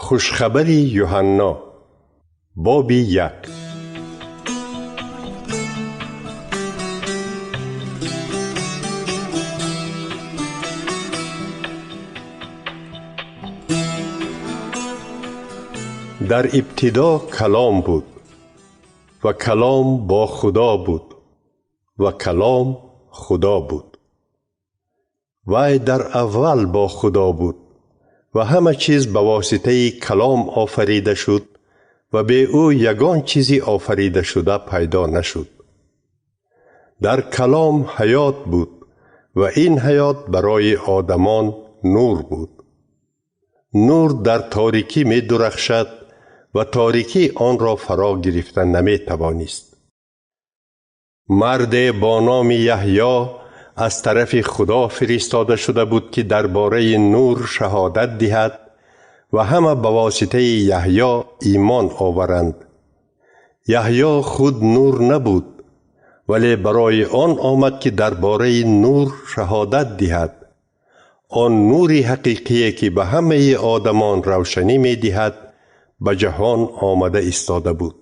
Хушхабари Юҳанно, боби 1. Дар ибтидо калом буд ва калом бо Худо буд ва калом Худо буд. Вай дар аввал бо Худо буд ва ҳама чиз ба воситаи калом офарида шуд ва бе ӯ ягон чизи офаридашуда пайдо нашуд. Дар калом ҳаёт буд ва ин ҳаёт барои одамон нур буд. Нур дар торикӣ медурахшад ва торикӣ онро фаро гирифта наметавонист. Марде бо номи Яҳё аз тарафи Худо фиристода шуда буд, ки дар бораи нур шаҳодат диҳад ва ҳама ба воситаи Яҳё имон оваранд. Яҳё худ нур набуд, вале барои он омад, ки дар бораи нур шаҳодат диҳад. Он нури ҳақиқие, ки ба ҳамаи одамон равшанӣ медиҳад, ба ҷаҳон омада истода буд.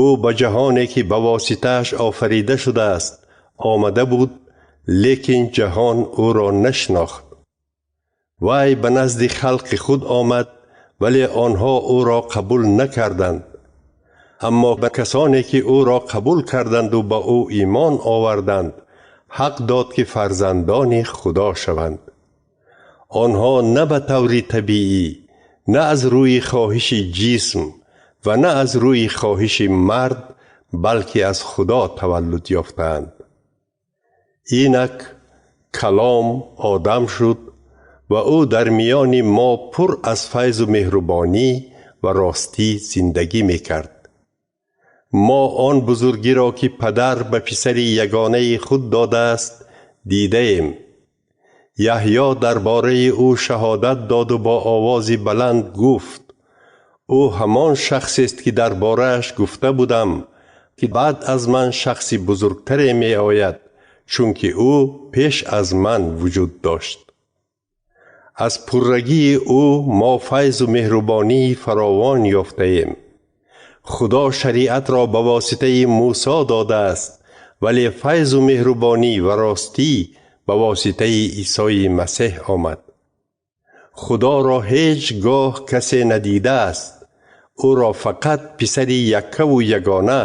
Ӯ ба ҷаҳоне, ки ба воситааш офарида шудааст, омада буд, лекин ҷаҳон ӯро нашинохт. Вай ба назди халқи худ омад, вале онҳо ӯро қабул накарданд. Аммо ба касоне, ки ӯро қабул карданду ба ӯ имон оварданд, ҳақ дод, ки фарзандони Худо шаванд. Онҳо на ба таври табиӣ, на аз рӯи хоҳиши ҷисм ва на аз рӯи хоҳиши мард, балки аз Худо таваллуд ёфтаанд. Инак калом одам шуд ва ӯ дар миёни мо пур аз файзу меҳрубонӣ ва ростӣ зиндагӣ мекард. Мо он бузургиро, ки падар ба писари ягонаи худ додааст, дидаем. Яҳё дар бораи ӯ шаҳодат доду бо овози баланд гуфт: ӯ ҳамон шахсест, ки дар борааш гуфта будам, ки баъд аз ман шахси бузургтаре меояд, чунки ӯ пеш аз ман вуҷуд дошт. Аз пуррагии ӯ мо файзу меҳрубонии фаровон ёфтаем. Худо шариатро ба воситаи Мусо додааст, вале файзу меҳрубонӣ ва ростӣ ба воситаи Исои Масеҳ омад. Худоро ҳеҷ гоҳ касе надидааст. Ӯро фақат писари яккаву ягона,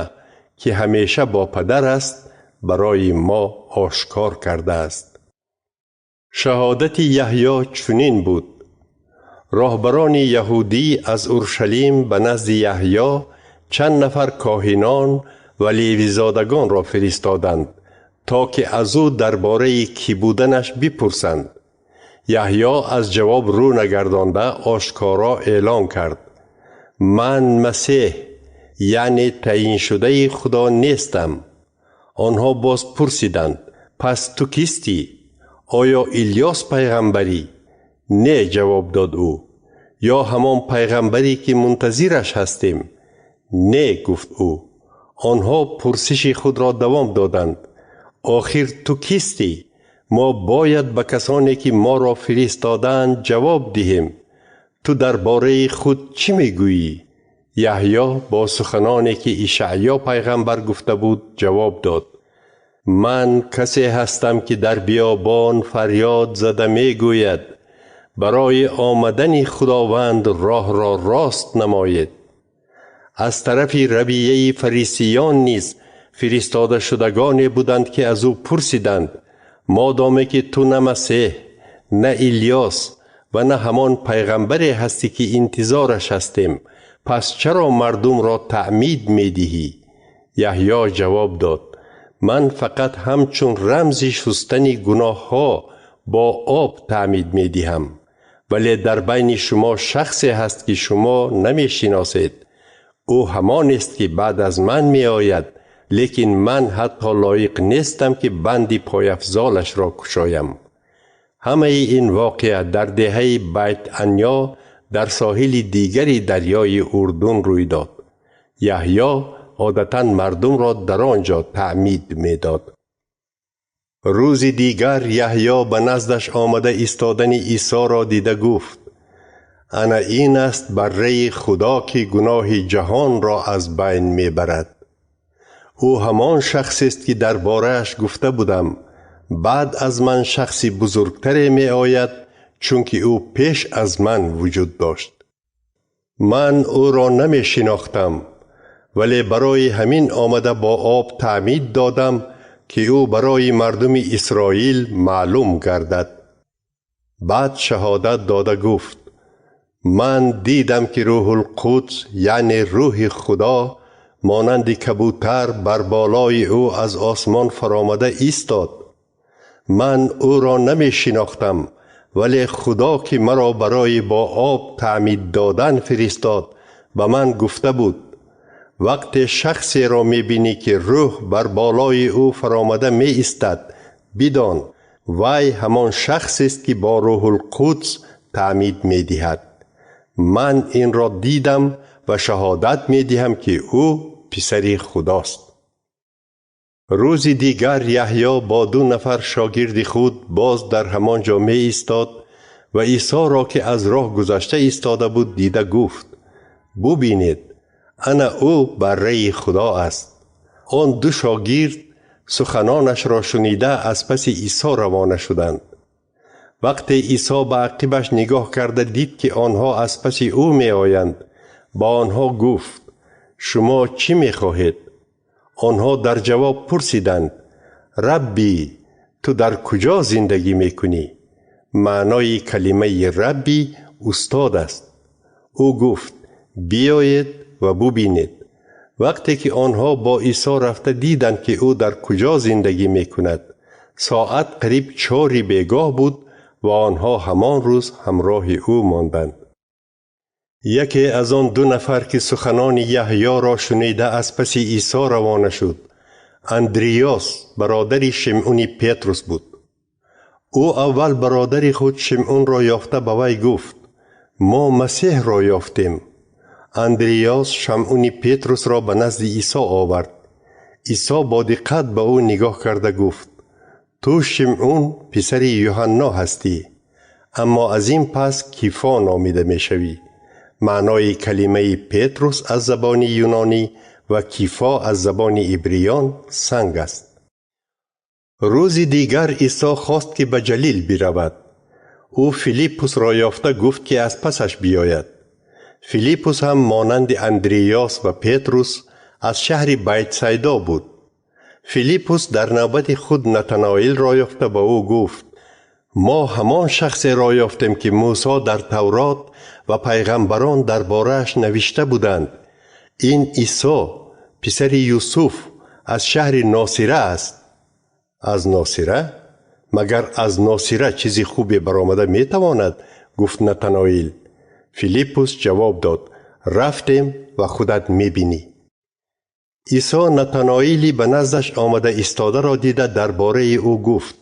ки ҳамеша бо падар аст, барои мо ошкор кардааст. Шаҳодати Яҳё чунин буд. Роҳбарони яҳудӣ аз Уршалим ба назди Яҳё чанд нафар коҳинон ва левизодагонро фиристоданд, то ки аз ӯ дар бораи кӣ буданаш бипурсанд. Яҳё аз ҷавоб рӯ нагардонда ошкоро эълон кард: ман Масеҳ, яъне таъйиншудаи Худо нестам. Онҳо боз пурсиданд: пас ту кистӣ? Оё Илёс пайғамбарӣ? Не, ҷавоб дод ӯ. Ё ҳамон пайғамбаре, ки мунтазираш ҳастем? Не, гуфт ӯ. Онҳо пурсиши худро давом доданд: охир ту кистӣ? Мо бояд ба касоне, ки моро фиристодаанд, ҷавоб диҳем. Ту дар бораи худ чӣ мегӯӣ? Яҳё бо суханоне, ки Ишаъё пайғамбар гуфта буд, ҷавоб дод: ман касе ҳастам, ки дар биёбон фарёд зада мегӯяд: барои омадани Худованд роҳро рост намоед. Аз тарафи равияи фарисиён низ фиристодашудагоне буданд, ки аз ӯ пурсиданд: модоме ки ту на Масеҳ, на Илёс ва на ҳамон пайғамбаре ҳастӣ, ки интизораш ҳастем, пас чаро мардумро таъмид медиҳӣ? Яҳё ҷавоб дод: ман фақат ҳамчун рамзи шустани гуноҳҳо бо об таъмид медиҳам, вале дар байни шумо шахсе ҳаст, ки шумо намешиносед. Ӯ ҳамонест, ки баъд аз ман меояд, лекин ман ҳатто лоиқ нестам, ки банди пойафзолашро кушоям. Ҳамаи ин воқеа дар деҳаи Байт-Анё дар соҳили дигари дарёи Урдун рӯй дод. Яҳё одатан мардумро дар он ҷо таъмид медод. Рӯзи дигар Яҳё ба наздаш омада истодани Исоро дида гуфт: Ана ин аст барраи Худо, ки гуноҳи ҷаҳонро аз байн мебарад. Ӯ ҳамон шахсест, ки дар борааш гуфта будам: баъд аз ман шахси бузургтаре меояд, чунки ӯ пеш аз ман вуҷуд дошт. Ман ӯро намешинохтам, вале барои ҳамин омада бо об таъмид додам, ки ӯ барои мардуми Исроил маълум гардад. Баъд шаҳодат дода гуфт: ман дидам, ки Рӯҳулқудс, яъне Рӯҳи Худо, монанди кабутар бар болои ӯ аз осмон фаромада истод. Ман ӯро намешинохтам, вале Худо, ки маро барои бо об таъмид додан фиристод, ба ман гуфта буд: вақте шахсеро мебинӣ, ки рӯҳ бар болои ӯ фаромада меистад, бидон, вай ҳамон шахсест, ки бо Рӯҳулқудс таъмид медиҳад. Ман инро дидам ва шаҳодат медиҳам, ки ӯ писари Худост. Рӯзи дигар Яҳё бо ду нафар шогирди худ боз дар ҳамон ҷо меистод ва Исоро, ки аз роҳ гузашта истода буд, дида гуфт: бубинед, ана ӯ барраи Худо аст. Он ду шогирд суханонашро шунида аз паси Исо равона шуданд. Вақте Исо ба ақибаш нигоҳ карда дид, ки онҳо аз паси ӯ меоянд, ба онҳо гуфт: шумо чӣ мехоҳед? Онҳо дар ҷавоб пурсиданд: Рабби, ту дар куҷо зиндагӣ мекунӣ? Маънои калимаи Рабби устод аст. Ӯ гуфт: биёед ва бубинед. Вақте ки онҳо бо Исо рафта диданд, ки ӯ дар куҷо зиндагӣ мекунад, соат қариб 4 бегоҳ буд ва онҳо ҳамон рӯз ҳамроҳи ӯ монданд. Яке аз он ду нафар, ки суханони Яҳёро шунида аз паси Исо равона шуд, Андриёс, бародари Шимъуни Петрус буд. Ӯ аввал бародари худ Шимъунро ёфта ба вай гуфт: мо Масеҳро ёфтем. Андриёс Шамъуни Петрусро ба назди Исо овард. Исо бо диққат ба ӯ нигоҳ карда гуфт: ту Шимъун писари Юҳанно ҳастӣ, аммо аз ин пас Кифо номида мешавӣ. Маънои калимаи Петрус аз забони юнонӣ ва Кифо аз забони ибриён санг аст. Рӯзи дигар Исо хост, ки ба Ҷалил биравад. Ӯ Филиппусро ёфта гуфт, ки аз пасаш биёяд. Филиппус ҳам монанди Андриёс ва Петрус аз шаҳри Байтсайдо буд. Филиппус дар навбати худ Натанаилро ёфта ба ӯ гуфт: мо ҳамон шахсеро ёфтем, ки Мусо дар Таврот ва пайғамбарон дар борааш навишта буданд. Ин Исо, писари Юсуф, аз шаҳри Носира аст. Аз Носира? Магар аз Носира чизи хубе баромада метавонад? Гуфт Натанаил. Филиппус ҷавоб дод: рафтем ва худат мебинӣ. Исо Натанаили ба наздаш омада истодаро дида дар бораи ӯ гуфт: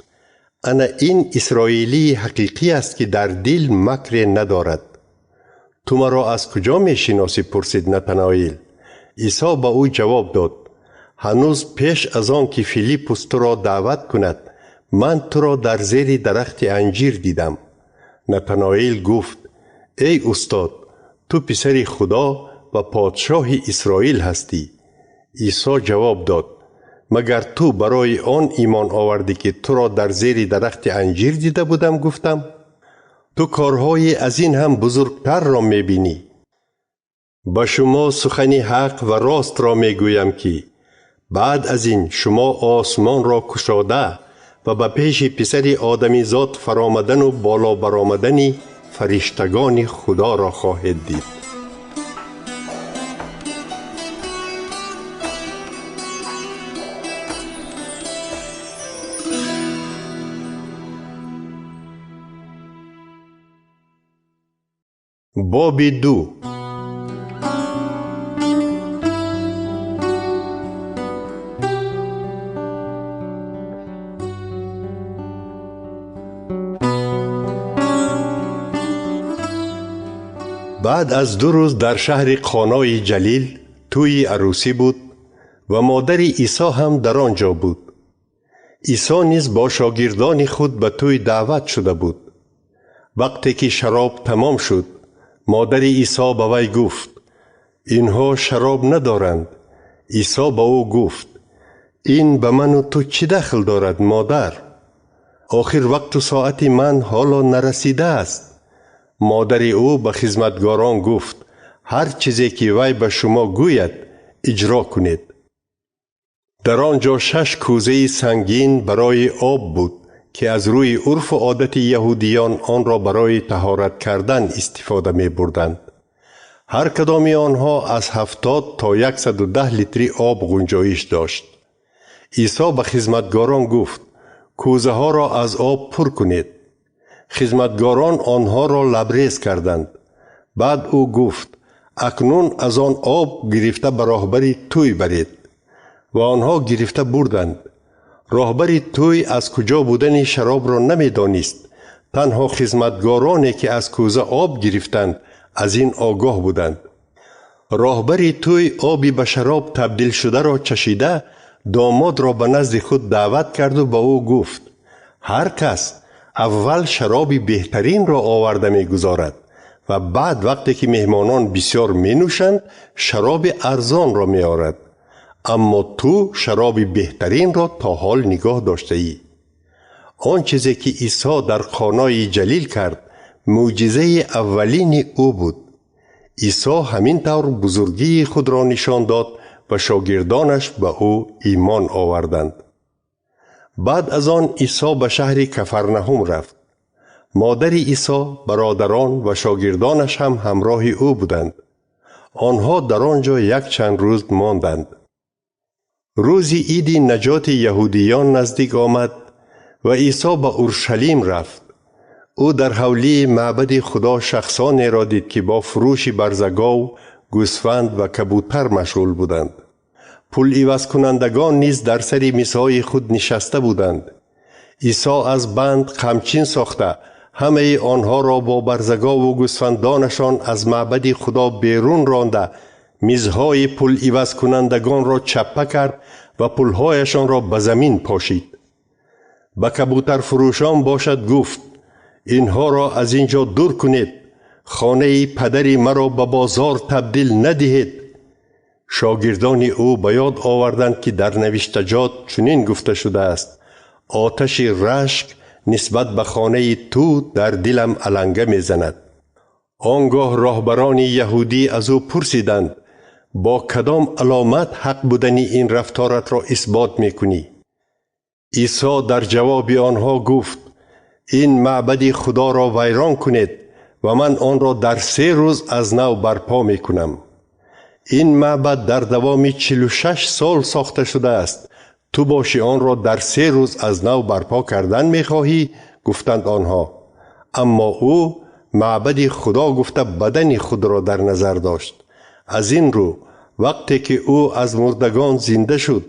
ана ин исроилии ҳақиқӣ аст, ки дар дил макре надорад. Ту маро аз куҷо мешиносӣ? Пурсид Натанаил. Исо ба ӯ ҷавоб дод: ҳанӯз пеш аз он ки Филиппус туро даъват кунад, ман туро дар зери дарахти анҷир дидам. Натанаил гуфт: эй устод, ту писари Худо ва подшоҳи Исроил ҳастӣ. Исо ҷавоб дод: магар ту барои он имон овардӣ, ки туро дар зери дарахти анҷир дида будам гуфтам? Ту корҳои аз ин ҳам бузургтарро мебинӣ. Ба шумо сухани ҳақ ва ростро мегӯям, ки баъд аз ин шумо осмонро кушода ва ба пеши писари одамизод фаромадану боло баромадани фариштагони Худоро хоҳед дид. Боби 2. Баъд аз 2 рӯз дар шаҳри Қонои Ҷалил тӯйи арӯсӣ буд ва модари Исо ҳам дар он ҷо буд. Исо низ бо шогирдони худ ба тӯй даъват шуда буд. Вақте ки шароб тамом шуд, Модари Исо ба вай гуфт: инҳо шароб надоранд. Исо ба ӯ гуфт: ин ба ману ту чӣ дахл дорад, модар? Охир вақту соати ман ҳоло нарасидааст. Модари ӯ ба хизматгорон гуфт: ҳар чизе ки вай ба шумо гӯяд, иҷро кунед. Дар он ҷо 6 кӯзаи сангин барои об буд, ки аз рӯи урфу одати яҳудиён онро барои таҳорат кардан истифода мебурданд. Ҳар кадоми онҳо аз 70 то 110 литри об гунҷоиш дошт. Исо ба хизматгорон гуфт: кӯзаҳоро аз об пур кунед. Хизматгорон онҳоро лабрез карданд. Баъд ӯ гуфт: акнун аз он об гирифта ба роҳбари тӯй баред. Ва онҳо гирифта бурданд. Роҳбари тӯй аз куҷо будани шаробро намедонист. Танҳо хизматгороне, ки аз кӯза об гирифтанд, аз ин огоҳ буданд. Роҳбари тӯй оби ба шароб табдил шударо чашида, домодро ба назди худ даъват карду ба ӯ гуфт: ҳар кас аввал шароби беҳтаринро оварда мегузорад ва баъд вақте ки меҳмонон бисёр менӯшанд, шароби арзонро меорад. Аммо ту шароби беҳтаринро то ҳол нигоҳ доштаӣ. Он чизе ки Исо дар Қонои Ҷалил кард, мӯъҷизаи аввалини ӯ буд. Исо ҳамин тавр бузургии худро нишон дод ва шогирдонаш ба ӯ имон оварданд. Баъд аз он Исо ба шаҳри Кафарнаҳум рафт. Модари Исо, бародарон ва шогирдонаш ҳам ҳамроҳи ӯ буданд. Онҳо дар он ҷо якчанд рӯз монданд. Рӯзи иди наҷоти яҳудиён наздик омад ва Исо ба Уршалим рафт. Ӯ дар ҳавлии маъбади Худо шахсонеро дид, ки бо фурӯши барзагов, гӯсфанд ва кабутар машғул буданд. Пул ивазкунандагон низ дар сари мизҳои худ нишаста буданд. Исо аз банд қамчин сохта, ҳамаи онҳоро бо барзагову гӯсфандонашон аз маъбади Худо берун ронда, мизҳои пул ивазкунандагонро чаппа кард ва пулҳояшонро ба замин пошид. Ба кабутарфурӯшон бошад гуфт: инҳоро аз ин ҷо дур кунед, хонаи падари маро ба бозор табдил надиҳед. Шогирдони ӯ ба ёд оварданд, ки дар навиштаҷот чунин гуфта шудааст: оташи рашк нисбат ба хонаи ту дар дилам аланга мезанад. Он гоҳ роҳбарони яҳудӣ аз ӯ пурсиданд: бо кадом аломат ҳақ будани ин рафторатро исбот мекунӣ? Исо дар ҷавоби онҳо гуфт: ин маъбади Худоро вайрон кунед ва ман онро дар 3 рӯз аз нав барпо мекунам. Ин маъбад дар давоми 46 сол сохта шудааст. Ту боши онро дар 3 рӯз аз нав барпо кардан мехоҳӣ? Гуфтанд онҳо. Аммо ӯ маъбади Худо гуфта бадани худро дар назар дошт. Аз ин рӯ вақте ки ӯ аз мурдагон зинда шуд,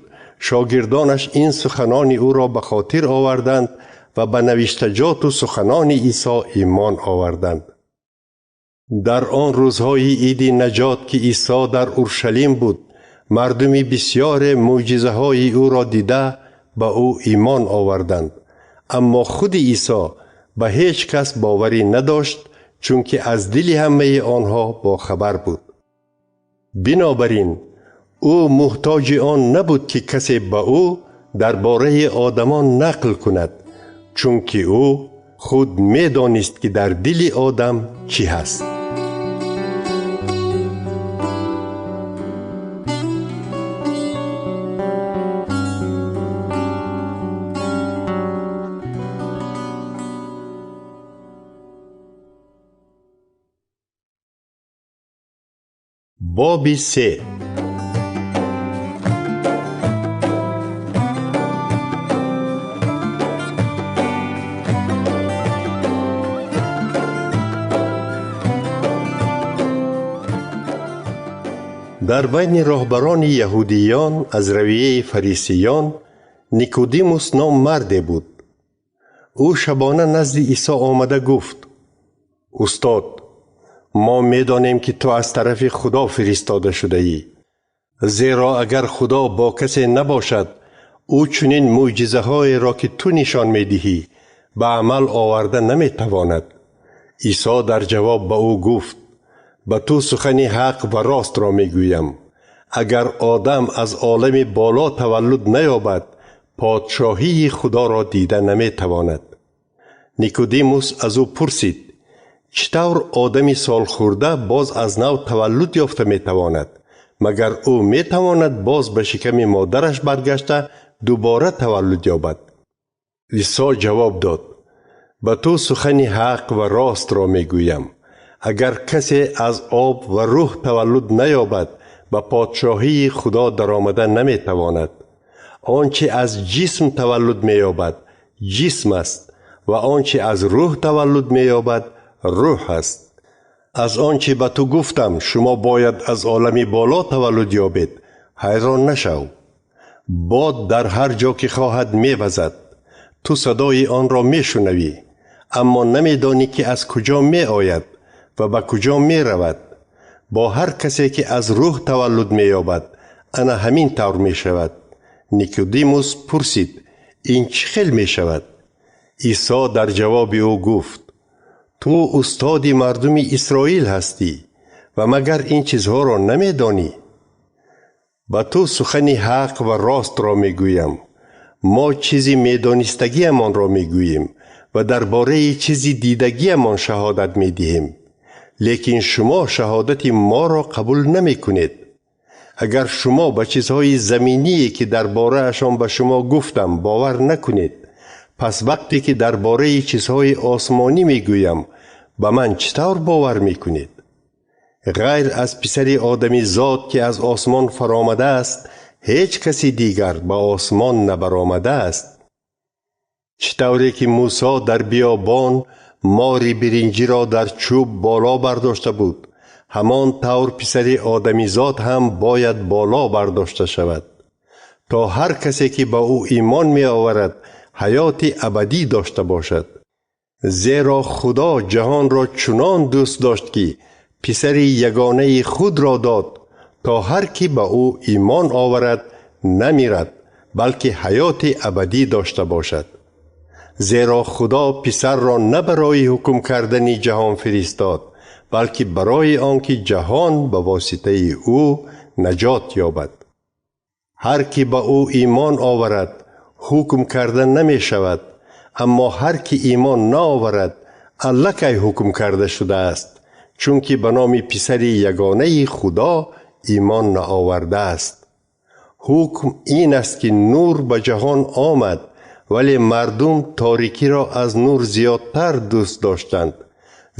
шогирдонаш ин суханони ӯро ба хотир оварданд ва ба навиштаҷоту суханони Исо имон оварданд. Дар он рӯзҳои иди наҷот, ки Исо дар Уршалим буд, мардуми бисёре мӯъҷизаҳои ӯро дида ба ӯ имон оварданд. Аммо худи Исо ба ҳеҷ кас боварӣ надошт, чунки аз дили ҳамаи онҳо бохабар буд. Бинобар ин ӯ муҳтоҷи он набуд, ки касе ба ӯ дар бораи одамон нақл кунад, чунки ӯ худ медонист, ки дар дили одам чӣ ҳаст. Боби 3. Дар байни роҳбарони яҳудиён аз равияи фарисиён Никодимус ном марде буд. Ӯ шабона назди Исо омада гуфт: устод, мо медонем, ки ту аз тарафи Худо фиристода шудаӣ. Зеро агар Худо бо касе набошад, ӯ чунин мӯъҷизаҳоеро, ки ту нишон медиҳӣ, ба амал оварда наметавонад. Исо дар ҷавоб ба ӯ гуфт: Ба ту сухани ҳақ ва ростро мегӯям. Агар одам аз олами боло таваллуд наёбад, подшоҳии Худоро дида наметавонад. Никодимус аз ӯ пурсид: чӣ тавр одами солхӯрда боз аз нав таваллуд ёфта метавонад? Магар ӯ метавонад боз ба шиками модараш баргашта дубора таваллуд ёбад? Исо ҷавоб дод: ба ту сухани ҳақ ва ростро мегӯям. Агар касе аз об ва рӯҳ таваллуд наёбад, ба подшоҳии Худо даромада наметавонад. Он чи аз ҷисм таваллуд меёбад, ҷисм аст, ва он чи аз рӯҳ таваллуд меёбад, рӯҳ аст. Аз он чи ба ту гуфтам, шумо бояд аз олами боло таваллуд ёбед, ҳайрон нашав. Бод дар ҳар ҷо ки хоҳад мевазад. Ту садои онро мешунавӣ, аммо намедонӣ ки аз куҷо меояд ва ба куҷо меравад. Бо ҳар касе ки аз рӯҳ таваллуд меёбад, ана ҳамин тавр мешавад. Никодимус пурсид: ин чӣ хел мешавад? Исо дар ҷавоби ӯ гуфт: ту устоди мардуми Исроил ҳастӣ ва магар ин чизҳоро намедонӣ? Ба ту сухани ҳақ ва ростро мегӯям. Мо чизи медонистагиамонро мегӯем ва дар бораи чизи дидагиамон шаҳодат медиҳем. Лекин шумо шаҳодати моро қабул намекунед. Агар шумо ба чизҳои заминие ки дар бораашон ба шумо гуфтам бовар накунед, пас вақте ки дар бораи чизҳои осмонӣ мегӯям, ба ман чӣ тавр бовар мекунед? Ғайр аз писари одамизод ки аз осмон фаромадааст, ҳеҷ каси дигар ба осмон набаромадааст. Чӣ тавре ки Мусо дар биёбон мори биринҷиро дар чӯб боло бардошта буд, ҳамон тавр писари одамизод ҳам бояд боло бардошта шавад, то ҳар касе ки ба ӯ имон меоварад ҳаёти абадӣ дошта бошад. Зеро Худо ҷаҳонро чунон дӯст дошт, ки писари ягонаи худро дод, то ҳар ки ба ӯ имон оварад намирад, балки ҳаёти абадӣ дошта бошад. Зеро Худо писарро на барои ҳукм кардани ҷаҳон фиристод, балки барои он ки ҷаҳон ба воситаи ӯ наҷот ёбад. Ҳар ки ба ӯ имон оварад ҳукм карда намешавад, аммо ҳар ки имон наоварад аллакай ҳукм карда шудааст, чунки ба номи писари ягонаи Худо имон наовардааст. Ҳукм ин аст ки нур ба ҷаҳон омад, вале мардум торикиро аз нур зиёдтар дӯст доштанд,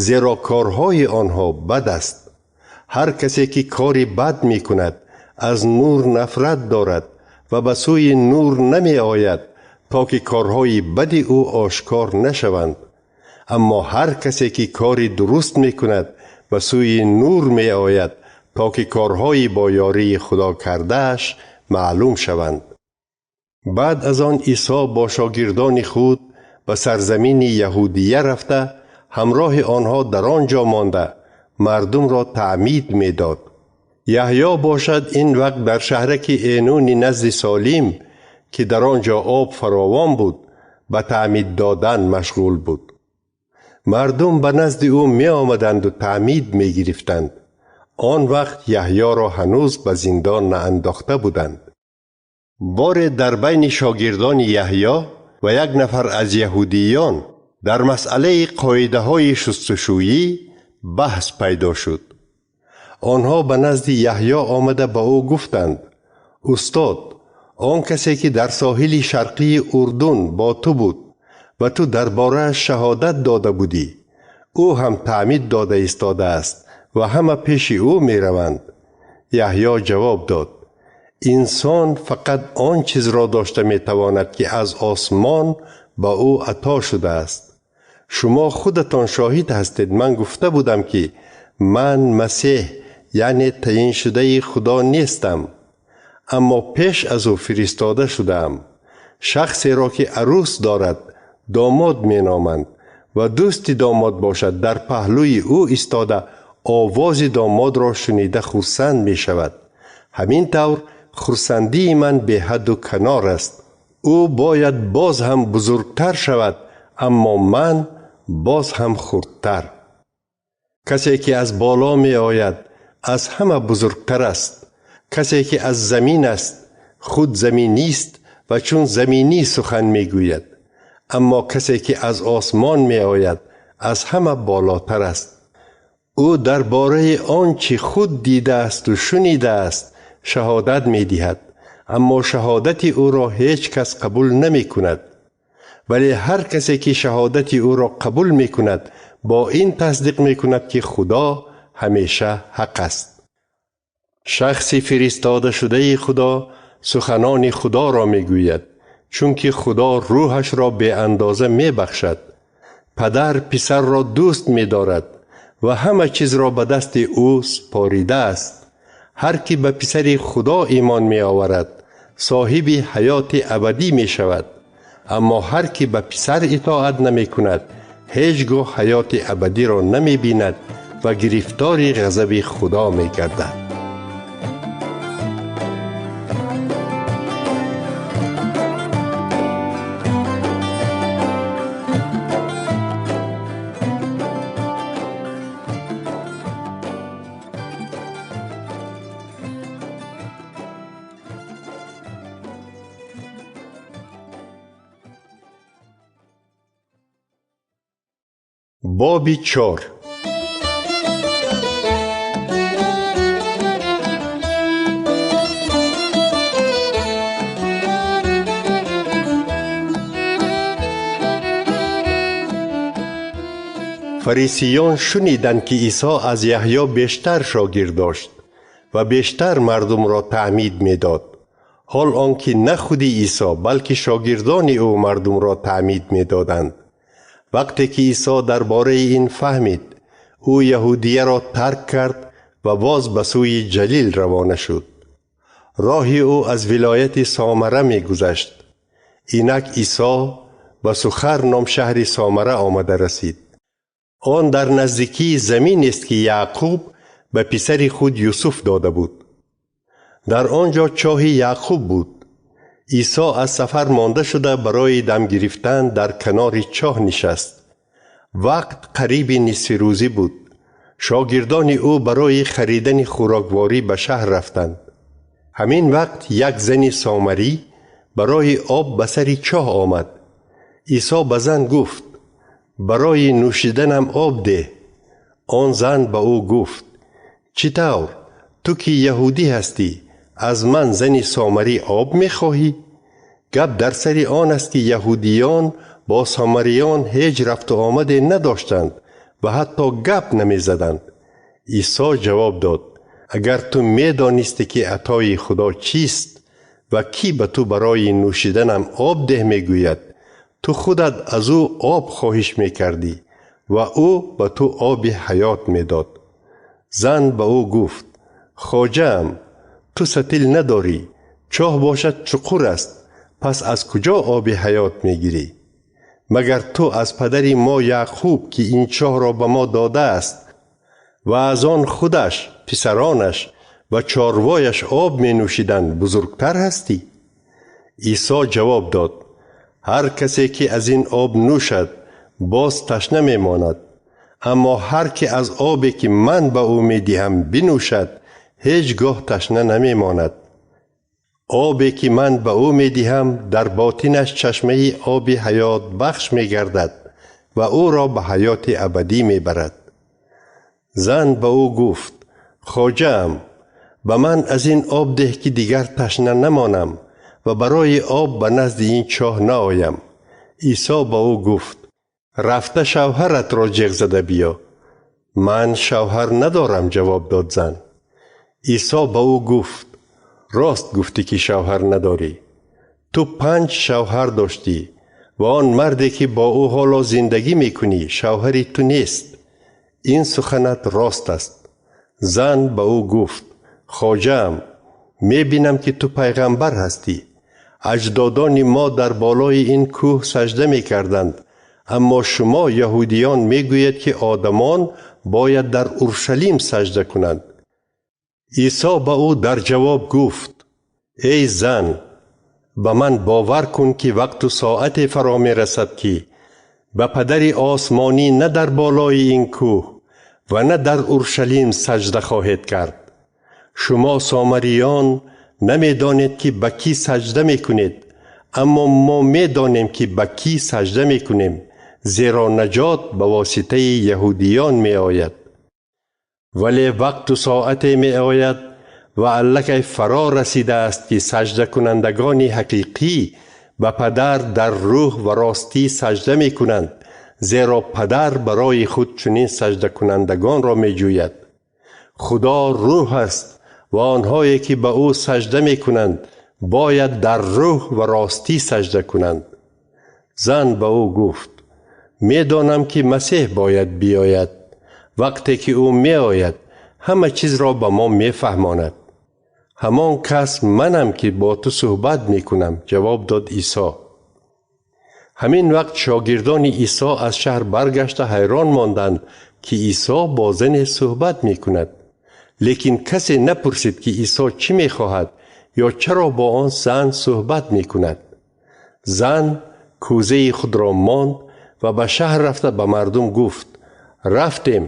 зеро корҳои онҳо бад аст. Ҳар касе ки кори бад мекунад, аз нур нафрат дорад ва ба сӯи нур намеояд, то ки корҳои бади ӯ ошкор нашаванд. Аммо ҳар касе ки кори дуруст мекунад, ба сӯи нур меояд, то ки корҳои бо ёрии Худо кардааш маълум шаванд. Баъд аз он Исо бо шогирдони худ ба сарзамини Яҳудия рафта, ҳамроҳи онҳо дар он ҷо монда, мардумро таъмид медод. Яҳё бошад ин вақт дар шаҳраки Энуни назди Солим, ки дар он ҷо об фаровон буд, ба таъмид додан машғул буд. Мардум ба назди ӯ меомаданду таъмид мегирифтанд. Он вақт Яҳёро ҳанӯз ба зиндон наандохта буданд. Боре дар байни шогирдони Яҳё ва як нафар аз яҳудиён дар масъалаи қоидаҳои шустушӯӣ баҳс пайдо шуд. Онҳо ба назди Яҳё омада ба ӯ гуфтанд: устод, он касе ки дар соҳили шарқии Урдун бо ту буд ва ту дар борааш шаҳодат дода будӣ, ӯ ҳам таъмид дода истодааст ва ҳама пеши ӯ мераванд. Яҳё ҷавоб дод: инсон фақат он чизро дошта метавонад, ки аз осмон ба ӯ ато шудааст. Шумо худатон шоҳид ҳастед, ман гуфта будам, ки ман Масеҳ, яъне таъйиншудаи Худо нестам, аммо пеш аз ӯ фиристода шудаам. Шахсеро ки арӯс дорад, домод меноманд ва дӯсти домод бошад, дар паҳлӯи ӯ истода овози домодро шунида хурсанд мешавад. Ҳамин тавр хурсандии ман беҳадду канор аст. Ӯ бояд боз ҳам бузургтар шавад, аммо ман боз ҳам хурдтар. Касе ки аз боло меояд, аз ҳама бузургтар аст. Касе ки аз замин аст, худ заминист ва чун заминӣ сухан мегӯяд. Аммо касе ки аз осмон меояд, аз ҳама болотар аст. Ӯ дар бораи он чӣ худ дидааст ва шунидааст шаҳодат медиҳад, аммо шаҳодати ӯро ҳеҷ кас қабул намекунад. Вале ҳар касе ки шаҳодати ӯро қабул мекунад, бо ин тасдиқ мекунад, ки Худо ҳамеша ҳақ аст. Шахси фиристодашудаи Худо суханони Худоро мегӯяд, чунки Худо рӯҳашро беандоза мебахшад. Падар писарро дӯст медорад ва ҳама чизро ба дасти ӯ супоридааст. Ҳар ки ба писари Худо имон меоварад, соҳиби ҳаёти абадӣ мешавад. Аммо ҳар ки ба писар итоат намекунад, ҳеҷ гоҳ ҳаёти абадиро намебинад ва гирифтори ғазаби Худо мегардад. Боби 4. Фарисиён шуниданд, ки Исо аз Яҳё бештар шогирд дошт ва бештар мардумро таъмид медод. Ҳол он ки на худи Исо, балки шогирдони ӯ мардумро таъмид медоданд. Вақте ки Исо дар бораи ин фаҳмид, ӯ Яҳудияро тарк кард ва боз ба сӯи Ҷалил равона шуд. Роҳи ӯ аз вилояти Сомара мегузашт. Инак Исо ба Сухар ном шаҳри Сомара омада расид. Он дар наздикии заминест, ки Яъқуб ба писари худ Юсуф дода буд. Дар он ҷо чоҳи Яъқуб буд. Исо аз сафар монда шуда барои дам гирифтан дар канори чоҳ нишаст. Вақт қариби нисфирӯзӣ буд. Шогирдони ӯ барои харидани хӯрокворӣ ба шаҳр рафтанд. Ҳамин вақт як зани сомарӣ барои об ба сари чоҳ омад. Исо ба зан гуфт: барои нӯшиданам об деҳ. Он зан ба ӯ гуфт: чӣ тавр, ту ки яҳудӣ ҳастӣ, аз ман зани сомарӣ об мехоҳӣ? Гап дар сари он аст, ки яҳудиён бо сомариён ҳеҷ рафту омаде надоштанд ва ҳатто гап намезаданд. Исо ҷавоб дод: агар ту медонистӣ, ки атои Худо чист ва кӣ ба ту барои нӯшиданам об деҳ мегӯяд, ту худат аз ӯ об хоҳиш мекардӣ ва ӯ ба ту оби ҳаёт медод. Зан ба ӯ гуфт: хоҷаам, ту сатил надорӣ, чоҳ бошад чуқур аст, пас аз куҷо оби ҳаёт мегирӣ? Магар ту аз падари мо Яъқуб, ки ин чоҳро ба мо додааст ва аз он худаш, писаронаш ва чорвояш об менӯшиданд, бузургтар ҳастӣ? Исо ҷавоб дод: ҳар касе ки аз ин об нӯшад, боз ташна мемонад. Аммо ҳар ки аз обе ки ман ба ӯ медиҳам бинӯшад, ҳеҷ гоҳ ташна намемонад. Обе ки ман ба ӯ медиҳам, дар ботинаш чашмаи оби ҳаётбахш мегардад ва ӯро ба ҳаёти абадӣ мебарад. Зан ба ӯ гуфт: хоҷаам, ба ман аз ин об деҳ, ки дигар ташна намонам ва барои об ба назди ин чоҳ наоям. Исо ба ӯ гуфт: рафта шавҳаратро ҷеғ зада биё. Ман шавҳар надорам, ҷавоб дод зан. Исо ба ӯ гуфт: рост гуфтӣ, ки шавҳар надорӣ. Ту 5 шавҳар доштӣ ва он марде ки бо ӯ ҳоло зиндагӣ мекунӣ, шавҳари ту нест. Ин суханат рост аст. Зан ба ӯ гуфт: хоҷаам, мебинам, ки ту пайғамбар ҳастӣ. Аҷдодони мо дар болои ин кӯҳ сажда мекарданд, аммо шумо яҳудиён мегӯед, ки одамон бояд дар Уршалим сажда кунанд. Исо ба ӯ дар ҷавоб гуфт: эй зан, ба ман бовар кун, ки вақту соате фаро мерасад, ки ба падари осмонӣ на дар болои ин кӯҳ ва на дар Уршалим саҷда хоҳед кард. Шумо сомариён намедонед, ки ба кӣ саҷда мекунед, аммо мо медонем, ки ба кӣ саҷда мекунем, зеро наҷот ба воситаи яҳудиён меояд. Вале вақту соате меояд ва аллакай фаро расидааст, ки саҷдакунандагони ҳақиқӣ ба Падар дар рӯҳ ва ростӣ саҷда мекунанд, зеро Падар барои худ чунин саҷдакунандагонро меҷӯяд. Худо рӯҳ аст ва онҳое, ки ба ӯ саҷда мекунанд, бояд дар рӯҳ ва ростӣ саҷда кунанд. Зан ба ӯ гуфт: Медонам, ки Масеҳ бояд биёяд. Вақте ки ӯ меояд, ҳама чизро ба мо мефаҳмонад. Ҳамон кас манам, ки бо ту суҳбат мекунам, ҷавоб дод Исо. Ҳамин вақт шогирдони Исо аз шаҳр баргашта ҳайрон монданд, ки Исо бо зане суҳбат мекунад. Лекин касе напурсид, ки Исо чӣ мехоҳад ё чаро бо он зан суҳбат мекунад. Зан кӯзаи худро монд ва ба шаҳр рафта ба мардум гуфт: Рафтем,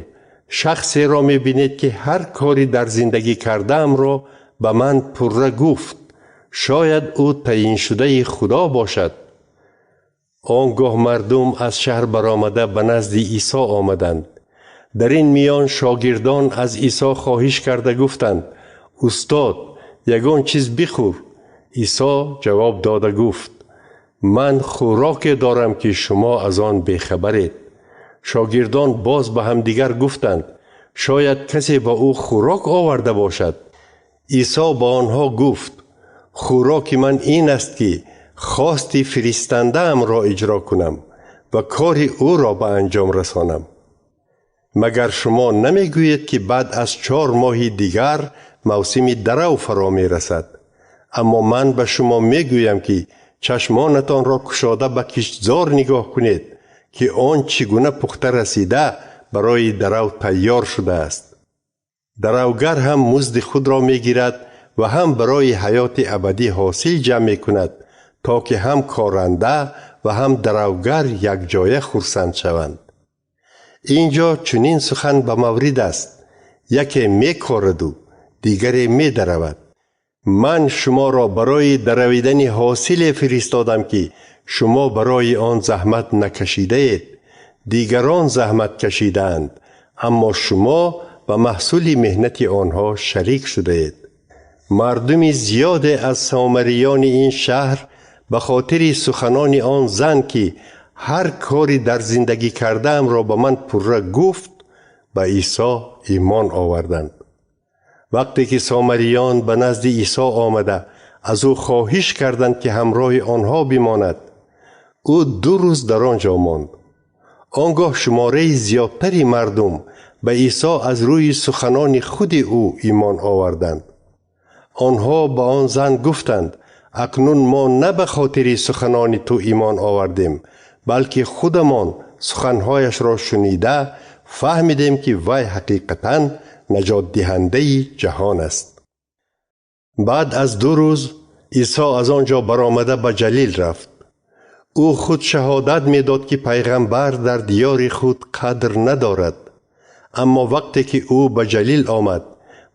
шахсеро мебинед, ки ҳар кори дар зиндагӣ кардаамро ба ман пурра гуфт. Шояд ӯ таъйиншудаи Худо бошад. Он гоҳ мардум аз шаҳр баромада ба назди Исо омаданд. Дар ин миён шогирдон аз Исо хоҳиш карда гуфтанд: Устод, ягон чиз бихӯр. Исо ҷавоб дода гуфт: Ман хӯроке дорам, ки шумо аз он бехабаред. Шогирдон боз ба ҳамдигар гуфтанд: Шояд касе ба ӯ хӯрок оварда бошад. Исо ба онҳо гуфт: Хӯроки ман ин аст, ки хости фиристандаамро иҷро кунам ва кори ӯро ба анҷом расонам. Магар шумо намегӯед, ки баъд аз 4 моҳи дигар мавсими дарав фаро мерасад? Аммо ман ба шумо мегӯям, ки чашмонатонро кушода ба киштзор нигоҳ кунед, ки он чӣ гуна пухта расида барои дарав тайёр шудааст. Даравгар ҳам музди худро мегирад ва ҳам барои ҳаёти абадӣ ҳосил ҷамъ мекунад, то ки ҳам коранда ва ҳам даравгар якҷоя хурсанд шаванд. Инҷо чунин сухан ба маврид аст: яке мекораду дигаре медаравад. Ман шуморо барои даравидани ҳосиле фиристодам, ки шумо барои он заҳмат накашидаед. Дигарон заҳмат кашидаанд, аммо шумо ба маҳсули меҳнати онҳо шарик шудаед. Мардуми зиёде аз сомариёни ин шаҳр ба хотири суханони он зан, ки ҳар кори дар зиндагӣ кардаамро ба ман пурра гуфт, ба Исо имон оварданд. Вақте ки сомариён ба назди Исо омада аз ӯ хоҳиш карданд, ки ҳамроҳи онҳо бимонад, ӯ 2 рӯз дар он ҷо монд. Он гоҳ шумораи зиёдтари мардум ба Исо аз рӯи суханони худи ӯ имон оварданд. Онҳо ба он зан гуфтанд: Акнун мо на ба хотири суханони ту имон овардем, балки худамон суханҳояшро шунида фаҳмидем, ки вай ҳақиқатан наҷотдиҳандаи ҷаҳон аст. Баъд аз 2 рӯз Исо аз он ҷо баромада ба Ҷалил рафт. Ӯ худ шаҳодат медод, ки пайғамбар дар диёри худ қадр надорад. Аммо вақте ки ӯ ба Ҷалил омад,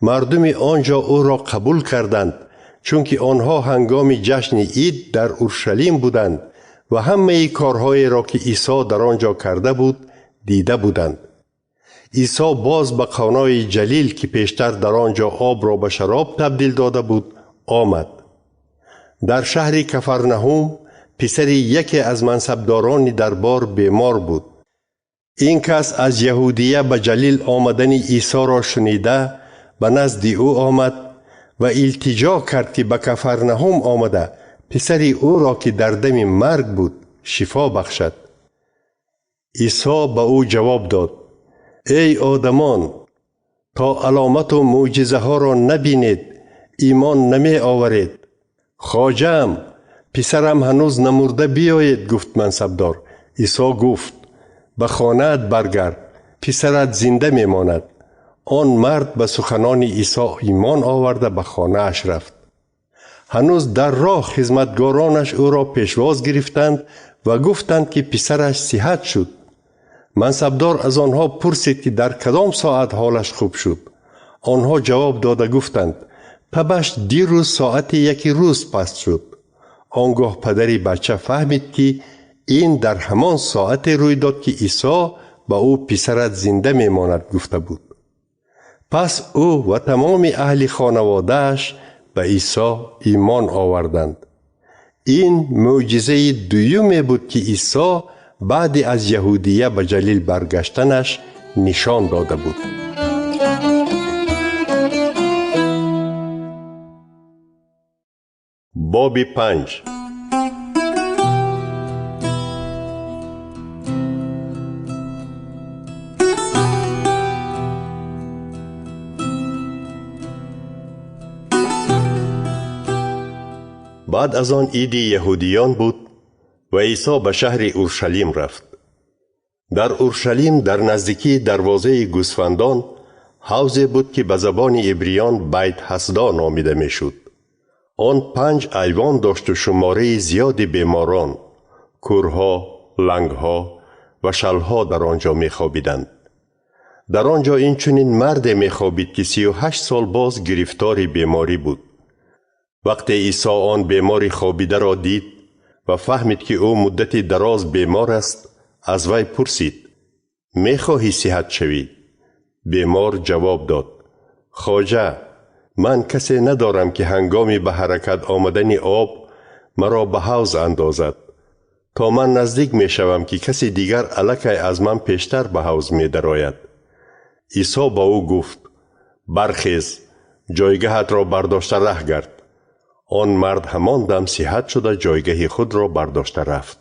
мардуми он ҷо ӯро қабул карданд, чунки онҳо ҳангоми ҷашни ид дар Уршалим буданд ва ҳамаи корҳоеро, ки Исо дар он ҷо карда буд, дида буданд. Исо боз ба Қонои Ҷалил, ки пештар дар он ҷо обро ба шароб табдил дода буд, омад. Дар шаҳри Кафарнаҳум писари яке аз мансабдорони дарбор бемор буд. Ин кас аз Яҳудия ба Ҷалил омадани Исоро шунида ба назди ӯ омад ва илтиҷо кард, ки ба Кафарнаҳум омада писари ӯро, ки дар дами марг буд, шифо бахшад. Исо ба ӯ ҷавоб дод: Эй одамон, то аломату мӯъҷизаҳоро набинед, имон намеоваред. Хоҷаам, писарам ҳанӯз намурда биёед, гуфт мансабдор. Исо гуфт: Ба хонаат баргард, писарат зинда мемонад. Он мард ба суханони Исо имон оварда ба хонааш рафт. Ҳанӯз дар роҳ хизматгоронаш ӯро пешвоз гирифтанд ва гуфтанд, ки писараш сиҳат шуд. Мансабдор аз онҳо пурсид, ки дар кадом соат ҳолаш хуб шуд. Онҳо ҷавоб дода гуфтанд: табаш дирӯз соати 1 рӯз паст шуд. Он гоҳ падари бача фаҳмид, ки ин дар ҳамон соате рӯй дод, ки Исо ба ӯ писарат зинда мемонад гуфта буд. Пас ӯ ва тамоми аҳли хонаводааш ба Исо имон оварданд. Ин мӯъҷизаи дуюме буд, ки Исо баъди аз Яҳудия ба Ҷалил баргаштанаш нишон дода буд. Боби 5. Баъд аз он иди яҳудиён буд ва Исо ба шаҳри Уршалим рафт. Дар Уршалим дар наздикии дарвозаи гӯсфандон ҳавзе буд, ки ба забони ибриён Байт Ҳасдо номида мешуд. Он 5 айвон дошту шумораи зиёди беморон, кӯрҳо, лангҳо ва шалҳо дар он ҷо мехобиданд. Дар он ҷо инчунин марде мехобид, ки 38 сол боз гирифтори беморӣ буд. Вақте Исо он бемори хобидаро дид ва фаҳмид, ки ӯ муддати дароз бемор аст, аз вай пурсид: мехоҳӣ сиҳат шавӣ? Бемор ҷавоб дод: хоҷа, ман касе надорам, ки ҳангоми ба ҳаракат омадани об маро ба ҳавз андозад. То ман наздик мешавам, ки каси дигар аллакай аз ман пештар ба ҳавз медарояд. Исо ба ӯ гуфт: бархез, ҷойгаҳатро бардошта раҳ гард. Он мард ҳамон дам сиҳат шуда ҷойгаҳи худро бардошта рафт.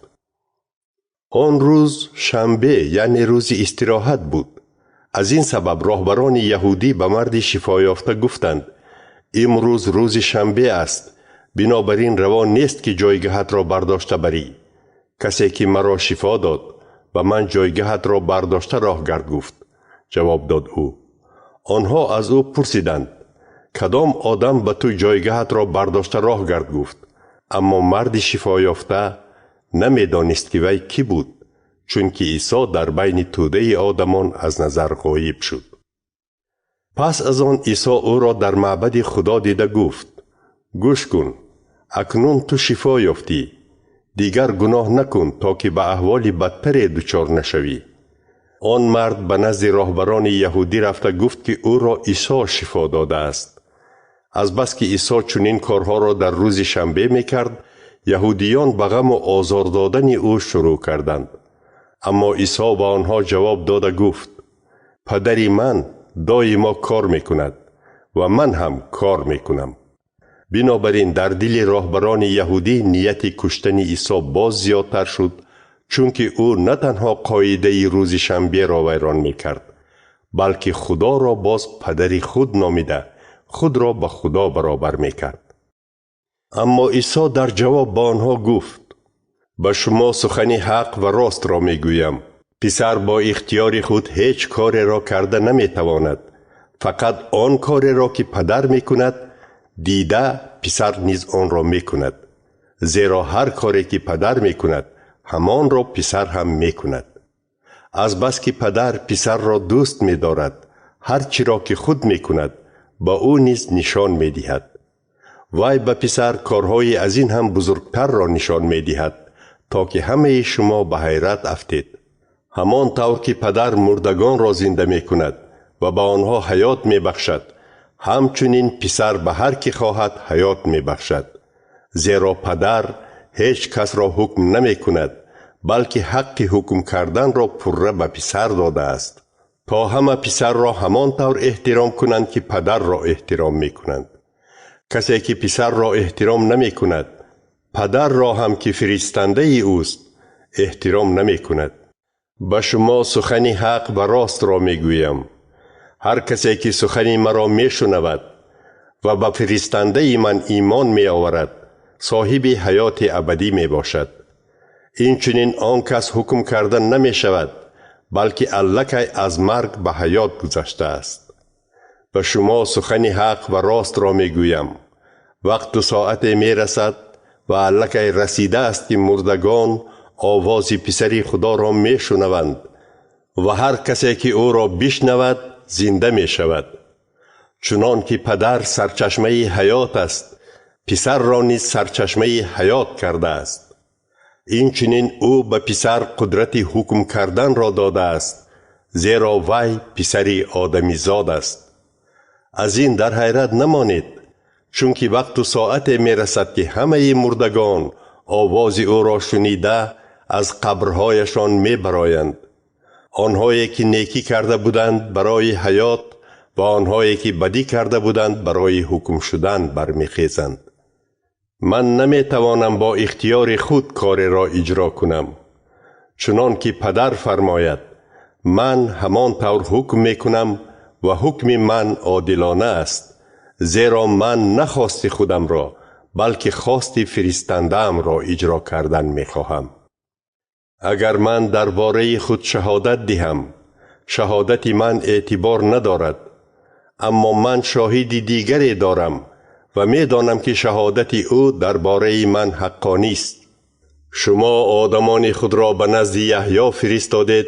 Он рӯз шанбе, яъне рӯзи истироҳат буд. Аз ин сабаб роҳбарони яҳудӣ ба марди шифоёфта гуфтанд: имрӯз рӯзи шанбе аст, бинобар ин раво нест, ки ҷойгаҳатро бардошта барӣ. Касе ки маро шифо дод, ба ман ҷойгаҳатро бардошта роҳ гард гуфт. Ҷавоб дод ӯ. Онҳо аз ӯ пурсиданд: кадом одам ба ту ҷойгаҳатро бардошта роҳ гард гуфт? Аммо марди шифоёфта намедонист, ки вай кӣ буд, чунки Исо дар байни тӯдаи одамон аз назар ғоиб шуд. Пас аз он Исо ӯро дар маъбади Худо дида гуфт: гӯш кун, акнун ту шифо ёфтӣ, дигар гуноҳ накун, то ки ба аҳволи бадтаре дучор нашавӣ. Он мард ба назди роҳбарони яҳудӣ рафта гуфт, ки ӯро Исо шифо додааст. Азбаски Исо чунин корҳоро дар рӯзи шанбе мекард, яҳудиён ба ғаму озор додани ӯ шурӯъ карданд. Аммо Исо ба онҳо ҷавоб дода гуфт: падари ман доимо кор мекунад ва ман ҳам кор мекунам. Бинобар ин дар дили роҳбарони яҳудӣ нияти куштани Исо боз зиёдтар шуд, чунки ӯ на танҳо қоидаи рӯзи шанберо вайрон мекард, балки Худоро боз падари худ номида, худро ба Худо баробар мекард. Аммо Исо дар ҷавоб ба онҳо гуфт: ба шумо сухани ҳақ ва ростро мегӯям. Писар бо ихтиёри худ ҳеҷ кореро карда наметавонад, фақат он кореро, ки падар мекунад, дида писар низ онро мекунад. Зеро ҳар коре, ки падар мекунад, ҳамонро писар ҳам мекунад. Азбаски падар писарро дӯст медорад, ҳар чиро, ки худ мекунад, ба ӯ низ нишон медиҳад. Вай ба писар корҳои аз ин ҳам бузургтарро нишон медиҳад, то ки ҳамаи шумо ба ҳайрат афтед. Ҳамон тавр ки падар мурдагонро зинда мекунад ва ба онҳо ҳаёт мебахшад, ҳамчунин писар ба ҳар ки хоҳад ҳаёт мебахшад. Зеро падар ҳеҷ касро ҳукм намекунад, балки ҳаққи ҳукм карданро пурра ба писар додааст, то ҳама писарро ҳамон тавр эҳтиром кунанд, ки падарро эҳтиром мекунанд. Касе ки писарро эҳтиром намекунад, падарро ҳам ки фиристандаи ӯст эҳтиром намекунад. Ба шумо сухани ҳақ ва ростро мегӯям. Ҳар касе ки сухани маро мешунавад ва ба фиристандаи ман имон меоварад, соҳиби ҳаёти абадӣ мебошад. Инчунин он кас ҳукм карда намешавад, балки аллакай аз марг ба ҳаёт гузаштааст. Ба шумо сухани ҳақ ва ростро мегӯям. Вақту соате мерасад ва аллакай расидааст, ки мурдагон овози писари Худоро мешунаванд Ва ҳар касе ки ӯро бишнавад, зинда мешавад. Чунон ки падар сарчашмаи ҳаёт аст, писарро низ сарчашмаи ҳаёт кардааст. Инчунин ӯ ба писар қудрати ҳукм карданро додааст, зеро вай писари одамизод аст. Аз ин дар ҳайрат намонед, чунки вақту соате мерасад, ки ҳамаи мурдагон овози ӯро шунида аз қабрҳояшон мебароянд. Онҳое ки некӣ карда буданд барои ҳаёт ва онҳое ки бадӣ карда буданд барои ҳукм шудан бармехезанд. Ман наметавонам бо ихтиёри худ кореро иҷро кунам. Чунон ки падар фармояд, ман ҳамон тавр ҳукм мекунам ва ҳукми ман одилона аст, зеро ман на хости худамро, балки хости фиристандаамро иҷро кардан мехоҳам. Агар ман дар бораи худ шаҳодат диҳам, шаҳодати ман эътибор надорад, аммо ман шоҳиди дигаре дорам ва медонам, ки шаҳодати ӯ дар бораи ман ҳаққонист. Шумо одамони худро ба назди Яҳё фиристодед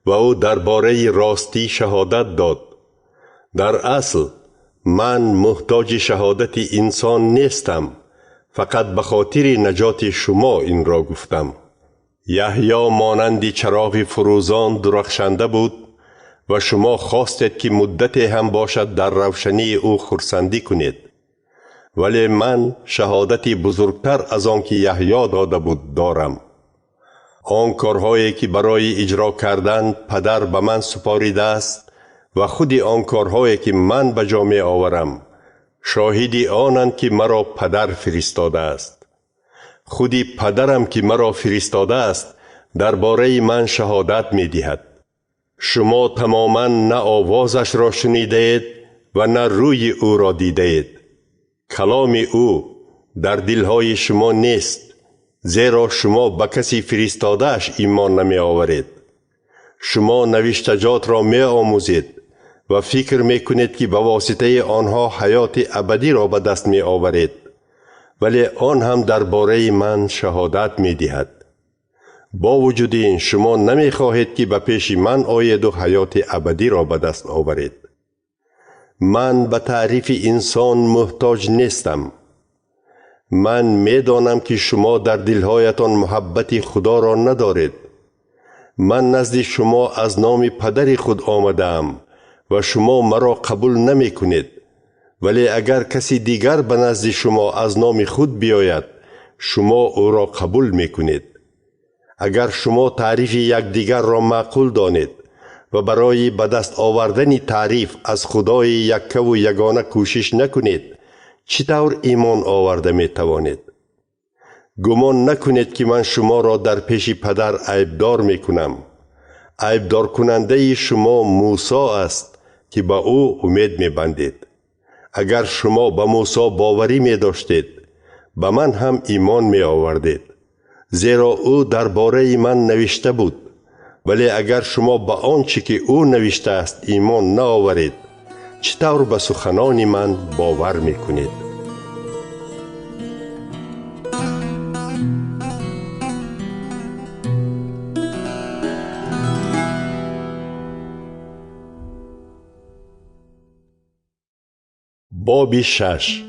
ва ӯ дар бораи ростӣ шаҳодат дод. Дар асл ман муҳтоҷи шаҳодати инсон нестам, фақат ба хотири наҷоти шумо инро гуфтам. Яҳё монанди чароғи фурӯзон дурахшанда буд ва шумо хостед, ки муддате ҳам бошад дар равшании ӯ хурсандӣ кунед. Вале ман шаҳодати бузургтар аз он ки Яҳё дода буд дорам. Он корҳое ки барои иҷро кардан падар ба ман супоридааст ва худи он корҳое ки ман ба ҷо меоварам, шоҳиди онанд, ки маро падар фиристодааст. Худи падарам ки маро фиристодааст, дар бораи ман шаҳодат медиҳад. Шумо тамоман на овозашро шунидаед ва на рӯи ӯро дидаед. Каломи ӯ дар дилҳои шумо нест, зеро шумо ба каси фиристодааш имон намеоваред. Шумо навиштаҷотро меомӯзед ва фикр мекунед, ки ба воситаи онҳо ҳаёти абадиро ба даст меоваред, вале он ҳам дар бораи ман шаҳодат медиҳад. Бо вуҷуди ин шумо намехоҳед, ки ба пеши ман оеду ҳаёти абадиро ба даст оваред. Ман ба таърифи инсон муҳтоҷ нестам. Ман медонам, ки шумо дар дилҳоятон муҳаббати Худоро надоред. Ман назди шумо аз номи падари худ омадаам ва шумо маро қабул намекунед. Вале агар каси дигар ба назди шумо аз номи худ биёяд, шумо ӯро қабул мекунед. Агар шумо таърифи якдигарро маъқул донед ва барои ба даст овардани таъриф аз Худои яккаву ягона кӯшиш накунед, чӣ тавр имон оварда метавонед? Гумон накунед, ки ман шуморо дар пеши падар айбдор мекунам. Айбдоркунандаи шумо Мусо аст, ки ба ӯ умед мебандед. Агар шумо ба Мусо боварӣ медоштед, ба ман ҳам имон меовардед, зеро ӯ дар бораи ман навишта буд. Вале агар шумо ба он чӣ ки ӯ навиштааст имон наоваред, чӣ тавр ба суханони ман бовар мекунед? Боби шаш.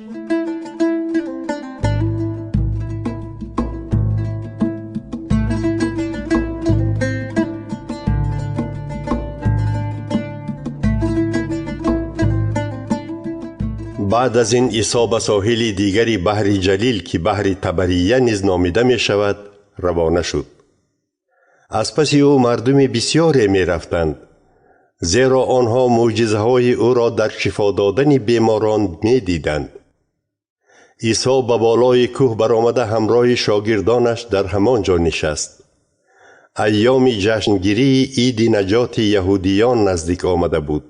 Баъд аз ин Исо ба соҳили дигари баҳри Ҷалил, ки баҳри Табария низ номида мешавад, равона шуд. Аз паси ӯ мардуми бисёре мерафтанд, зеро онҳо мӯъҷизаҳои ӯро дар шифо додани беморон медиданд. Исо ба болои кӯҳ баромада ҳамроҳи шогирдонаш дар ҳамон ҷо нишаст. Айёми ҷашнгирии иди наҷоти яҳудиён наздик омада буд.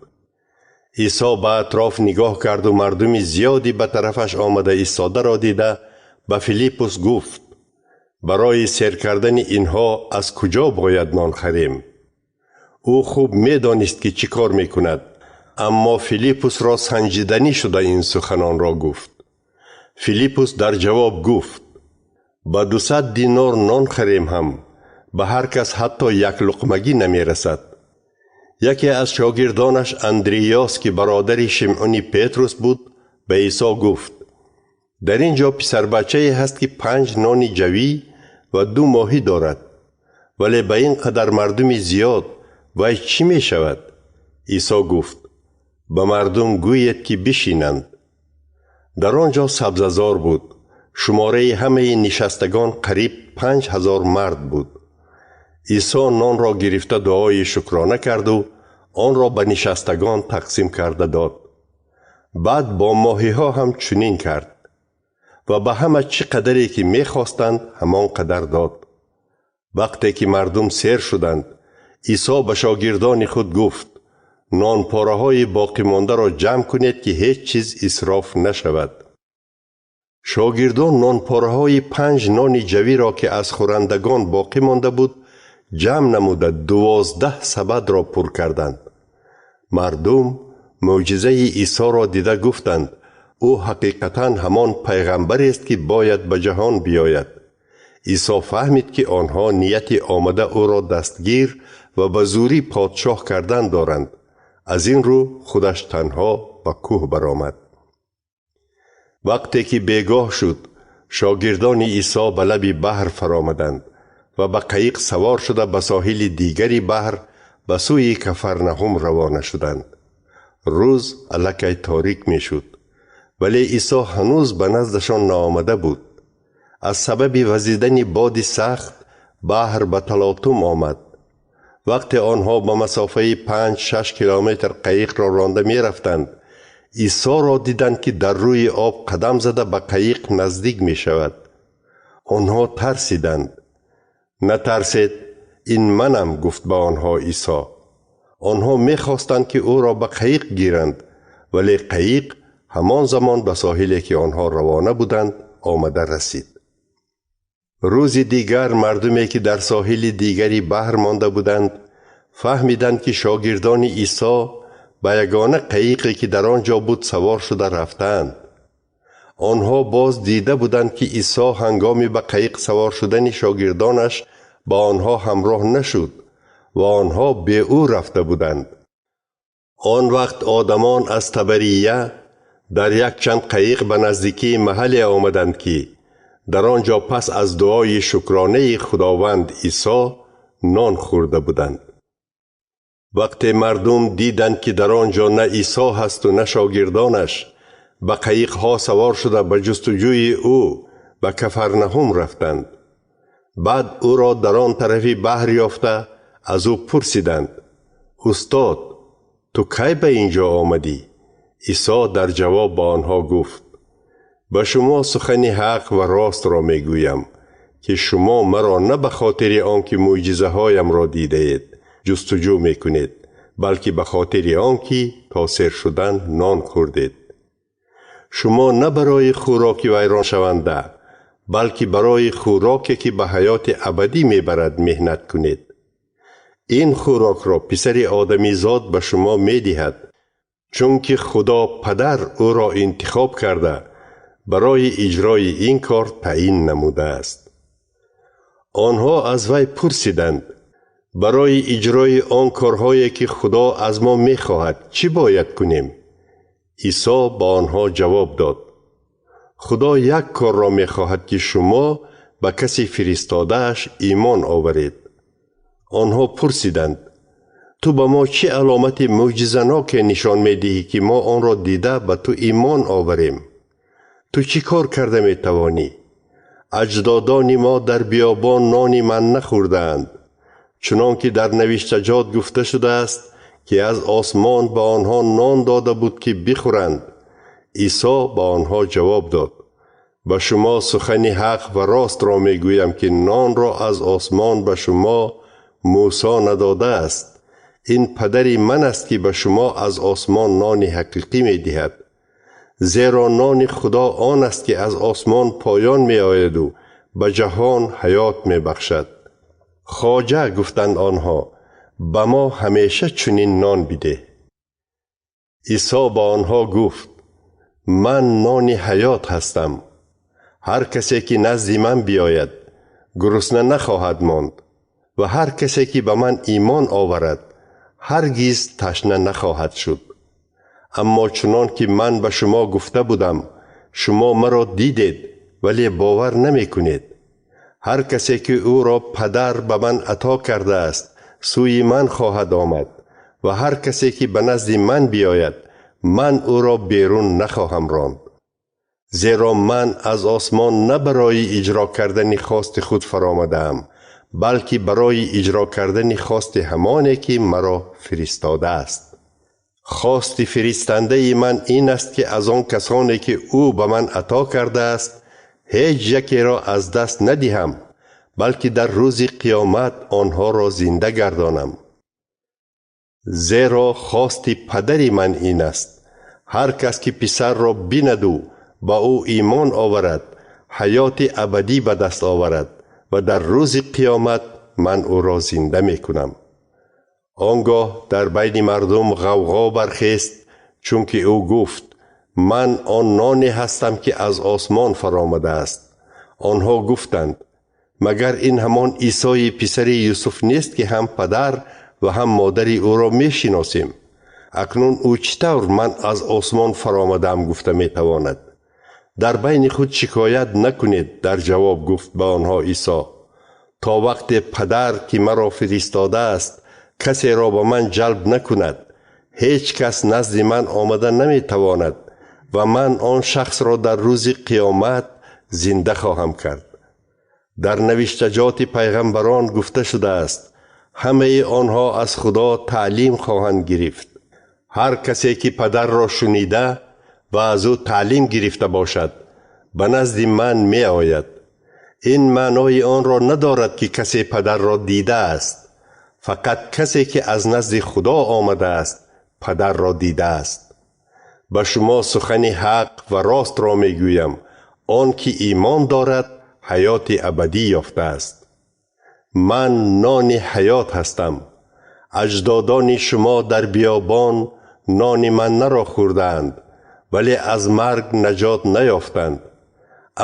Исо ба атроф нигоҳ карду мардуми зиёде ба тарафаш омада истодаро дида ба Филиппус гуфт: барои сер кардани инҳо аз куҷо бояд нон харем? Ӯ хуб медонист, ки чӣ кор мекунад, аммо Филиппусро санҷиданӣ шуда ин суханонро гуфт. Филиппус дар ҷавоб гуфт: ба 200 динор нон харем ҳам ба ҳар кас ҳатто як луқмагӣ намерасад. Яке аз шогирдонаш Андриёс, ки бародари Шимъуни Петрус буд, ба Исо гуфт: дар ин ҷо писарбачае ҳаст, ки 5 нони ҷавӣ ва 2 моҳӣ дорад, вале ба ин қадар мардуми зиёд вай чӣ мешавад? Исо гуфт: ба мардум гӯед, ки бишинанд. Дар он ҷо сабзазор буд. Шумораи ҳамаи нишастагон қариб 5000 мард буд. Исо нонро гирифта дуои шукрона карду онро ба нишастагон тақсим карда дод. Баъд бо моҳиҳо ҳам чунин кард ва ба ҳама чӣ қадаре ки мехостанд, ҳамон қадар дод. Вақте ки мардум сер шуданд, Исо ба шогирдони худ гуфт: нонпораҳои боқимондаро ҷамъ кунед, ки ҳеҷ чиз исроф нашавад. Шогирдон нонпораҳои 5 нони ҷавиро, ки аз хӯрандагон боқӣ монда буд, ҷамъ намуда 12 сабадро пур карданд. Мардум мӯъҷизаи Исоро дида гуфтанд: ӯ ҳақиқатан ҳамон пайғамбарест, ки бояд ба ҷаҳон биёяд. Исо фаҳмид, ки онҳо нияти омада ӯро дастгир ва ба зӯрӣ подшоҳ кардан доранд. Аз ин рӯ худаш танҳо ба кӯҳ баромад. Вақте ки бегоҳ шуд, шогирдони Исо ба лаби баҳр фаромаданд ва ба қаиқ савор шуда ба соҳили дигари баҳр ба сӯи Кафарнаҳум равона шуданд. Рӯз аллакай торик мешуд, вале Исо ҳанӯз ба наздашон наомада буд. Аз сабаби вазидани боди сахт баҳр ба талотум омад. Вақте онҳо ба масофаи 5-6 километр қаиқро ронда мерафтанд, Исоро диданд, ки дар рӯи об қадам зада ба қаиқ наздик мешавад. Онҳо тарсиданд. Натарсед, ин манам, гуфт ба онҳо Исо. Онҳо мехостанд, ки ӯро ба қаиқ гиранд, вале қаиқ ҳамон замон ба соҳиле, ки онҳо равона буданд, омада расид. Рӯзи дигар мардуме, ки дар соҳили дигари баҳр монда буданд, фаҳмиданд, ки шогирдони Исо ба ягона қаиқе, ки дар он ҷо буд, савор шуда рафтаанд. Онҳо боз дида буданд, ки Исо ҳангоми ба қаиқ савор шудани шогирдонаш ба онҳо ҳамроҳ нашуд ва онҳо бе ӯ рафта буданд. Он вақт одамон аз Табария дар якчанд қаиқ ба наздикии маҳалле омаданд, ки дар он ҷо пас аз дуои шукронаи Худованд Исо нон хӯрда буданд. Вақте мардум диданд, ки дар он ҷо на Исо ҳасту на шогирдонаш, ба қаиқҳо савор шуда ба ҷустуҷӯи ӯ ба Кафарнаҳум рафтанд. Баъд ӯро дар он тарафи баҳр ёфта аз ӯ пурсиданд: устод, ту кай ба ин ҷо омадӣ? Исо дар ҷавоб ба онҳо гуфт: ба шумо сухани ҳақ ва ростро мегӯям, ки шумо маро на ба хотири он ки мӯъҷизаҳоямро дидаед ҷустуҷӯ мекунед, балки ба хотири он ки то сер шудан нон хӯрдед. Шумо на барои хӯроки вайроншаванда, балки барои хӯроке, ки ба ҳаёти абадӣ мебарад, меҳнат кунед. Ин хӯрокро писари одамизод ба шумо медиҳад, чунки Худо Падар ӯро интихоб карда барои иҷрои ин кор таъин намудааст. Онҳо аз вай пурсиданд: барои иҷрои он корҳое, ки Худо аз мо мехоҳад, чӣ бояд кунем? Исо ба онҳо ҷавоб дод: Худо як корро мехоҳад, ки шумо ба каси фиристодааш имон оваред. Онҳо пурсиданд: ту ба мо чӣ аломати мӯъҷизаноке нишон медиҳӣ, ки мо онро дида ба ту имон оварем? Ту чӣ кор карда метавонӣ? Аҷдодони мо дар биёбон нони ман нахӯрдаанд, чунон ки дар навиштаҷот гуфта шудааст, ки аз осмон ба онҳо нон дода буд, ки бихӯранд. Исо ба онҳо ҷавоб дод: ба шумо сухани ҳақ ва ростро мегӯям, ки нонро аз осмон ба шумо Мусо надодааст. Ин падари ман аст, ки ба шумо аз осмон нони ҳақиқӣ медиҳад. Зеро нони Худо он аст, ки аз осмон поён меояду ба ҷаҳон ҳаёт мебахшад. Хоҷа, гуфтанд онҳо, ба мо ҳамеша чунин нон бидеҳ. Исо ба онҳо гуфт: ман нони ҳаёт ҳастам. Ҳар касе, ки назди ман биёяд, гурусна нахоҳад монд ва ҳар касе, ки ба ман имон оварад, ҳаргиз ташна нахоҳад шуд. Аммо чунон ки ман ба шумо гуфта будам, шумо маро дидед, вале бовар намекунед. Ҳар касе ки ӯро Падар ба ман ато кардааст, сӯи ман хоҳад омад ва ҳар касе ки ба назди ман биёяд, ман ӯро берун нахоҳам ронд. Зеро ман аз осмон на барои иҷро кардани хости худ фаромадаам, балки барои иҷро кардани хости ҳамоне ки маро фиристодааст. Хости фиристандаи ман ин аст ки аз он касоне ки ӯ ба ман ато кардааст, ҳеҷ якеро аз даст надиҳам, балки дар рӯзи қиёмат онҳоро зинда гардонам. Зеро хости падари ман ин аст: ҳар кас ки писарро бинаду ба ӯ имон оварад, ҳаёти абадӣ ба даст оварад ва дар рӯзи қиёмат ман ӯро зинда мекунам. Он гоҳ дар байни мардум ғавғо бархест, чунки ӯ гуфт: ман он ноне ҳастам ки аз осмон фаромадааст. Онҳо гуфтанд: магар ин ҳамон Исои писари Юсуф нест ки ҳам падар ва ҳам модари ӯро мешиносем? Акнун ӯ чӣ тавр ман аз осмон фаромадаам гуфта метавонад? Дар байни худ шикоят накунед, дар ҷавоб гуфт ба онҳо Исо. То вақте падар ки маро фиристодааст касеро ба ман ҷалб накунад, ҳеҷ кас назди ман омада наметавонад ва ман он шахсро дар рӯзи қиёмат зинда хоҳам кард. Дар навиштаҷоти пайғамбарон гуфта шудааст: ҳамаи онҳо аз Худо таълим хоҳанд гирифт. Ҳар касе ки падарро шунида ва аз ӯ таълим гирифта бошад, ба назди ман меояд. Ин маънои онро надорад ки касе падарро дидааст. Фақат касе ки аз назди Худо омадааст, падарро дидааст. Ба шумо сухани ҳақ ва ростро мегӯям: он ки имон дорад, ҳаёти абадӣ ёфтааст. Ман нони ҳаёт ҳастам. Аҷдодони шумо дар биёбон нони маннаро хӯрдаанд, вале аз марг наҷот наёфтанд.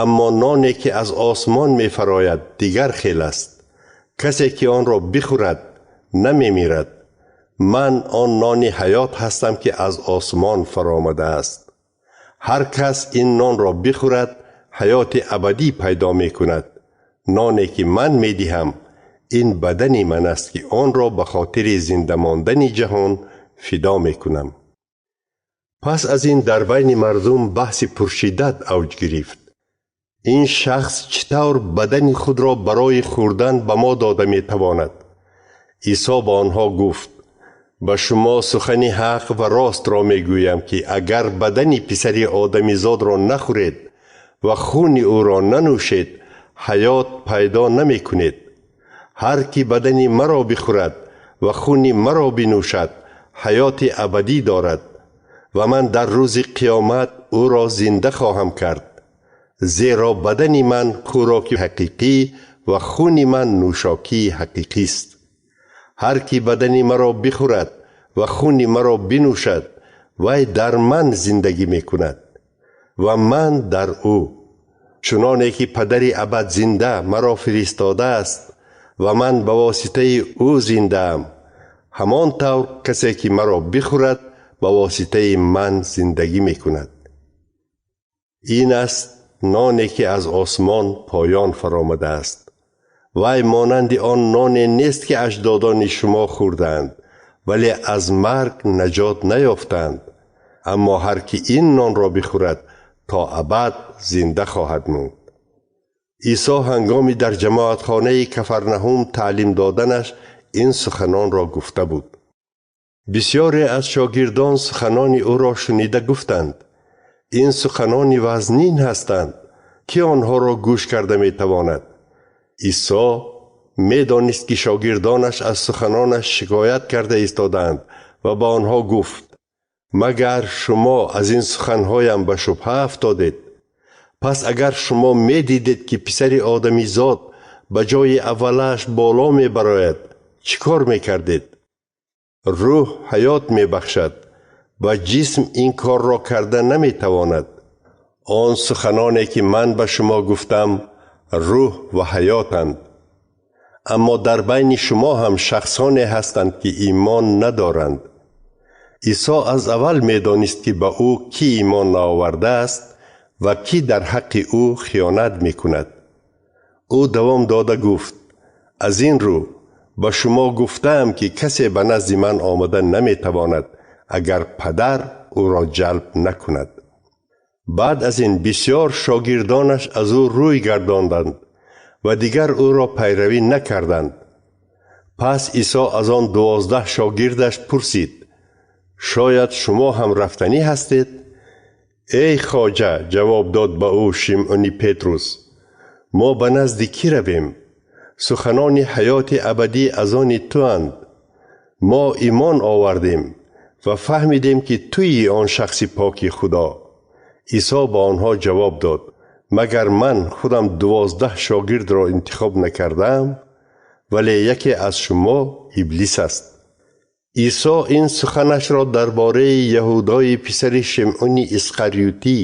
Аммо ноне ки аз осмон мефарояд дигар хел аст. Касе ки онро бихӯрад намемирад. Ман он нони ҳаёт ҳастам ки аз осмон фаромадааст. Ҳар кас ин нонро бихӯрад, ҳаёти абадӣ пайдо мекунад. Ноне ки ман медиҳам, ин бадани ман аст ки онро ба хотири зинда мондани ҷаҳон фидо мекунам. Пас аз ин дар байни мардум баҳси пуршиддат авҷ гирифт. Ин шахс чӣ тавр бадани худро барои хӯрдан ба мо дода метавонад? Исо ба онҳо гуфт: ба шумо сухани ҳақ ва ростро мегӯям ки агар бадани писари одамизодро нахӯред ва хуни ӯро нанӯшед, ҳаёт пайдо намекунед. Ҳар ки бадани маро бихӯрад ва хуни маро бинӯшад, ҳаёти абадӣ дорад ва ман дар рӯзи қиёмат ӯро зинда хоҳам кард. Зеро бадани ман хӯроки ҳақиқӣ ва хуни ман нӯшокии ҳақиқист. Ҳар ки бадани маро бихӯрад ва хуни маро бинӯшад, вай дар ман зиндагӣ мекунад ва ман дар ӯ. Чуноне ки падари абадзинда маро фиристодааст ва ман ба воситаи ӯ зиндаам, ҳамон тавр касе ки маро бихӯрад ба воситаи ман зиндагӣ мекунад. Ин аст ноне ки аз осмон поён фаромадааст. Вай монанди он ноне нест ки аҷдодони шумо хӯрдаанд, вале аз марг наҷот наёфтанд. Аммо ҳар ки ин нонро бихӯрад, то абад зинда хоҳад монд. Исо ҳангоми дар ҷамоатхонаи Кафарнаҳум таълим доданаш ин суханонро гуфта буд. Бисёре аз шогирдон суханони ӯро шунида гуфтанд: ин суханони вазнин ҳастанд, ки онҳоро гӯш карда метавонад? Исо медонист ки шогирдонаш аз суханонаш шикоят карда истодаанд ва ба онҳо гуфт: магар шумо аз ин суханҳоям ба шубҳа афтодед? Пас агар шумо медидед ки писари одамизод ба ҷои аввалаш боло мебарояд, чӣ кор мекардед? Рӯҳ ҳаёт мебахшад ва ҷисм ин корро карда наметавонад. Он суханоне ки ман ба шумо гуфтам, рӯҳ ва ҳаётанд. Аммо дар байни шумо ҳам шахсоне ҳастанд, ки имон надоранд. Исо аз аввал медонист, ки ба ӯ кӣ имон наовардааст ва кӣ дар ҳаққи ӯ хиёнат мекунад. Ӯ давом дода гуфт: аз ин рӯ ба шумо гуфтаам, ки касе ба назди ман омада наметавонад, агар падар ӯро ҷалб накунад. Баъд аз ин бисёр шогирдонаш аз ӯ рӯй гардонданд ва дигар ӯро пайравӣ накарданд. Пас Исо аз он 12 шогирдаш пурсид: шояд шумо ҳам рафтанӣ ҳастед? Эй хоҷа, ҷавоб дод ба ӯ Шимъуни Петрус, мо ба назди кӣ равем? Суханони ҳаёти абадӣ аз они туанд. Мо имон овардем ва фаҳмидем, ки туи он шахси поки Худо. Исо ба онҳо ҷавоб дод: магар ман худам 12 шогирдро интихоб накардаам? Вале яке аз шумо иблис аст. Исо ин суханашро дар бораи Яҳудои писари Шимъуни Исқариютӣ,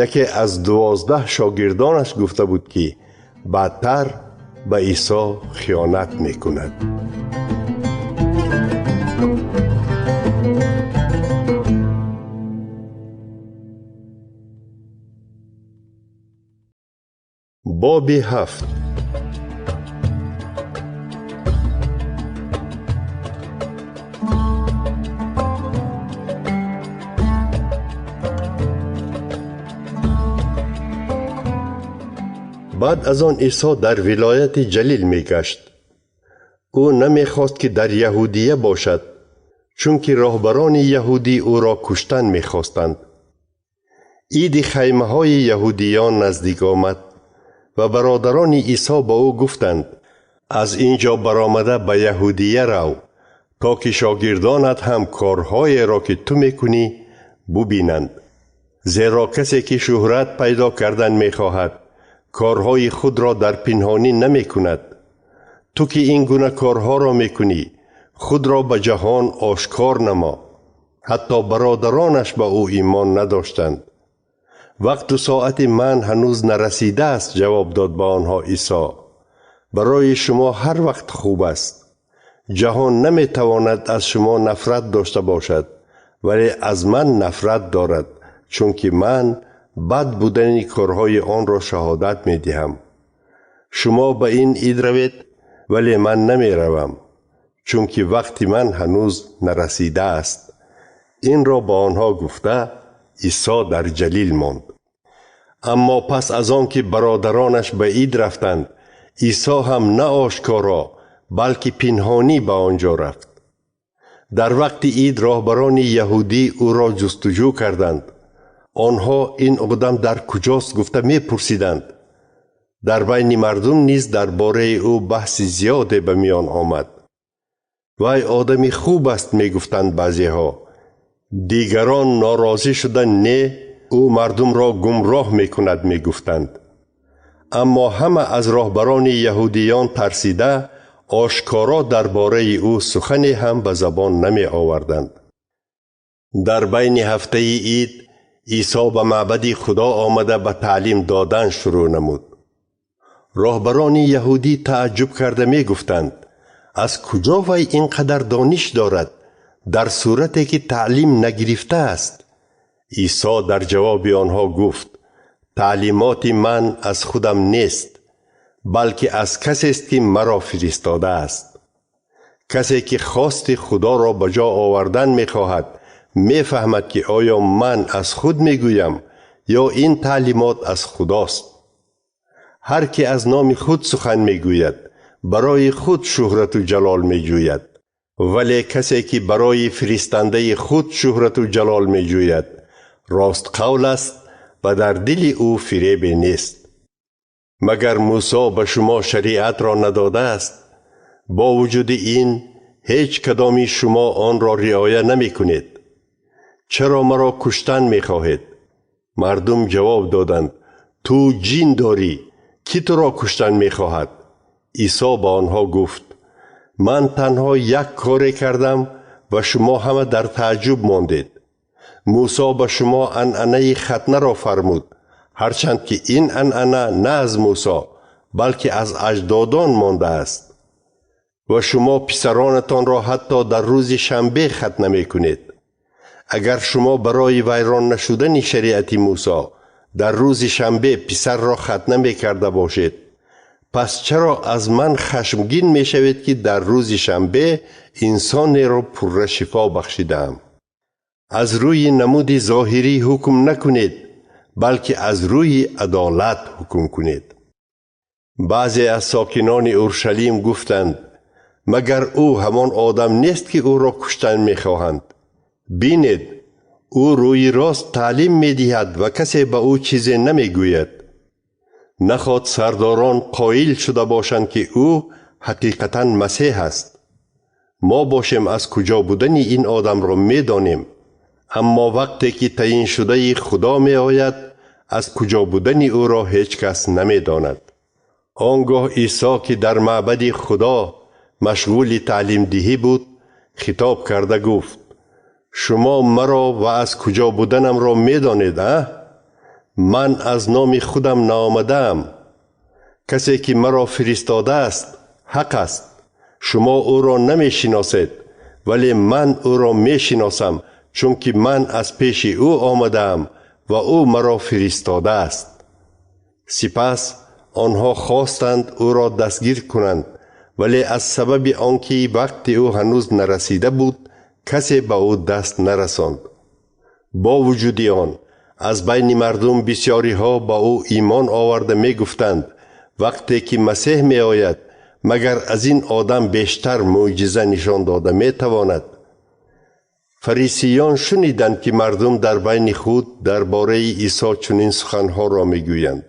яке аз 12 шогирдонаш гуфта буд, ки баъдтар ба Исо хиёнат мекунад. Боби 7. Баъд аз он Исо дар вилояти Ҷалил мегашт. Ӯ намехост, ки дар Яҳудия бошад, чунки роҳбарони яҳудӣ ӯро куштан мехостанд. Иди хаймаҳои яҳудиён наздик омад ва бародарони Исо ба ӯ гуфтанд: аз ин ҷо баромада ба Яҳудия рав, то ки шогирдонат ҳам корҳоеро, ки ту мекунӣ, бубинанд. Зеро касе, ки шӯҳрат пайдо кардан мехоҳад, корҳои худро дар пинҳонӣ намекунад. Ту ки ин гуна корҳоро мекунӣ, худро ба ҷаҳон ошкор намо. Ҳатто бародаронаш ба ӯ имон надоштанд. Вақту соати ман ҳанӯз нарасидааст, ҷавоб дод ба онҳо Исо. Барои шумо ҳар вақт хуб аст. Ҷаҳон наметавонад аз шумо нафрат дошта бошад, вале аз ман нафрат дорад, чунки ман бад будани корҳои онро шаҳодат медиҳам. Шумо ба ин ид равед, вале ман намеравам, чунки вақти ман ҳанӯз нарасидааст. Инро ба онҳо гуфта, Исо дар Ҷалил монд. Аммо пас аз он ки бародаронаш ба ид рафтанд, Исо ҳам на ошкоро, балки пинҳонӣ ба он ҷо рафт. Дар вақти ид роҳбарони яҳудӣ ӯро ҷустуҷӯ карданд. Онҳо ин одам дар куҷост гуфта мепурсиданд. Дар байни мардум низ дар бораи ӯ баҳси зиёде ба миён омад. Вай одами хуб аст, мегуфтанд баъзеҳо. Дигарон норозӣ шуда не, ӯ мардумро гумроҳ мекунад, мегуфтанд. Аммо ҳама аз роҳбарони яҳудиён тарсида, ошкоро дар бораи ӯ сухане ҳам ба забон намеоварданд. Дар байни ҳафтаи ид Исо ба маъбади Худо омада ба таълим додан шурӯъ намуд. Роҳбарони яҳудӣ тааҷҷуб карда мегуфтанд: аз куҷо вай ин қадар дониш дорад, дар сурате ки таълим нагирифтааст? Исо дар ҷавоби онҳо гуфт: таълимоти ман аз худам нест, балки аз касест, ки маро фиристодааст. Касе, ки хости Худоро ба ҷо овардан мехоҳад, мефаҳмад, ки оё ман аз худ мегӯям ё ин таълимот аз Худост. Ҳар ки аз номи худ сухан мегӯяд, барои худ шӯҳрату ҷалол меҷӯяд. Вале касе, ки барои фиристандаи худ шӯҳрату ҷалол меҷӯяд, ростқавл аст ва дар дили ӯ фиребе нест. Магар Мусо ба шумо шариатро надодааст? Бо вуҷуди ин ҳеҷ кадоми шумо онро риоя намекунед. Чаро маро куштан мехоҳед? Мардум ҷавоб доданд: ту ҷин дорӣ, кӣ туро куштан мехоҳад? Исо ба онҳо гуфт: ман танҳо як коре кардам ва шумо ҳама дар тааҷҷуб мондед. Мусо ба шумо анъанаи хатнаро фармуд, ҳарчанд ки ин анъана на аз Мусо, балки аз аҷдодон мондааст. ва шумо писаронатонро ҳатто дар рӯзи шанбе хатна мекунед. Агар шумо барои вайрон нашудани шариати Мусо дар рӯзи шанбе писарро хатна мекарда бошед, пас чаро аз ман хашмгин мешавед, ки дар рӯзи шанбе инсонеро пурра шифо бахшидаам? Аз рӯи намуди зоҳирӣ ҳукм накунед, балки аз рӯи адолат ҳукм кунед. Баъзе аз сокинони Уршалим гуфтанд: магар ӯ ҳамон одам нест, ки ӯро куштан мехоҳанд? Бинед, ӯ рӯи рост таълим медиҳад ва касе ба ӯ чизе намегӯяд. Наход сардорон қоил шуда бошанд, ки ӯ ҳақиқатан Масеҳ аст. Мо бошем аз куҷо будани ин одамро медонем, аммо вақте ки таъйиншудаи Худо меояд, аз куҷо будани ӯро ҳеҷ кас намедонад. Он гоҳ Исо, ки дар маъбади Худо машғули таълимдиҳӣ буд, хитоб карда гуфт: шумо маро ва аз куҷо буданамро медонед, а? Ман аз номи худам наомадаам. Касе ки маро фиристодааст, ҳақ аст. Шумо ӯро намешиносед, вале ман ӯро мешиносам, чунки ман аз пеши ӯ омадаам ва ӯ маро фиристодааст. Сипас онҳо хостанд ӯро дастгир кунанд, вале аз сабаби он ки вақти ӯ ҳанӯз нарасида буд, касе ба ӯ даст нарасонд. Бо вуҷуди он, аз байни мардум бисёриҳо ба ӯ имон оварда мегуфтанд: вақте ки Масеҳ меояд, магар аз ин одам бештар мӯъҷиза нишон дода метавонад? Фарисиён шуниданд, ки мардум дар байни худ дар бораи Исо чунин суханҳоро мегӯянд.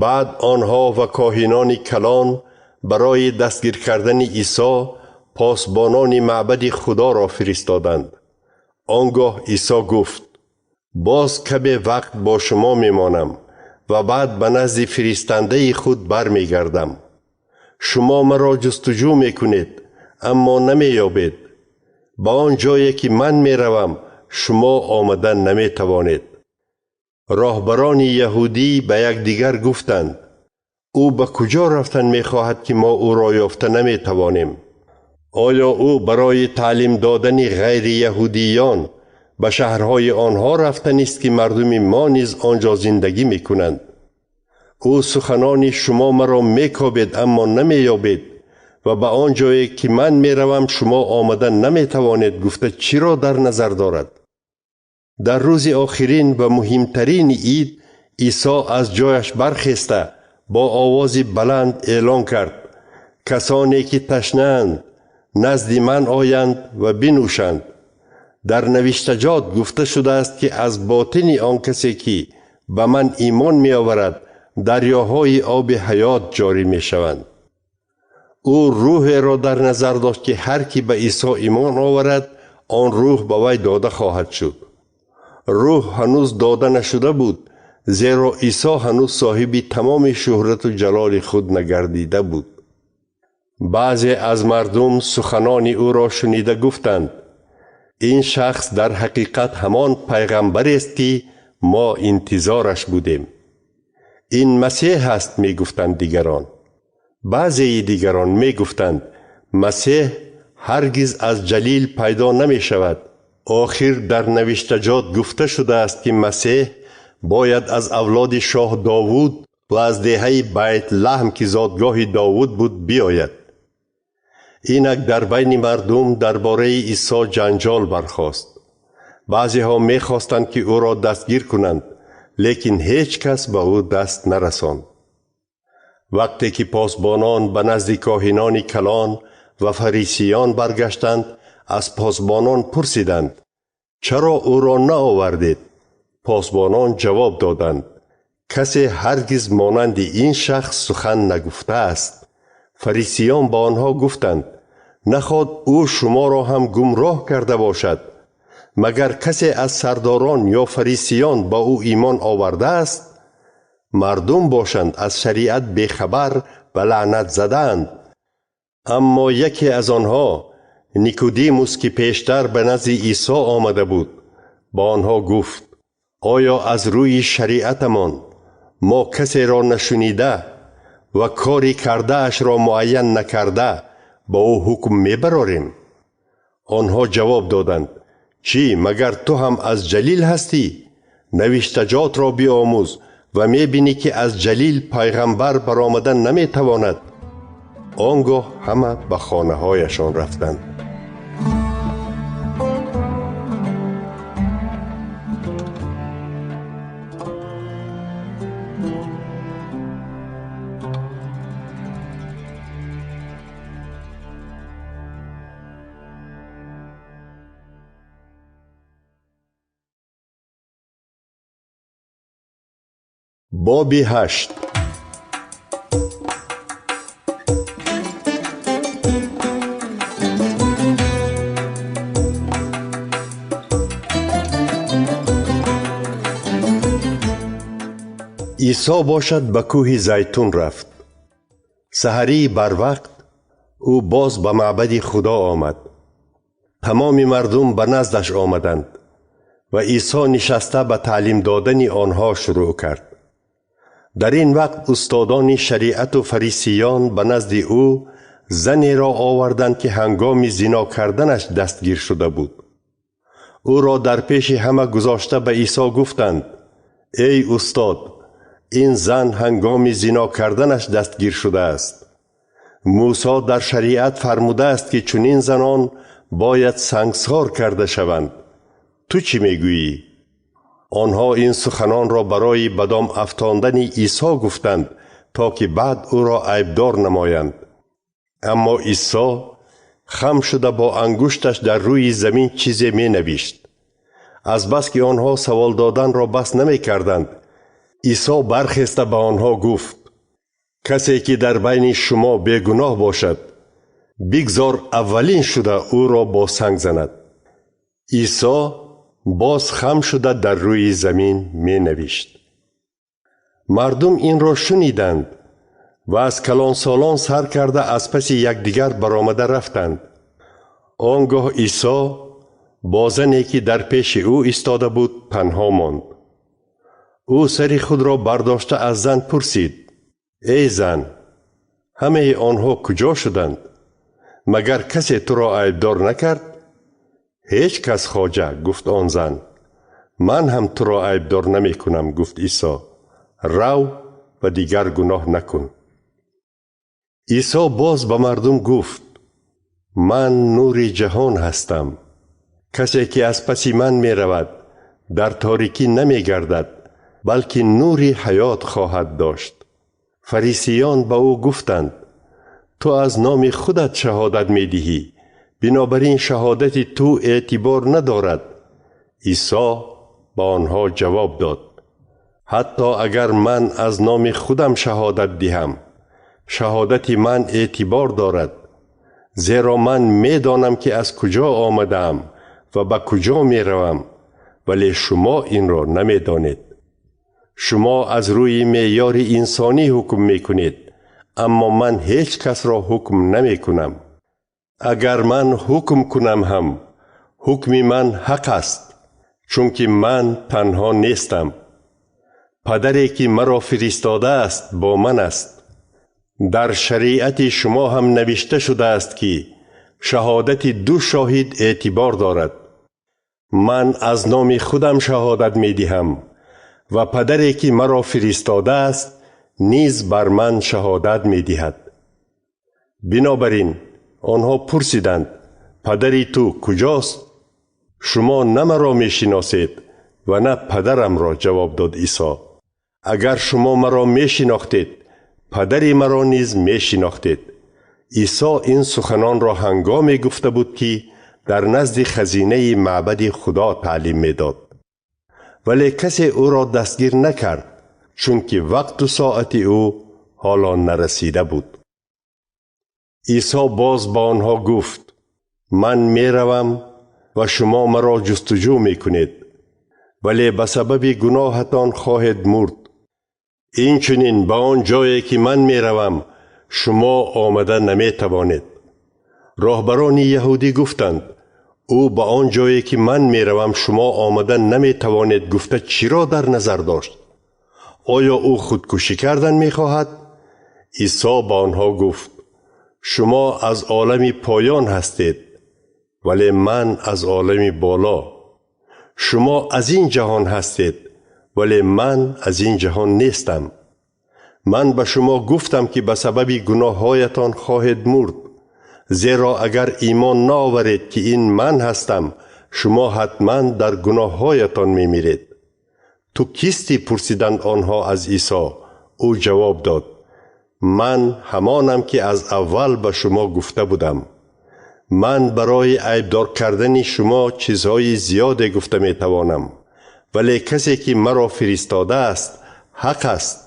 Баъд онҳо ва коҳинони калон барои дастгир кардани Исо посбонони маъбади Худоро фиристоданд. Он гоҳ Исо гуфт: боз каме вақт бо шумо мемонам ва баъд ба назди фиристандаи худ бармегардам. Шумо маро ҷустуҷӯ мекунед, аммо намеёбед. Ба он ҷое ки ман меравам, шумо омада наметавонед. Роҳбарони яҳудӣ ба якдигар гуфтанд: ӯ ба куҷо рафтан мехоҳад, ки мо ӯро ёфта наметавонем? Оё ӯ барои таълим додани ғайрияҳудиён ба шаҳрҳои онҳо рафтанист, ки мардуми мо низ он ҷо зиндагӣ мекунанд? Ӯ суханони шумо маро мекобед, аммо намеёбед ва ба он ҷое ки ман меравам, шумо омада наметавонед гуфта чиро дар назар дорад? Дар рӯзи охирин ва муҳимтарини ид Исо аз ҷояш бархеста бо овози баланд эълон кард: касоне ки ташнаанд, назди ман оянд ва бинӯшанд. Дар навиштаҷот гуфта шудааст, ки аз ботини он касе ки ба ман имон меоварад, дарёҳои оби ҳаёт ҷорӣ мешаванд. Ӯ рӯҳеро дар назар дошт, ки ҳар ки ба Исо имон оварад, он рӯҳ ба вай дода хоҳад шуд. Рӯҳ ҳанӯз дода нашуда буд, зеро Исо ҳанӯз соҳиби тамоми шӯҳрату ҷалоли худ нагардида буд. Баъзе аз мардум суханони ӯро шунида гуфтанд: ин шахс дар ҳақиқат ҳамон пайғамбарест, ки мо интизораш будем. Ин Масеҳ аст, мегуфтанд дигарон. Баъзеи дигарон мегуфтанд: Масеҳ ҳаргиз аз Ҷалил пайдо намешавад. Охир дар навиштаҷот гуфта шудааст, ки Масеҳ бояд аз авлоди шоҳ Довуд ва аз деҳаи Байтлаҳм, ки зодгоҳи Довуд буд, биёяд. Инак дар байни мардум дар бораи Исо ҷанҷол бархост. Баъзеҳо мехостанд, ки ӯро дастгир кунанд, лекин ҳеҷ кас ба ӯ даст нарасонд. Вақте ки посбонон ба назди коҳинони калон ва фарисиён баргаштанд, аз посбонон пурсиданд: чаро ӯро наовардед? Посбонон ҷавоб доданд: касе ҳаргиз монанди ин шахс сухан нагуфтааст. Фарисиён ба онҳо гуфтанд: наход ӯ шуморо ҳам гумроҳ карда бошад. Магар касе аз сардорон ё фарисиён ба ӯ имон овардааст? Мардум бошанд аз шариат бехабар ва лаънат задаанд. Аммо яке аз онҳо, Никодимус, ки пештар ба назди Исо омада буд, ба онҳо гуфт: оё аз рӯи шариатамон мо касеро нашунида ва кори кардаашро муайян накарда ба ӯ ҳукм мебарорем? Онҳо ҷавоб доданд: чӣ, магар ту ҳам аз Ҷалил ҳастӣ? Навиштаҷотро биомӯз ва мебинӣ, ки аз Ҷалил пайғамбар баромада наметавонад. Он гоҳ ҳама ба хонаҳояшон рафтанд. Боби 8. Исо бошад ба кӯҳи Зайтун рафт. Саҳарии барвақт ӯ боз ба маъбади Худо омад. Тамоми мардум ба наздаш омаданд ва Исо нишаста ба таълим додани онҳо шурӯъ кард. Дар ин вақт устодони шариату фарисиён ба назди ӯ занеро оварданд, ки ҳангоми зино карданаш дастгир шуда буд. Ӯро дар пеши ҳама гузошта ба Исо гуфтанд: эй устод, ин зан ҳангоми зино карданаш дастгир шудааст. Мусо дар шариат фармудааст, ки чунин занон бояд сангсор карда шаванд. Ту чӣ мегӯӣ? Онҳо ин суханонро барои ба дом афтондани Исо гуфтанд, то ки баъд ӯро айбдор намоянд. Аммо Исо хам шуда бо ангушташ дар рӯи замин чизе менавишт. Азбаски онҳо савол доданро бас намекарданд, Исо бархеста ба онҳо гуфт: касе ки дар байни шумо бегуноҳ бошад, бигзор аввалин шуда ӯро бо санг занад. Исо боз хам шуда дар рӯи замин менавишт. Мардум инро шуниданд ва аз калонсолон сар карда аз паси якдигар баромада рафтанд. Он гоҳ Исо бо зане ки дар пеши ӯ истода буд танҳо монд. Ӯ сари худро бардошта аз зан пурсид: эй зан, ҳамаи онҳо куҷо шуданд? Магар касе туро айбдор накард? Ҳеҷ кас, хоҷа, гуфт он зан. Ман ҳам туро айбдор намекунам, гуфт Исо. Рав ва дигар гуноҳ накун. Исо боз ба мардум гуфт: ман нури ҷаҳон ҳастам. Касе ки аз паси ман меравад, дар торикӣ намегардад, балки нури ҳаёт хоҳад дошт. Фарисиён ба ӯ гуфтанд: ту аз номи худат шаҳодат медиҳӣ, бинобар ин шаҳодати ту эътибор надорад. Исо ба онҳо ҷавоб дод: ҳатто агар ман аз номи худам шаҳодат диҳам, шаҳодати ман эътибор дорад, зеро ман медонам ки аз куҷо омадаам ва ба куҷо меравам, вале шумо инро намедонед. Шумо аз рӯи меъёри инсонӣ ҳукм мекунед, аммо ман ҳеҷ касро ҳукм намекунам. Агар ман ҳукм кунам ҳам, ҳукми ман ҳақ аст, чунки ман танҳо нестам. Падаре ки маро фиристодааст бо ман аст. Дар шариати шумо ҳам навишта шудааст, ки шаҳодати ду шоҳид эътибор дорад. Ман аз номи худам шаҳодат медиҳам ва падаре ки маро фиристодааст низ бар ман шаҳодат медиҳад. Бинобар ин онҳо пурсиданд: падари ту куҷост? Шумо на маро мешиносед ва на падарамро, ҷавоб дод Исо. Агар шумо маро мешинохтед, падари маро низ мешинохтед. Исо ин суханонро ҳангоме гуфта буд, ки дар назди хазинаи маъбади Худо таълим медод. Вале касе ӯро дастгир накард, чунки вақту соати ӯ ҳоло нарасида буд. Исо боз ба онҳо гуфт: ман меравам ва шумо маро ҷустуҷӯ мекунед, вале ба сабаби гуноҳатон хоҳед мурд. Инчунин ба он ҷое ки ман меравам, шумо омада наметавонед. Роҳбарони яҳудӣ гуфтанд: ӯ ба он ҷое ки ман меравам, шумо омада наметавонед гуфта чиро дар назар дошт? Оё ӯ худкушӣ кардан мехоҳад? Исо ба онҳо гуфт: Шумо аз олами поён ҳастед, вале ман аз олами боло. Шумо аз ин ҷаҳон ҳастед, вале ман аз ин ҷаҳон нестам. Ман ба шумо гуфтам, ки ба сабаби гуноҳҳоятон хоҳед мурд. Зеро агар имон наоваред, ки ин ман ҳастам, шумо ҳатман дар гуноҳҳоятон мемиред. Ту кистӣ? Пурсиданд онҳо аз Исо. Ӯ ҷавоб дод: Ман ҳамонам, ки аз аввал ба шумо гуфта будам. Ман барои айбдор кардани шумо чизҳои зиёде гуфта метавонам, вале касе, ки маро фиристодааст, ҳақ аст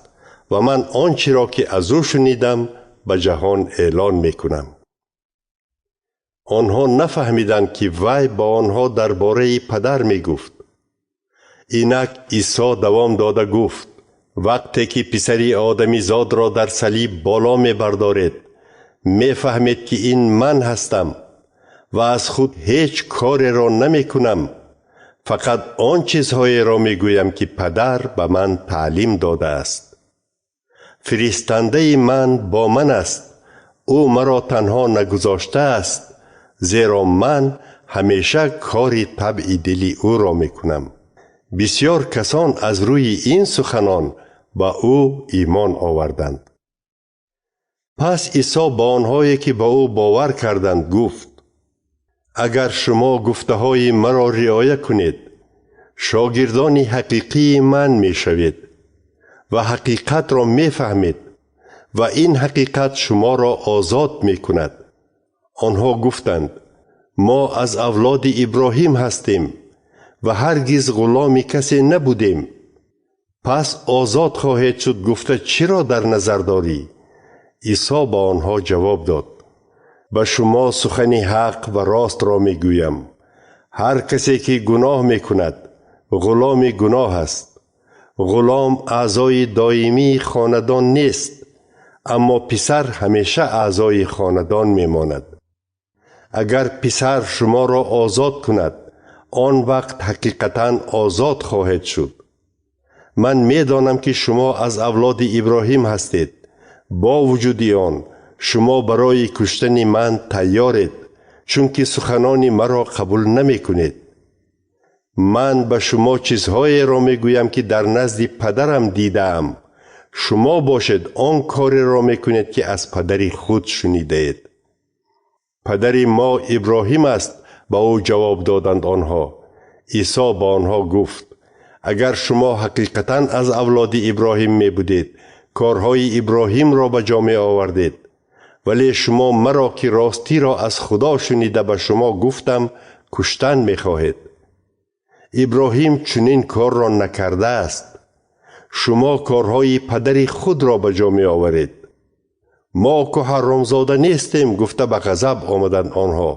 ва ман он чиро, ки аз ӯ шунидам, ба ҷаҳон эълон мекунам. Онҳо нафаҳмиданд, ки вай ба онҳо дар бораи падар мегуфт. Инак Исо давом дода гуфт: вақте ки писари одамизодро дар салиб боло мебардоред, мефаҳмед, ки ин ман ҳастам ва аз худ ҳеҷ кореро намекунам, фақат он чизҳоеро мегӯям, ки падар ба ман таълим додааст. Фиристандаи ман бо ман аст, ӯ маро танҳо нагузоштааст, зеро ман ҳамеша кори табъи дили ӯро мекунам. Бисёр касон аз рӯи ин суханон ба ӯ имон оварданд. Пас Исо ба онҳое, ки ба ӯ бовар карданд, гуфт: агар шумо гуфтаҳои маро риоя кунед, шогирдони ҳақиқии ман мешавед ва ҳақиқатро мефаҳмед ва ин ҳақиқат шуморо озод мекунад. Онҳо гуфтанд: мо аз авлоди Иброҳим ҳастем ва ҳаргиз ғуломи касе набудем. Пас озод хоҳед шуд гуфта чиро дар назар дорӣ? Исо ба онҳо ҷавоб дод: ба шумо сухани ҳақ ва ростро мегӯям. Ҳар касе, ки гуноҳ мекунад, ғуломи гуноҳ аст. Ғулом аъзои доимии хонадон нест, аммо писар ҳамеша аъзои хонадон мемонад. Агар писар шуморо озод кунад, он вақт ҳақиқатан озод хоҳед шуд. Ман медонам, ки шумо аз авлоди Иброҳим ҳастед. Бо вуҷуди он, шумо барои куштани ман тайёред, чунки суханони маро қабул намекунед. Ман ба шумо чизҳоеро мегӯям, ки дар назди падарам дидаам. Шумо бошед он кореро мекунед, ки аз падари худ шунидаед. Падари мо Иброҳим аст, ба ӯ ҷавоб доданд онҳо. Исо ба онҳо гуфт: агар шумо ҳақиқатан аз авлоди Иброҳим мебудед, корҳои Иброҳимро ба ҷо меовардед. Вале шумо маро, ки ростиро аз Худо шунида ба шумо гуфтам, куштан мехоҳед. Иброҳим чунин корро накардааст. Шумо корҳои падари худро ба ҷо меоваред. Мо ку ҳаромзода нестем, гуфта ба ғазаб омаданд онҳо.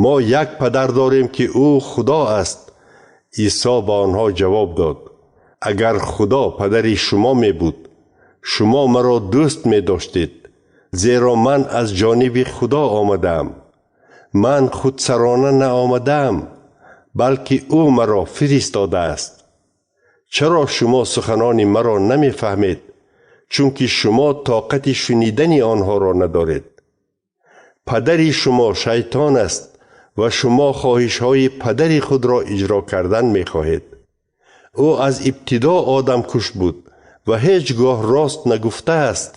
Мо як падар дорем, ки ӯ Худо аст. Исо ба онҳо ҷавоб дод: агар Худо падари шумо мебуд, шумо маро дӯст медоштед, зеро ман аз ҷониби Худо омадаам. Ман худсарона наомадаам, балки ӯ маро фиристодааст. Чаро шумо суханони маро намефаҳмед? Чунки шумо тоқати шунидани онҳоро надоред. Падари шумо шайтон аст ва шумо хоҳишҳои падари худро иҷро кардан мехоҳед. Ӯ аз ибтидо одамкуш буд ва ҳеҷ гоҳ рост нагуфтааст,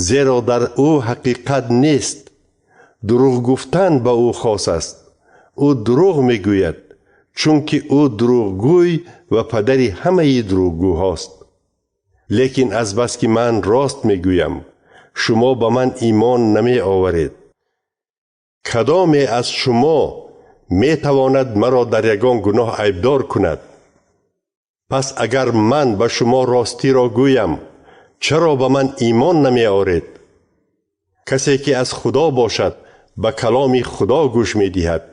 зеро дар ӯ ҳақиқат нест. Дурӯғ гуфтан ба ӯ хос аст. Ӯ дурӯғ мегӯяд, чунки ӯ дурӯғгӯй ва падари ҳамаи дурӯғгӯҳост. Лекин азбаски ман рост мегӯям, шумо ба ман имон намеоваред. Кадоме аз шумо метавонад маро дар ягон гуноҳ айбдор кунад? Пас агар ман ба шумо ростиро гӯям, чаро ба ман имон намеоред? Касе, ки аз Худо бошад, ба каломи Худо гӯш медиҳад.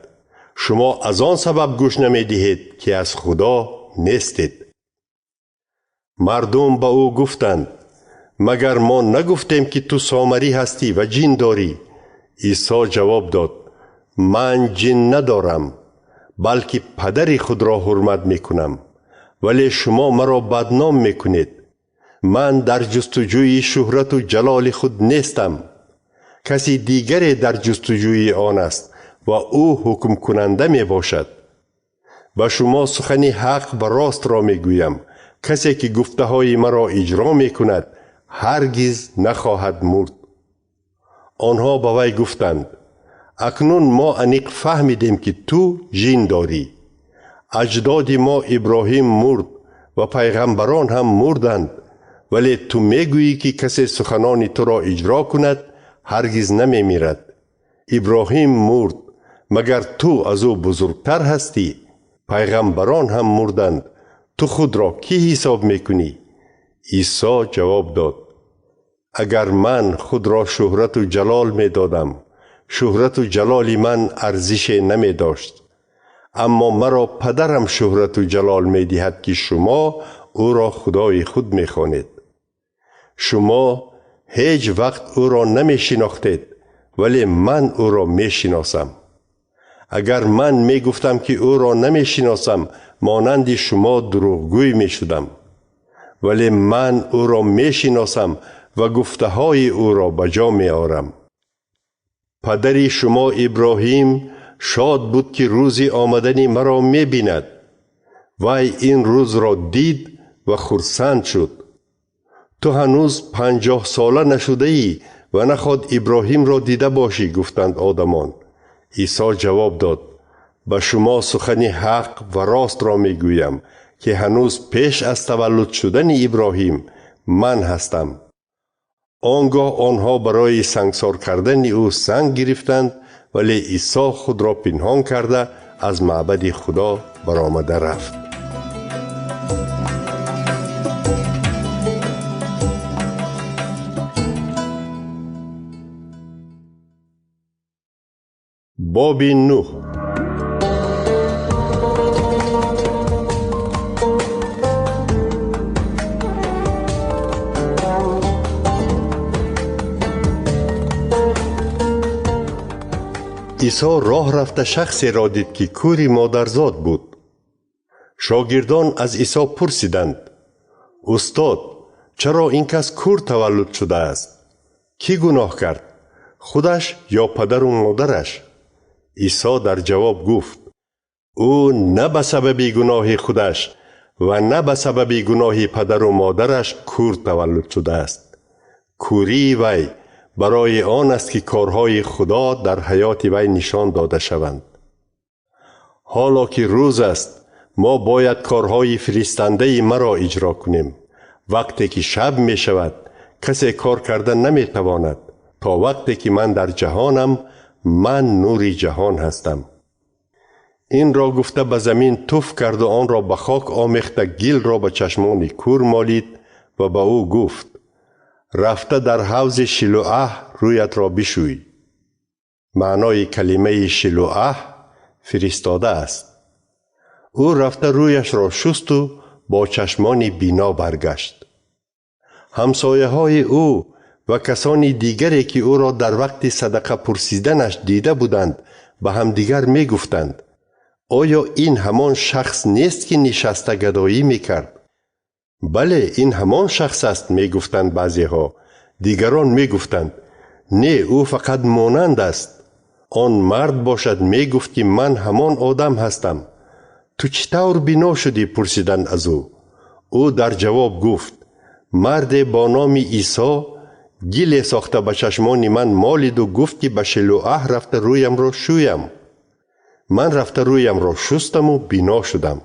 Шумо аз он сабаб гӯш намедиҳед, ки аз Худо нестед. Мардум ба ӯ гуфтанд: магар мо нагуфтем, ки ту сомарӣ ҳастӣ ва ҷин дорӣ? Исо ҷавоб дод: ман ҷин надорам, балки падари худро ҳурмат мекунам, вале шумо маро бадном мекунед. Ман дар ҷустуҷӯи шӯҳрату ҷалоли худ нестам. Каси дигаре дар ҷустуҷӯи он аст ва ӯ ҳукмкунанда мебошад. Ба шумо сухани ҳақ ва ростро мегӯям. Касе ки гуфтаҳои маро иҷро мекунад, ҳаргиз нахоҳад мурд. Онҳо ба вай гуфтанд: акнун мо аниқ фаҳмидем, ки ту ҷин дорӣ. Аҷдоди мо Иброҳим мурд ва пайғамбарон ҳам мурданд, вале ту мегӯӣ, ки касе суханони туро иҷро кунад, ҳаргиз намемирад. Иброҳим мурд, магар ту аз ӯ бузургтар ҳастӣ? Пайғамбарон ҳам мурданд. Ту худро кӣ ҳисоб мекунӣ? Исо ҷавоб дод: агар ман худро шӯҳрату ҷалол медодам, шӯҳрату ҷалоли ман арзише намедошт. Аммо маро падарам шӯҳрату ҷалол медиҳад, ки шумо ӯро Худои худ мехонед. Шумо ҳеҷ вақт ӯро намешинохтед, вале ман ӯро мешиносам. Агар ман мегуфтам, ки ӯро намешиносам, монанди шумо дурӯғгӯй мешудам. Вале ман ӯро мешиносам ва гуфтаҳои ӯро ба ҷо меорам. Падари шумо Иброҳим шод буд, ки рӯзи омадани маро мебинад. Вай ин рӯзро дид ва хурсанд шуд. Ту ҳанӯз 50 сола нашудаӣ ва наход Иброҳимро дида бошӣ, гуфтанд одамон. Исо ҷавоб дод: ба шумо сухани ҳақ ва ростро мегӯям, ки ҳанӯз пеш аз таваллуд шудани Иброҳим ман ҳастам. Он гоҳ онҳо барои сангсор кардани ӯ санг гирифтанд, вале Исо худро пинҳон карда аз маъбади Худо баромада рафт. Боби 9. Исо роҳ рафта шахсеро дид, ки кӯри модарзод буд. Шогирдон аз Исо пурсиданд: устод, чаро ин кас кӯр таваллуд шудааст? Кӣ гуноҳ кард, худаш ё падару модараш? Исо дар ҷавоб гуфт: ӯ на ба сабаби гуноҳи худаш ва на ба сабаби гуноҳи падару модараш кӯр таваллуд шудааст. Кӯрии вай барои он аст, ки корҳои Худо дар ҳаёти вай нишон дода шаванд. Ҳоло ки рӯз аст, мо бояд корҳои фиристандаи маро иҷро кунем. Вақте ки шаб мешавад, касе кор карда наметавонад. То вақте ки ман дар ҷаҳонам, ман нури ҷаҳон ҳастам. Инро гуфта ба замин туф карду онро ба хок омехта гилро ба чашмони кӯр молид ва ба ӯ гуфт: рафта дар ҳавзи Шилуаҳ рӯятро бишӯй. Маънои калимаи Шилуаҳ фиристода аст. Ӯ рафта рӯяшро шусту бо чашмони бино баргашт. Ҳамсояҳои ӯ ва касони дигаре, ки ӯро дар вақти садақа пурсиданаш дида буданд, ба ҳамдигар мегуфтанд: оё ин ҳамон шахс нест, ки нишаста гадоӣ мекард? Бале, ин ҳамон шахс аст, мегуфтанд баъзеҳо. Дигарон мегуфтанд: не, ӯ фақат монанд аст. Он мард бошад мегуфт, ки ман ҳамон одам ҳастам. Ту чӣ тавр бино шудӣ? Пурсиданд аз ӯ. Ӯ дар ҷавоб гуфт: марде бо номи Исо гиле сохта ба чашмони ман молиду гуфт, ки ба Шилуаҳ рафта рӯямро шӯям. Ман рафта рӯямро шустаму бино шудам.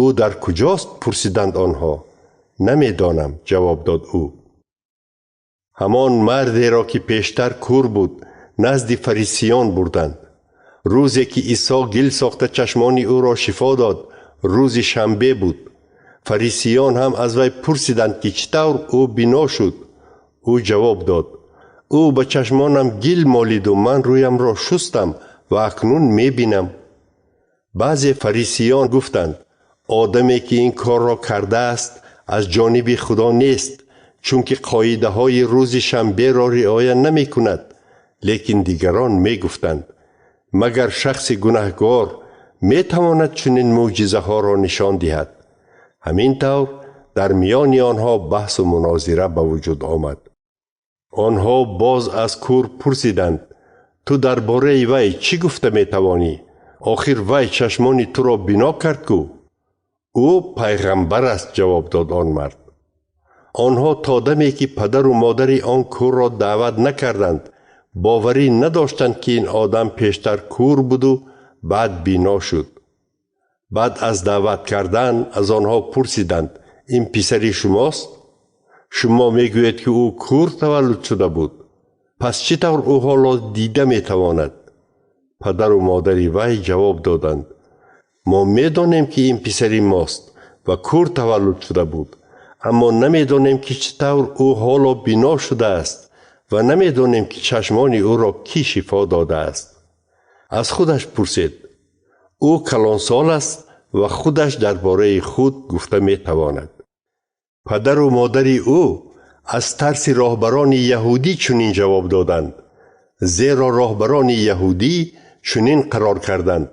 Ӯ дар куҷост? Пурсиданд онҳо. Намедонам, ҷавоб дод ӯ. Ҳамон мардеро, ки пештар кӯр буд, назди фарисиён бурданд. Рӯзе ки Исо гил сохта чашмони ӯро шифо дод, рӯзи шанбе буд. Фарисиён ҳам аз вай пурсиданд, ки чӣ тавр ӯ бино шуд. Ӯ ҷавоб дод: ӯ ба чашмонам гил молиду ман рӯямро шустам ва акнун мебинам. Баъзе фарисиён гуфтанд: одаме, ки ин корро кардааст, аз ҷониби Худо нест, чунки қоидаҳои рӯзи шанберо риоя намекунад. Лекин дигарон мегуфтанд: магар шахси гунаҳгор метавонад чунин мӯъҷизаҳоро нишон диҳад? Ҳамин тавр дар миёни онҳо баҳсу мунозира ба вуҷуд омад. Онҳо боз аз кур пурсиданд: ту дар бораи вай чӣ гуфта метавонӣ? Охир вай чашмони туро бино кард ку? Ӯ пайғамбар аст, ҷавоб дод он мард. Онҳо то даме ки падару модари он курро даъват накарданд, боварӣ надоштанд, ки ин одам пештар кур буду баъд бино шуд. Баъд аз даъват кардан аз онҳо пурсиданд: ин писари шумост? Шумо мегӯед, ки ӯ кур таваллуд шуда буд. Пас чӣ тавр ӯ ҳоло дида метавонад? Падару модари вай ҷавоб доданд: мо медонем, ки ин писари мост ва кур таваллуд шуда буд, аммо намедонем, ки чӣ тавр ӯ ҳоло бино шудааст ва намедонем, ки чашмони ӯро кӣ шифо додааст. Аз худаш пурсед. Ӯ калонсол аст ва худаш дар бораи худ гуфта метавонад. Падару модари ӯ аз тарси роҳбарони яҳудӣ чунин ҷавоб доданд, зеро роҳбарони яҳудӣ чунин қарор карданд: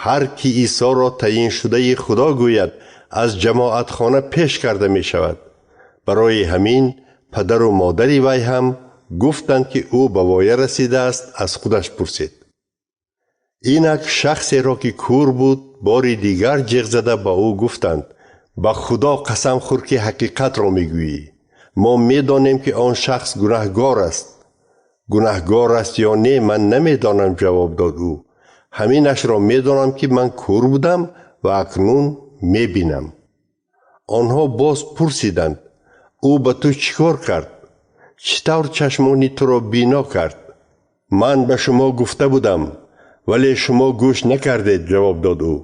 ҳар ки Исоро таъйиншудаи Худо гӯяд, аз ҷамоатхона пеш карда мешавад. Барои ҳамин падару модари вай ҳам гуфтанд, ки ӯ ба воя расидааст, аз худаш пурсед. Инак шахсеро, ки кур буд, бори дигар ҷеғ зада ба ӯ гуфтанд: ба Худо қасам хӯр, ки ҳақиқатро мегӯӣ. Мо медонем, ки он шахс гунаҳгор аст. Гунаҳгор аст ё не, ман намедонам, ҷавоб дод ӯ. Ҳаминашро медонам, ки ман кур будам ва акнун мебинам. Онҳо боз пурсиданд: ӯ ба ту чӣ кор кард? Чӣ тавр чашмони туро бино кард? Ман ба шумо гуфта будам, вале шумо гӯш накардед, ҷавоб дод ӯ.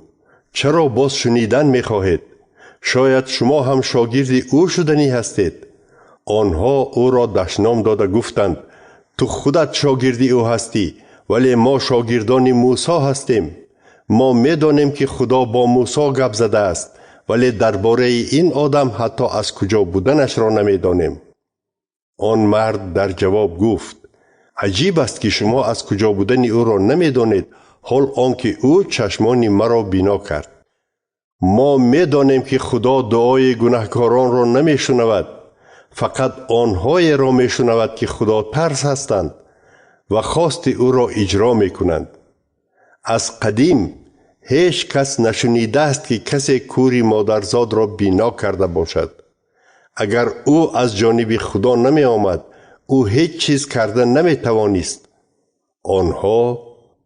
Чаро боз шунидан мехоҳед? Шояд шумо ҳам шогирди ӯ шуданӣ ҳастед. Онҳо ӯро дашном дода гуфтанд: ту худат шогирди ӯ ҳастӣ, вале мо шогирдони Мусо ҳастем. Мо медонем, ки Худо бо Мусо гап задааст, вале дар бораи ин одам ҳатто аз куҷо буданашро намедонем. Он мард дар ҷавоб гуфт: аҷиб аст, ки шумо аз куҷо будани ӯро намедонед, ҳол он ки ӯ чашмони маро бино кард. Мо медонем, ки Худо дуои гунаҳкоронро намешунавад, фақат онҳоеро мешунавад, ки худотарс ҳастанд ва хости ӯро иҷро мекунанд. Аз қадим ҳеҷ кас нашунидааст, ки касе кури модарзодро бино карда бошад. Агар ӯ аз ҷониби Худо намеомад, ӯ ҳеҷ чиз карда наметавонист. Онҳо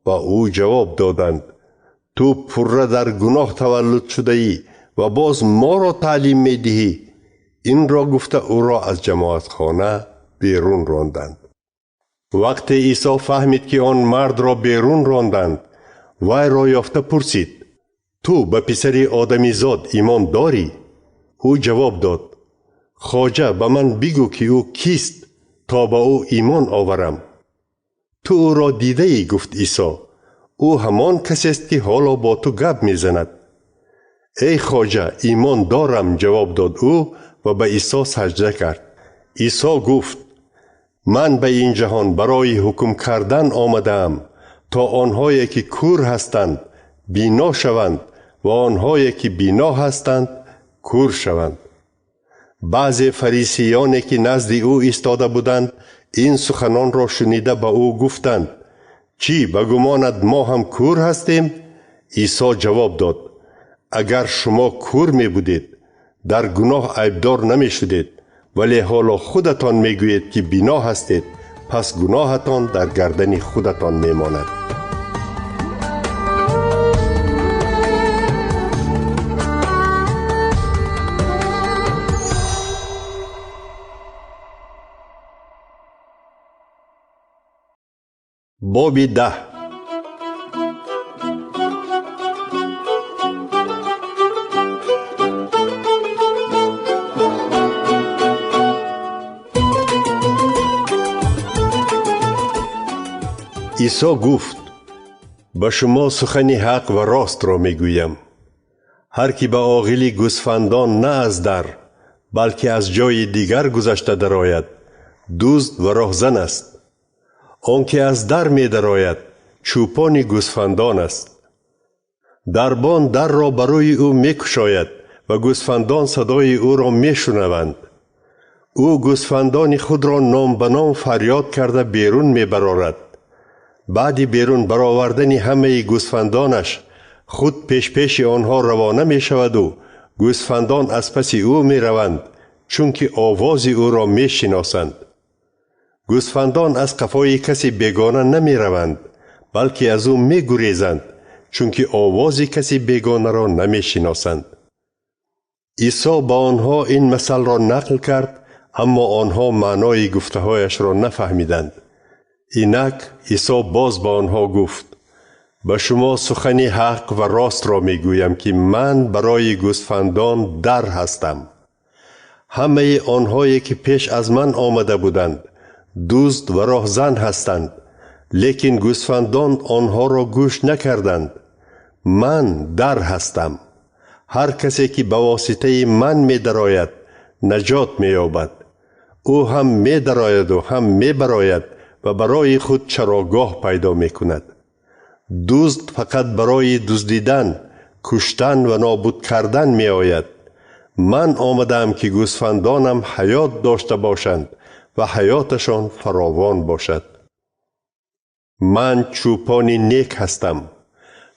ба ӯ ҷавоб доданд: ту пурра дар гуноҳ таваллуд шудаӣ ва боз моро таълим медиҳӣ. Инро гуфта ӯро аз ҷамоатхона берун ронданд. Вақте Исо фаҳмид, ки он мардро берун ронданд, вайро ёфта пурсид: ту ба писари одамизод имон дорӣ? Ӯ ҷавоб дод: хоҷа, ба ман бигӯ, ки ӯ кист, то ба ӯ имон оварам. Ту ӯро дидаӣ, гуфт Исо. Ӯ ҳамон касест, ки ҳоло бо ту гап мезанад. Эй хоҷа, имон дорам, ҷавоб дод ӯ ва ба Исо саҷда кард. Исо гуфт: ман ба ин ҷаҳон барои ҳукм кардан омадаам, то онҳое ки кур ҳастанд бино шаванд ва онҳое ки бино ҳастанд кур шаванд. Баъзе фарисиёне ки назди ӯ истода буданд, ин суханонро шунида ба ӯ гуфтанд: чӣ, ба гумонат мо ҳам кур ҳастем? Исо ҷавоб дод: агар шумо кур мебудед, дар гуноҳ айбдор намешудед, вале ҳоло худатон мегӯед, ки бино ҳастед, пас гуноҳатон дар гардани худатон мемонад. Боби 10. Исо гуфт: ба шумо сухани ҳақ ва ростро мегӯям. Ҳар ки ба оғили гӯсфандон на аз дар, балки аз ҷои дигар гузашта дарояд, дузд ва роҳзан аст. Он ки аз дар медарояд, чӯпони гӯсфандон аст. Дарбон дарро барои ӯ мекушояд ва гӯсфандон садои ӯро мешунаванд. Ӯ гӯсфандони худро ном ба ном фарёд карда берун мебарорад. Баъди берун баровардани ҳамаи гӯсфандонаш худ пешпеши онҳо равона мешаваду гӯсфандон аз паси ӯ мераванд, чунки овози ӯро мешиносанд. Гӯсфандон аз қафои каси бегона намераванд, балки аз ӯ мегурезанд, чунки овози каси бегонаро намешиносанд. Исо ба онҳо ин масалро нақл кард, аммо онҳо маънои гуфтаҳояшро нафаҳмиданд. Инак Исо боз ба онҳо гуфт: ба шумо сухани ҳақ ва ростро мегӯям, ки ман барои гӯсфандон дар ҳастам. Ҳамаи онҳое ки пеш аз ман омада буданд, дузд ва роҳзан ҳастанд, лекин гӯсфандон онҳоро гӯш накарданд. Ман дар ҳастам. Ҳар касе ки ба воситаи ман медарояд, наҷот меёбад. Ӯ ҳам медарояду ҳам мебарояд ва барои худ чарогоҳ пайдо мекунад. Дузд фақат барои дуздидан, куштан ва нобуд кардан меояд. Ман омадаам, ки гӯсфандонам ҳаёт дошта бошанд ва ҳаёташон фаровон бошад. Ман чӯпони нек ҳастам.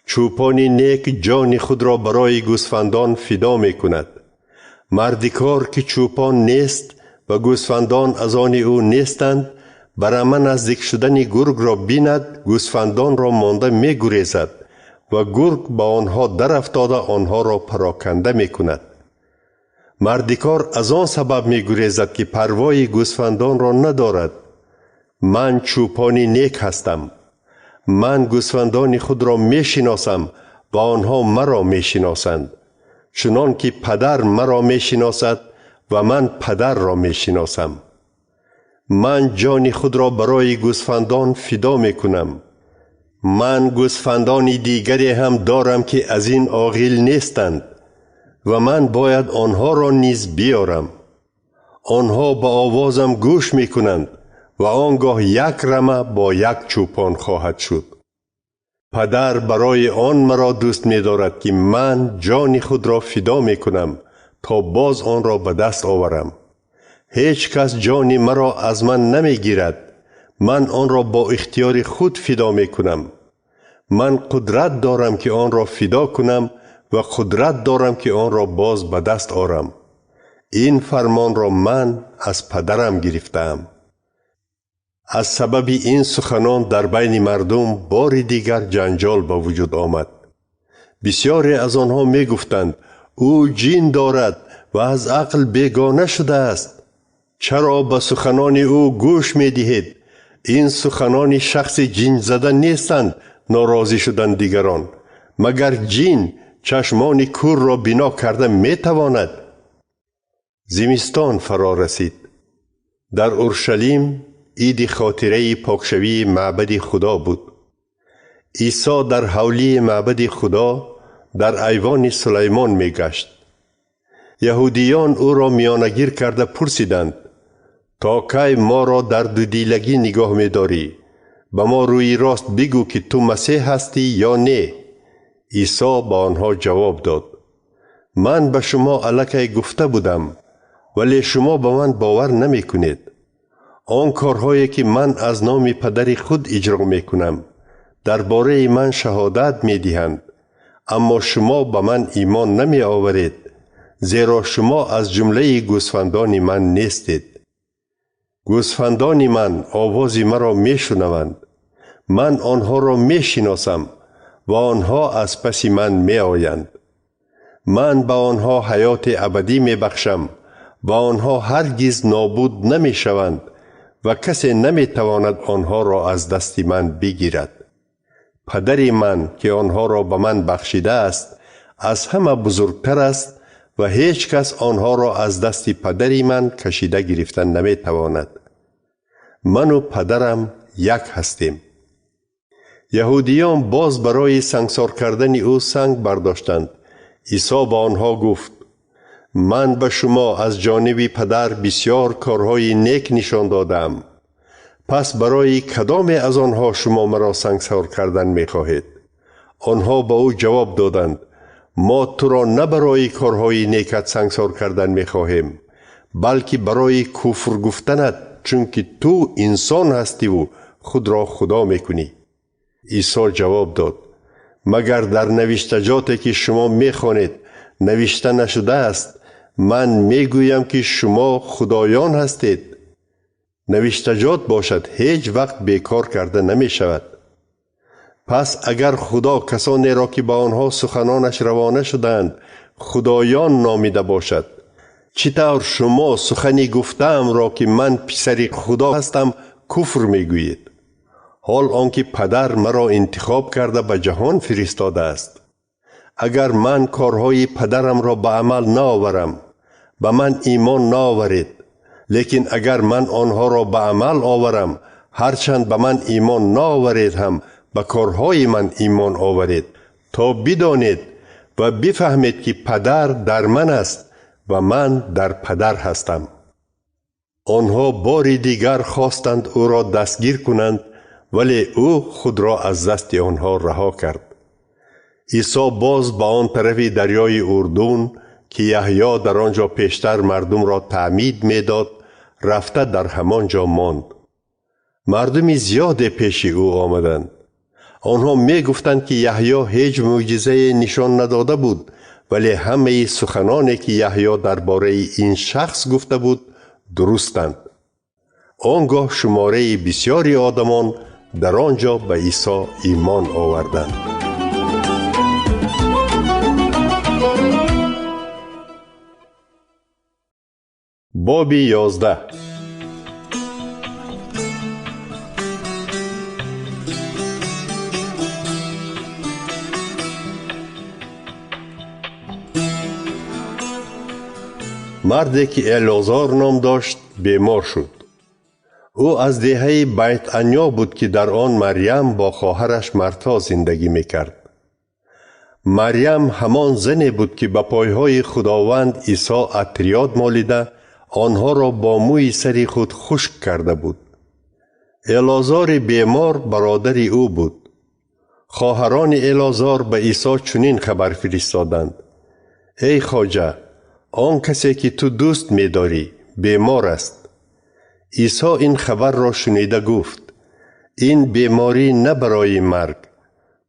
Чӯпони нек ҷони худро барои гӯсфандон фидо мекунад. Мардикор ки чӯпон нест ва гӯсфандон аз они ӯ нестанд, ба рама наздик шудани гургро бинад, гӯсфандонро монда мегурезад ва гург ба онҳо дарафтода онҳоро пароканда мекунад. Мардикор аз он сабаб мегурезад, ки парвои гӯсфандонро надорад. Ман чӯпони нек ҳастам. Ман гӯсфандони худро мешиносам ва онҳо маро мешиносанд, чунон ки падар маро мешиносад ва ман падарро мешиносам. Ман ҷони худро барои гӯсфандон фидо мекунам. Ман гӯсфандони дигаре ҳам дорам, ки аз ин оғил нестанд ва ман бояд онҳоро низ биёрам. Онҳо ба овозам гӯш мекунанд ва он гоҳ як рама бо як чӯпон хоҳад шуд. Падар барои он маро дӯст медорад, ки ман ҷони худро фидо мекунам, то боз онро ба даст оварам. Ҳеҷ кас ҷони маро аз ман намегирад. Ман онро бо ихтиёри худ фидо мекунам. Ман қудрат дорам, ки онро фидо кунам ва қудрат дорам, ки онро боз ба даст орам. Ин фармонро ман аз падарам гирифтаам. Аз сабаби ин суханон дар байни мардум бори дигар ҷанҷол ба вуҷуд омад. Бисёре аз онҳо мегуфтанд: ӯ ҷин дорад ва аз ақл бегона шудааст. Чаро ба суханони ӯ гӯш медиҳед? Ин суханони шахси ҷинзада нестанд, норозӣ шуданд дигарон. Магар ҷин чашмони кӯрро бино карда метавонад? Зимистон фаро расид. Дар Уршалим иди хотираи покшавии маъбади Худо буд. Исо дар ҳавлии маъбади Худо дар айвони Сулаймон мегашт. Яҳудиён ӯро миёнагир карда пурсиданд: то кай моро дар дудилагӣ нигоҳ медорӣ? Ба мо рӯи рост бигӯ, ки ту Масеҳ ҳастӣ ё не? Исо ба онҳо ҷавоб дод: ман ба шумо аллакай гуфта будам, вале шумо ба ман бовар намекунед. Он корҳое ки ман аз номи падари худ иҷро мекунам, дар бораи ман шаҳодат медиҳанд, аммо шумо ба ман имон намеоваред, зеро шумо аз ҷумлаи гӯсфандони ман нестед. Гӯсфандони ман овози маро мешунаванд. Ман онҳоро мешиносам ва онҳо аз паси ман меоянд. Ман ба онҳо ҳаёти абадӣ мебахшам ва онҳо ҳаргиз нобуд намешаванд ва касе наметавонад онҳоро аз дасти ман бигирад. Падари ман, ки онҳоро ба ман бахшидааст, аз ҳама бузургтар аст ва ҳеҷ кас онҳоро аз дасти падари ман кашида гирифта наметавонад. Ману падарам як ҳастем. Яҳудиён боз барои сангсор кардани ӯ санг бардоштанд. Исо ба онҳо гуфт: ман ба шумо аз ҷониби падар бисёр корҳои нек нишон додаам. Пас барои кадоме аз онҳо шумо маро сангсор кардан мехоҳед? Онҳо ба ӯ ҷавоб доданд: мо туро на барои корҳои некат сангсор кардан мехоҳем, балки барои куфр гуфтанат, чунки ту инсон ҳастиву худро Худо мекунӣ. Исо ҷавоб дод: магар дар навиштаҷоте ки шумо мехонед навишта нашудааст, ман мегӯям ки шумо худоён ҳастед? Навиштаҷот бошад ҳеҷ вақт бекор карда намешавад. Пас агар Худо касонеро ки ба онҳо суханонаш равона шудаанд худоён номида бошад, чӣ тавр шумо сухани гуфтаамро ки ман писари Худо ҳастам куфр мегӯед? Ҳол он ки падар маро интихоб карда ба ҷаҳон фиристодааст. Агар ман корҳои падарамро ба амал наоварам, ба ман имон наоваред. Лекин агар ман онҳоро ба амал оварам, ҳарчанд ба ман имон наоваред ҳам ба корҳои ман имон оваред, то бидонед ва бифаҳмед ки падар дар ман аст ва ман дар падар ҳастам. Онҳо бори дигар хостанд ӯро дастгир кунанд, вале ӯ худро аз дасти онҳо раҳо кард. Исо боз ба он тарафи дарёи Урдун, ки Яҳё дар он ҷо пештар мардумро таъмид медод, рафта дар ҳамон ҷо монд. Мардуми зиёде пеши ӯ омаданд. Онҳо мегуфтанд ки Яҳё ҳеҷ мӯъҷизае нишон надода буд, вале ҳамаи суханоне ки Яҳё дар бораи ин шахс гуфта буд дурустанд. Он гоҳ шумораи бисёри одамон дар он ҷо ба Исо имон оварданд. Боби 11. Марде ки Элозор ном дошт бемор шуд. Ӯ аз деҳаи Байт-Анё буд ки дар он Марьям бо хоҳараш Марто зиндагӣ мекард. Марьям ҳамон зане буд ки ба пойҳои Худованд Исо атриёт молида онҳоро бо мӯи сари худ хушк карда буд. Элозори бемор бародари ӯ буд. Хоҳарони Элозор ба Исо чунин хабар фиристоданд: эй хоҷа, он касе ки ту дӯст медорӣ бемор аст. Исо ин хабарро шунида гуфт: ин беморӣ на барои марг,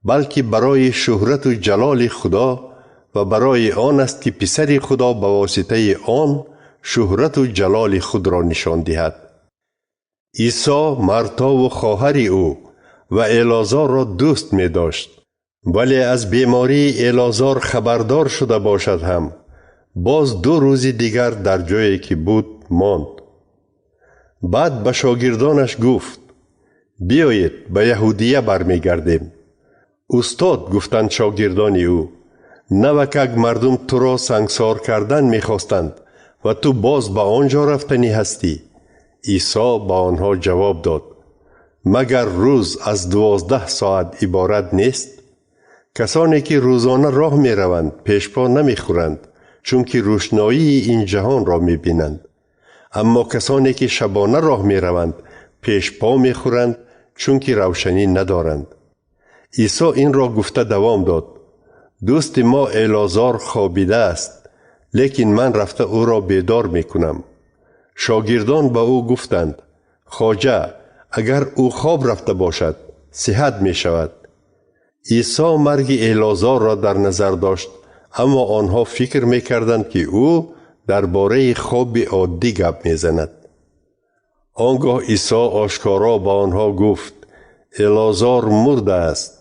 балки барои шӯҳрату ҷалоли Худо ва барои он аст ки писари Худо ба воситаи он шӯҳрату ҷалоли худро нишон диҳад. Исо Мартову хоҳари ӯ ва Элозорро дӯст медошт, вале аз бемории Элозор хабардор шуда бошад ҳам боз 2 рӯзи дигар дар ҷое ки буд монд. Баъд ба шогирдонаш гуфт: биёед ба Яҳудия бармегардем. Устод, гуфтанд шогирдони ӯ, навакак мардум туро сангсор кардан мехостанд ва ту боз ба он ҷо рафтанӣ ҳастӣ. Исо ба онҳо ҷавоб дод: магар рӯз аз 12 соат иборат нест? Касоне ки рӯзона роҳ мераванд пешпо намехӯранд, чунки рӯшноии ин ҷаҳонро мебинанд. Аммо касоне ки шабона роҳ мераванд пешпо мехӯранд, чунки равшанӣ надоранд. Исо инро гуфта давом дод: дӯсти мо Элозор хобидааст, лекин ман рафта ӯро бедор мекунам. Шогирдон ба ӯ гуфтанд: хоҷа, агар ӯ хоб рафта бошад, сиҳат мешавад. Исо марги Элозорро дар назар дошт, аммо онҳо фикр мекарданд ки ӯ дар бораи хоби оддӣ гап мезанад. Он гоҳ Исо ошкоро ба онҳо гуфт: Элозор мурдааст,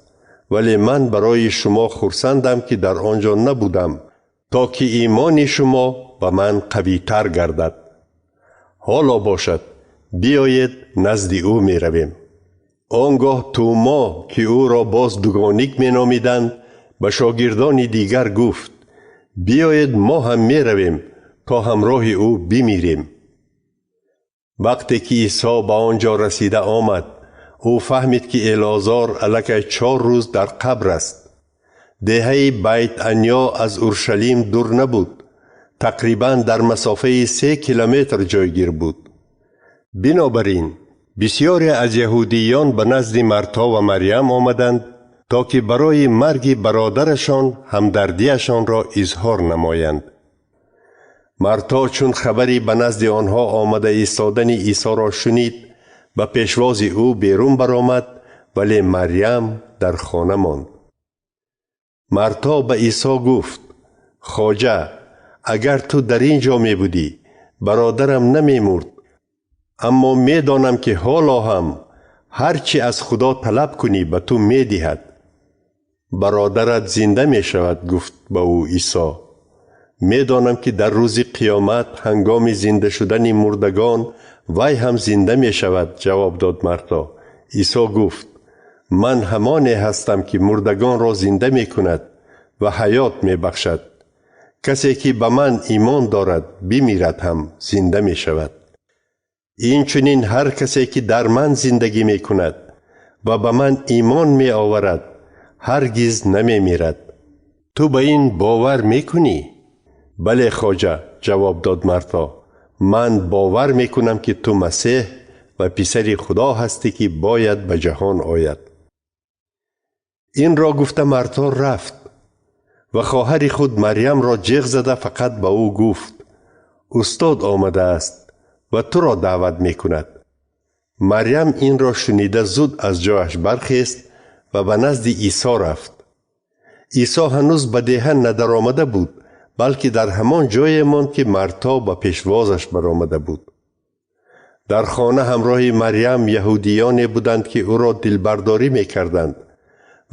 вале ман барои шумо хурсандам ки дар он ҷо набудам, то ки имони шумо ба ман қавитар гардад. Ҳоло бошад, биёед назди ӯ меравем. Он гоҳ Тӯмо, ки ӯро боз дугоник меномиданд, ба шогирдони дигар гуфт: биёед мо ҳам меравем, то ҳамроҳи ӯ бимирем. Вақте ки Исо ба он ҷо расида омад, ӯ фаҳмид ки Элозор аллакай 4 рӯз дар қабр аст. Деҳаи Байт-Анё аз Уршалим дур набуд, тақрибан дар масофаи 3 километр ҷойгир буд. Бинобар ин бисёре аз яҳудиён ба назди Марто ва Марьям омаданд, то ки барои марги бародарашон ҳамдардиашонро изҳор намоянд. Марто чун хабари ба назди онҳо омада истодани Исоро шунид, ба пешвози ӯ берун баромад, вале Марьям дар хона монд. Марто ба Исо гуфт: Хоҷа, агар ту дар ин ҷо мебудӣ, бародарам намемурд. Аммо медонам, ки ҳоло ҳам ҳар чӣ аз Худо талаб кунӣ, ба ту медиҳад. Бародарат зинда мешавад, гуфт ба ӯ Исо. Медонам, ки дар рӯзи қиёмат ҳангоми зинда шудани мурдагон вай ҳам зинда мешавад, ҷавоб дод Марто. Исо гуфт: Ман ҳамоне ҳастам, ки мурдагонро зинда мекунад ва ҳаёт мебахшад. Касе ки ба ман имон дорад, бимирад ҳам зинда мешавад. Инчунин ҳар касе ки дар ман зиндагӣ мекунад ва ба ман имон меоварад, ҳаргиз намемирад. Ту ба ин бовар мекунӣ? Бале, хоҷа, ҷавоб дод Марто. Ман бовар мекунам, ки ту Масеҳ ва писари Худо ҳастӣ, ки бояд ба ҷаҳон ояд. Инро гуфта Марто рафт ва хоҳари худ Марьямро ҷеғ зада фақат ба ӯ гуфт: Устод омадааст ва туро даъват мекунад. Марьям инро шунида зуд аз ҷояш бархест ва ба назди Исо рафт. Исо ҳанӯз ба деҳа надаромада буд, балки дар ҳамон ҷое монд, ки Марто ба пешвозаш баромада буд. Дар хона ҳамроҳи Марьям яҳудиёне буданд, ки ӯро дилбардорӣ мекарданд.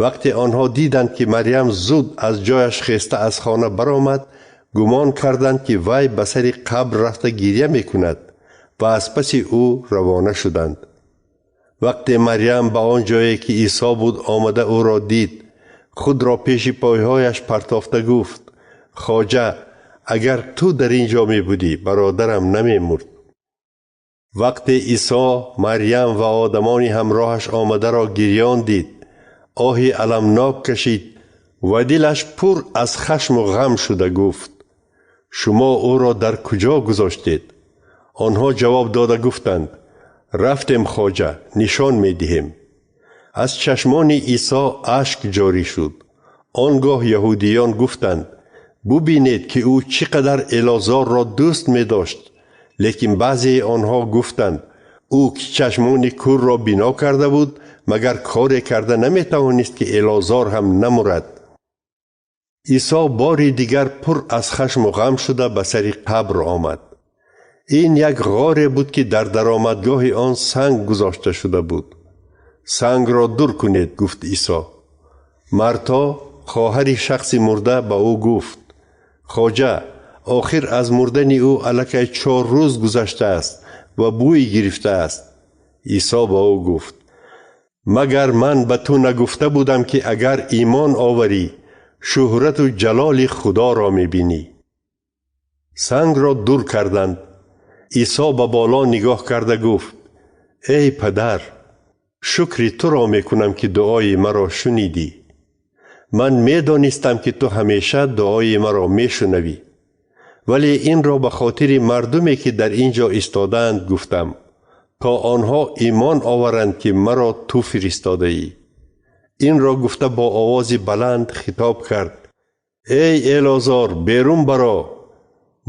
Вақте онҳо диданд, ки Марьям зуд аз ҷояш хеста аз хона баромад, гумон карданд, ки вай ба сари қабр рафта гиря мекунад ва аз паси ӯ равона шуданд. Вақте Марьям ба он ҷое, ки Исо буд, омада ӯро дид, худро пеши пойҳояш партофта гуфт: Хоҷа, агар ту дар ин ҷо мебудӣ, бародарам намемурд. Вақте Исо Марьям ва одамони ҳамроҳаш омадаро гирён дид, оҳи аламнок кашид ва дилаш пур аз хашму ғам шуда гуфт: Шумо ӯро дар куҷо гузоштед? Онҳо ҷавоб дода гуфтанд: Рафтем, хоҷа, нишон медиҳем. Аз чашмони Исо ашк ҷорӣ шуд. Он гоҳ яҳудиён гуфтанд: Бубинед, ки ӯ чӣ қадар Элозорро дӯст медошт. Лекин баъзеи онҳо гуфтанд: Ӯ ки чашмони кӯрро бино карда буд, магар коре карда наметавонист, ки Элозор ҳам намурад? Исо бори дигар пур аз хашму ғам шуда ба сари қабр омад. Ин як ғоре буд, ки дар даромадгоҳи он санг гузошта шуда буд. Сангро дур кунед, гуфт Исо. Марто, хоҳари шахси мурда, ба ӯ гуфт: Хоҷа, охир аз мурдани ӯ аллакай 4 рӯз гузаштааст ва бӯй гирифтааст. Исо ба ӯ гуфт: Магар ман ба ту нагуфта будам, ки агар имон оварӣ, шӯҳрату ҷалоли Худоро мебинӣ? Сангро дур карданд. Исо ба боло нигоҳ карда гуфт: Эй падар, шукри туро мекунам, ки дуои маро шунидӣ. Ман медонистам, ки ту ҳамеша дуои маро мешунавӣ, вале инро ба хотири мардуме, ки дар ин ҷо истодаанд, гуфтам, то онҳо имон оваранд, ки маро ту фиристодаӣ. Инро гуфта бо овози баланд хитоб кард: Эй Элозор, берун баро!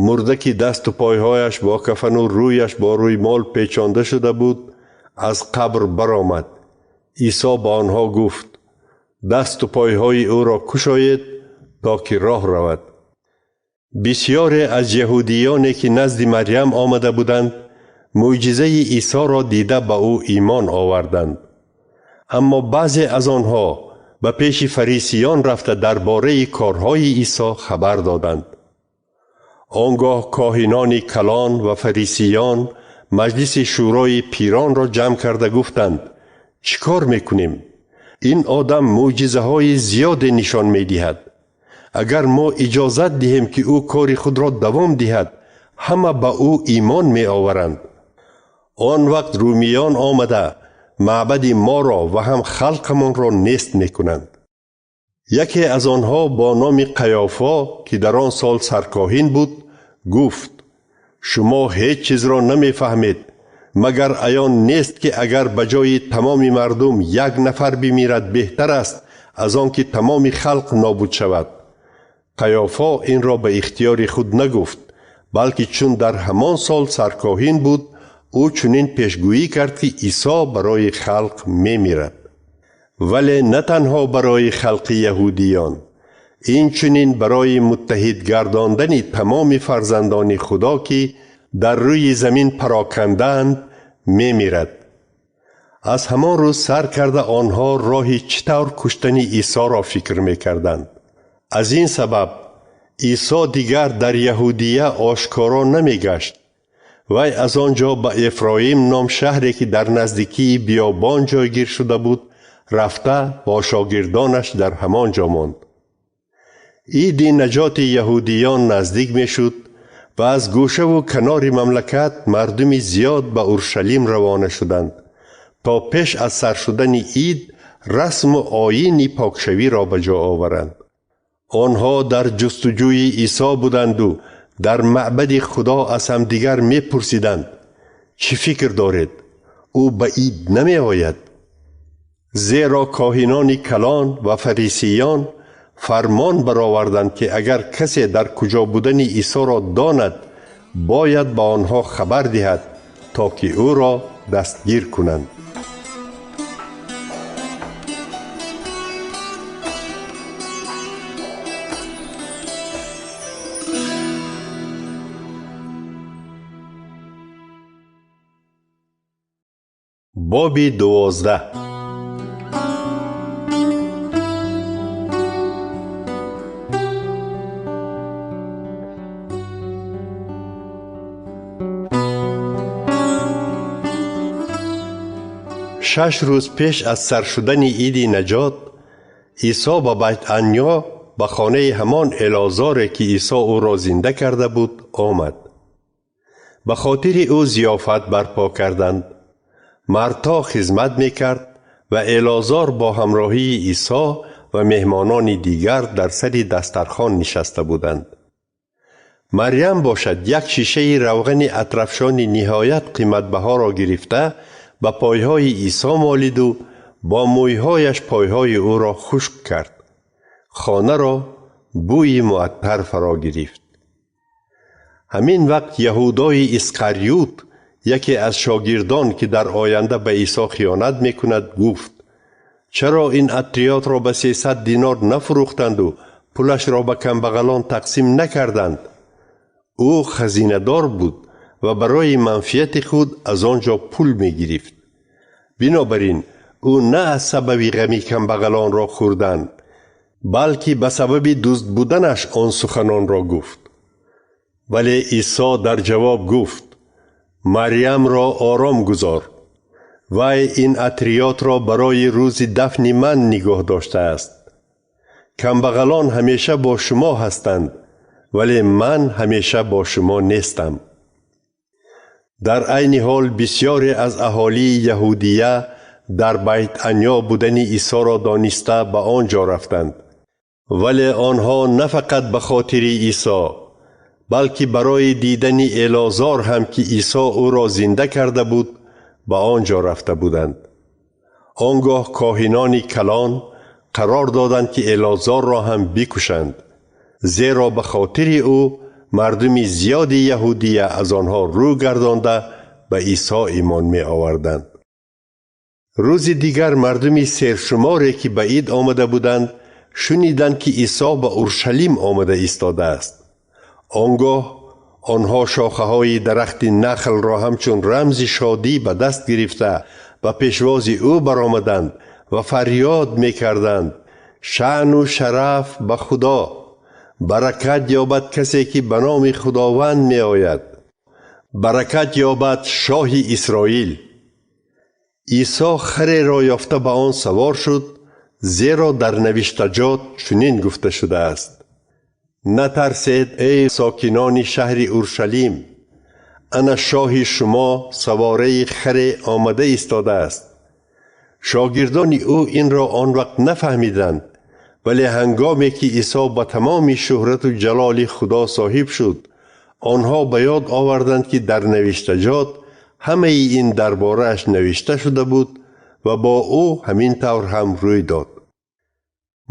Мурда, ки дасту пойҳояш бо кафану рӯяш бо рӯймол печонда шуда буд, аз қабр баромад. Исо ба онҳо гуфт: Дасту пойҳои ӯро кушоед, то ки роҳ равад. Бисёре аз яҳудиёне, ки назди Марьям омада буданд, мӯъҷизаи Исоро дида ба ӯ имон оварданд. Аммо баъзе аз онҳо ба пеши фарисиён рафта дар бораи корҳои Исо хабар доданд. Он гоҳ коҳинони калон ва фарисиён маҷлиси шӯрои пиронро ҷамъ карда гуфтанд: Чӣ кор мекунем? Ин одам мӯъҷизаҳои зиёде нишон медиҳад. Агар мо иҷозат диҳем, ки ӯ кори худро давом диҳад, ҳама ба ӯ имон меоваранд. Он вақт румиён омада маъбади моро ва ҳам халқамонро нест мекунанд. Яке аз онҳо бо номи Қаёфо, ки дар он сол саркоҳин буд, гуфт: Шумо ҳеҷ чизро намефаҳмед, магар аён нест, ки агар ба ҷои тамоми мардум як нафар бимирад, беҳтар аст аз он ки тамоми халқ нобуд шавад. Қаёфо инро ба ихтиёри худ нагуфт, балки чун дар ҳамон сол саркоҳин буд, ӯ чунин пешгӯӣ кард, ки Исо барои халқ мемирад. Вале на танҳо барои халқи яҳудиён, инчунин барои муттаҳид гардондани тамоми фарзандони Худо, ки дар рӯи замин парокандаанд, мемирад. Аз ҳамон рӯз сар карда онҳо роҳи чӣ тавр куштани Исоро фикр мекарданд. Аз ин сабаб Исо дигар дар Яҳудия ошкоро намегашт. Вай аз он ҷо ба Эфроим ном шаҳре, ки дар наздикии биёбон ҷойгир шуда буд, рафта бо шогирдонаш дар ҳамон ҷо монд. Иди наҷоти яҳудиён наздик мешуд ва аз гӯшаву канори мамлакат мардуми зиёд ба Уршалим равона шуданд, то пеш аз сар шудани ид расму оини покшавиро ба ҷо оваранд. Онҳо дар ҷустуҷӯи Исо буданду дар маъбади Худо аз ҳамдигар мепурсиданд: чӣ фикр доред? Ӯ ба ид намеояд? Зеро коҳинони калон ва фарисиён фармон бароварданд, ки агар касе дар куҷо будани Исоро донад, бояд ба онҳо хабар диҳад, то ки ӯро дастгир кунанд. Боби 12. 6 рӯз пеш аз сар шудани иди наҷот, Исо ба Байтанё, ба хонаи ҳамон Элозоре, ки Исо ӯро зинда карда буд, омад. Ба хотири ӯ зиёфат барпо карданд. Марто хизмат мекард ва Элозор бо ҳамроҳии Исо ва меҳмонони дигар дар сари дастархон нишаста буданд. Марьям бошад як шишаи равғани атрафшони ниҳоят қиматбаҳоро гирифта ба пойҳои Исо молиду бо мӯйҳояш пойҳои ӯро хушк кард. Хонаро бӯи муаттар фаро гирифт. Ҳамин вақт Яҳудои Исқариют, яке аз шогирдон, ки дар оянда ба Исо хиёнат мекунад, гуфт: чаро ин атриётро ба 300 динор нафурӯхтанду пулашро ба камбағалон тақсим накарданд? Ӯ хазинадор буд ва барои манфиати худ аз он ҷо пул мегирифт. Бинобар ин ӯ на аз сабаби ғами камбағалонро хӯрдан, балки ба сабаби дузд буданаш он суханонро гуфт. Вале Исо дар ҷавоб гуфт: Марьямро ором гузор. Вай ин атриётро барои рӯзи дафни ман нигоҳ доштааст. Камбағалон ҳамеша бо шумо ҳастанд, вале ман ҳамеша бо шумо нестам. Дар айни ҳол бисёре аз аҳолии Яҳудия дар Байтанё будани Исоро дониста ба он ҷо рафтанд. Вале онҳо на фақат ба хотири Исо, балки барои дидани Элозор ҳам, ки Исо ӯро зинда карда буд, ба он ҷо рафта буданд. Он гоҳ коҳинони калон қарор доданд, ки Элозорро ҳам бикушанд, зеро ба хотири ӯ мардуми зиёди Яҳудия аз онҳо рӯ гардонда ба Исо имон меоварданд. Рӯзи дигар мардуми сершуморе, ки ба ид омада буданд, шуниданд, ки Исо ба Уршалим омада истодааст. Он гоҳ онҳо шохаҳои дарахти нахлро ҳамчун рамзи шодӣ ба даст гирифта ба пешвози ӯ баромаданд ва фарёд мекарданд: шаъну шараф ба Худо! Баракат ёбад касе, ки ба номи Худованд меояд! Баракат ёбад шоҳи Исроил! Исо хареро ёфта ба он савор шуд, зеро дар навиштаҷот чунин гуфта шудааст: натарсед, эй сокинони шаҳри Уршалим! Ана шоҳи шумо савораи харе омада истодааст. Шогирдони ӯ инро он вақт нафаҳмиданд, вале ҳангоме ки Исо ба тамоми шӯҳрату ҷалоли Худо соҳиб шуд, онҳо ба ёд оварданд, ки дар навиштаҷот ҳамаи ин дар борааш навишта шуда буд ва бо ӯ ҳамин тавр ҳам рӯй дод.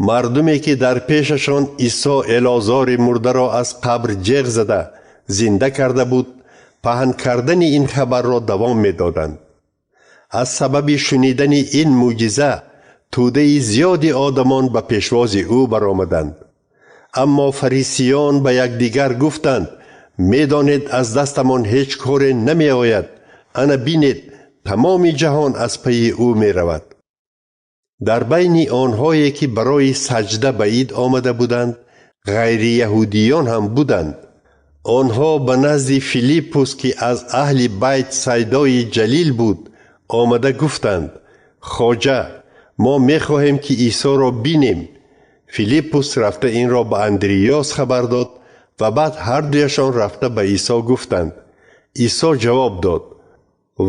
Мардуме, ки дар пешашон Исо Элозори мурдаро аз қабр ҷеғ зада зинда карда буд, паҳн кардани ин хабарро давом медоданд. Аз сабаби шунидани ин мӯъҷиза тӯдаи зиёди одамон ба пешвози ӯ баромаданд. Аммо фарисиён ба якдигар гуфтанд: медонед, аз дастамон ҳеҷ коре намеояд. Ана бинед, тамоми ҷаҳон аз пайи ӯ меравад. Дар байни онҳое ки барои саҷда ба ид омада буданд, ғайрияҳудиён ҳам буданд. Онҳо ба назди Филиппус, ки аз аҳли Байт Сайдои Ҷалил буд, омада гуфтанд: Хоҷа, мо мехоҳем ки Исоро бинем. Филиппус рафта инро ба Андриёс хабар дод ва баъд ҳардуяшон рафта ба Исо гуфтанд. Исо ҷавоб дод: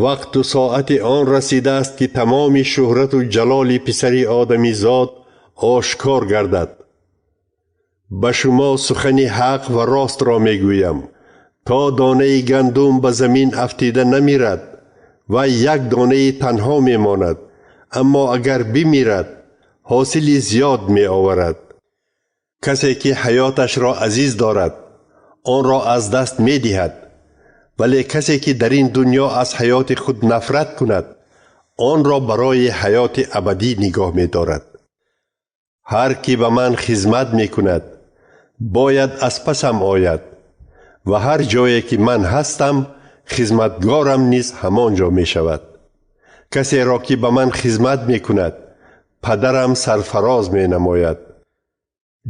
вақту соати он расидааст ки тамоми шӯҳрату ҷалоли писари одамизод ошкор гардад. Ба шумо сухани ҳақ ва ростро мегӯям: то донаи гандум ба замин афтида намирад, вай як донаи танҳо мемонад, аммо агар бимирад, ҳосили зиёд меоварад. Касе ки ҳаёташро азиз дорад, онро аз даст медиҳад, вале касе ки дар ин дунё аз ҳаёти худ нафрат кунад, онро барои ҳаёти абадӣ нигоҳ медорад. Ҳар ки ба ман хизмат мекунад, бояд аз пасам ояд, ва ҳар ҷое ки ман ҳастам, хизматгорам низ ҳамон ҷо мешавад. Касеро ки ба ман хизмат мекунад, падарам сарфароз менамояд.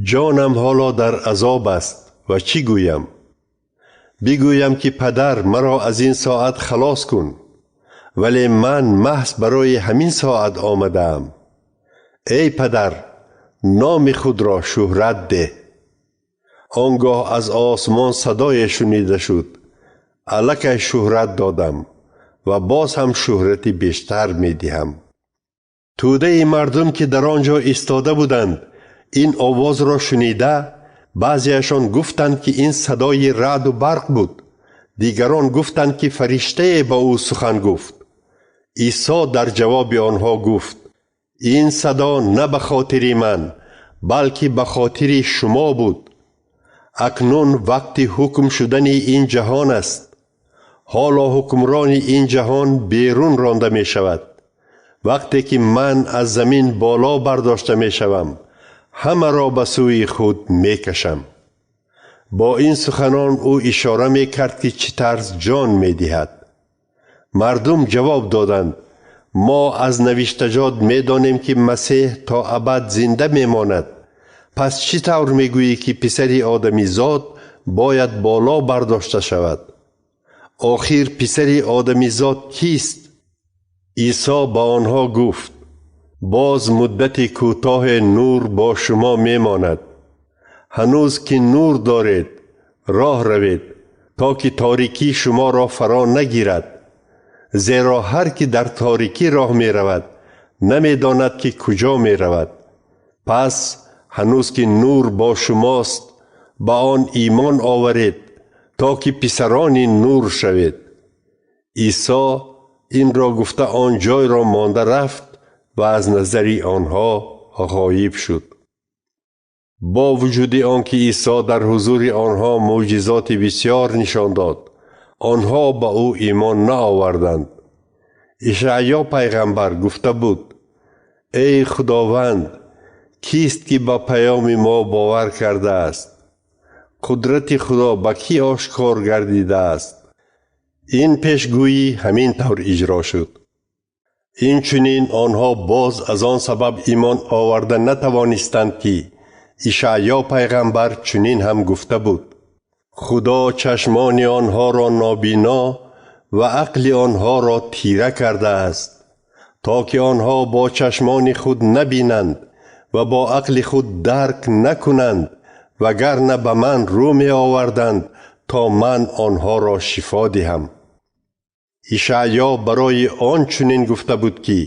Ҷонам ҳоло дар азоб аст ва чӣ гӯям? Бигӯям ки падар, маро аз ин соат халос кун, вале ман маҳз барои ҳамин соат омадаам. Эй падар, номи худро шӯҳрат деҳ. Он гоҳ аз осмон садое шунида шуд: аллакай шӯҳрат додам ва боз ҳам шӯҳрати бештар медиҳам. Тӯдаи мардум ки дар он ҷо истода буданд, ин овозро шунида, баъзеашон гуфтанд ки ин садои раъду барқ буд, дигарон гуфтанд ки фариштае ба ӯ сухан гуфт. Исо дар ҷавоби онҳо гуфт: ин садо на ба хотири ман, балки ба хотири шумо буд. Акнун вақти ҳукм шудани ин ҷаҳон аст. Ҳоло ҳукмрони ин ҷаҳон берун ронда мешавад. Вақте ки ман аз замин боло бардошта мешавам, ҳамаро ба сӯи худ мекашам. Бо ин суханон ӯ ишора мекард ки чӣ тарз ҷон медиҳад. Мардум ҷавоб доданд: мо аз навиштаҷот медонем ки Масеҳ то абад зинда мемонад. Пас чӣ тавр мегӯӣ ки писари одамизод бояд боло бардошта шавад? Охир писари одамизод кист? Исо ба онҳо гуфт: боз муддати кӯтоҳе нур бо шумо мемонад. Ҳанӯз ки нур доред, роҳ равед, то ки торикӣ шуморо фаро нагирад. Зеро ҳар ки дар торикӣ роҳ меравад, намедонад ки куҷо меравад. Пас ҳанӯз ки нур бо шумост, ба он имон оваред, то ки писарони нур шавед. Исо инро гуфта он ҷойро монда рафт ва аз назари онҳо ғоиб шуд. Бо вуҷуди он ки Исо дар ҳузури онҳо мӯъҷизоти бисёр нишон дод, онҳо ба ӯ имон наоварданд. Ишаъё пайғамбар гуфта буд: эй Худованд, кист ки ба паёми мо бовар кардааст? Қудрати Худо ба кӣ ошкор гардидааст? Ин пешгӯйӣ ҳамин тавр иҷро шуд. Инчунин онҳо боз аз он сабаб имон оварда натавонистанд ки Ишаъё пайғамбар чунин ҳам гуфта буд: Худо чашмони онҳоро нобино ва ақли онҳоро тира кардааст, то ки онҳо бо чашмони худ набинанд ва бо ақли худ дарк накунанд, вагарна ба ман рӯ меоварданд то ман онҳоро шифо диҳам. Ишаъё барои он чунин гуфта буд ки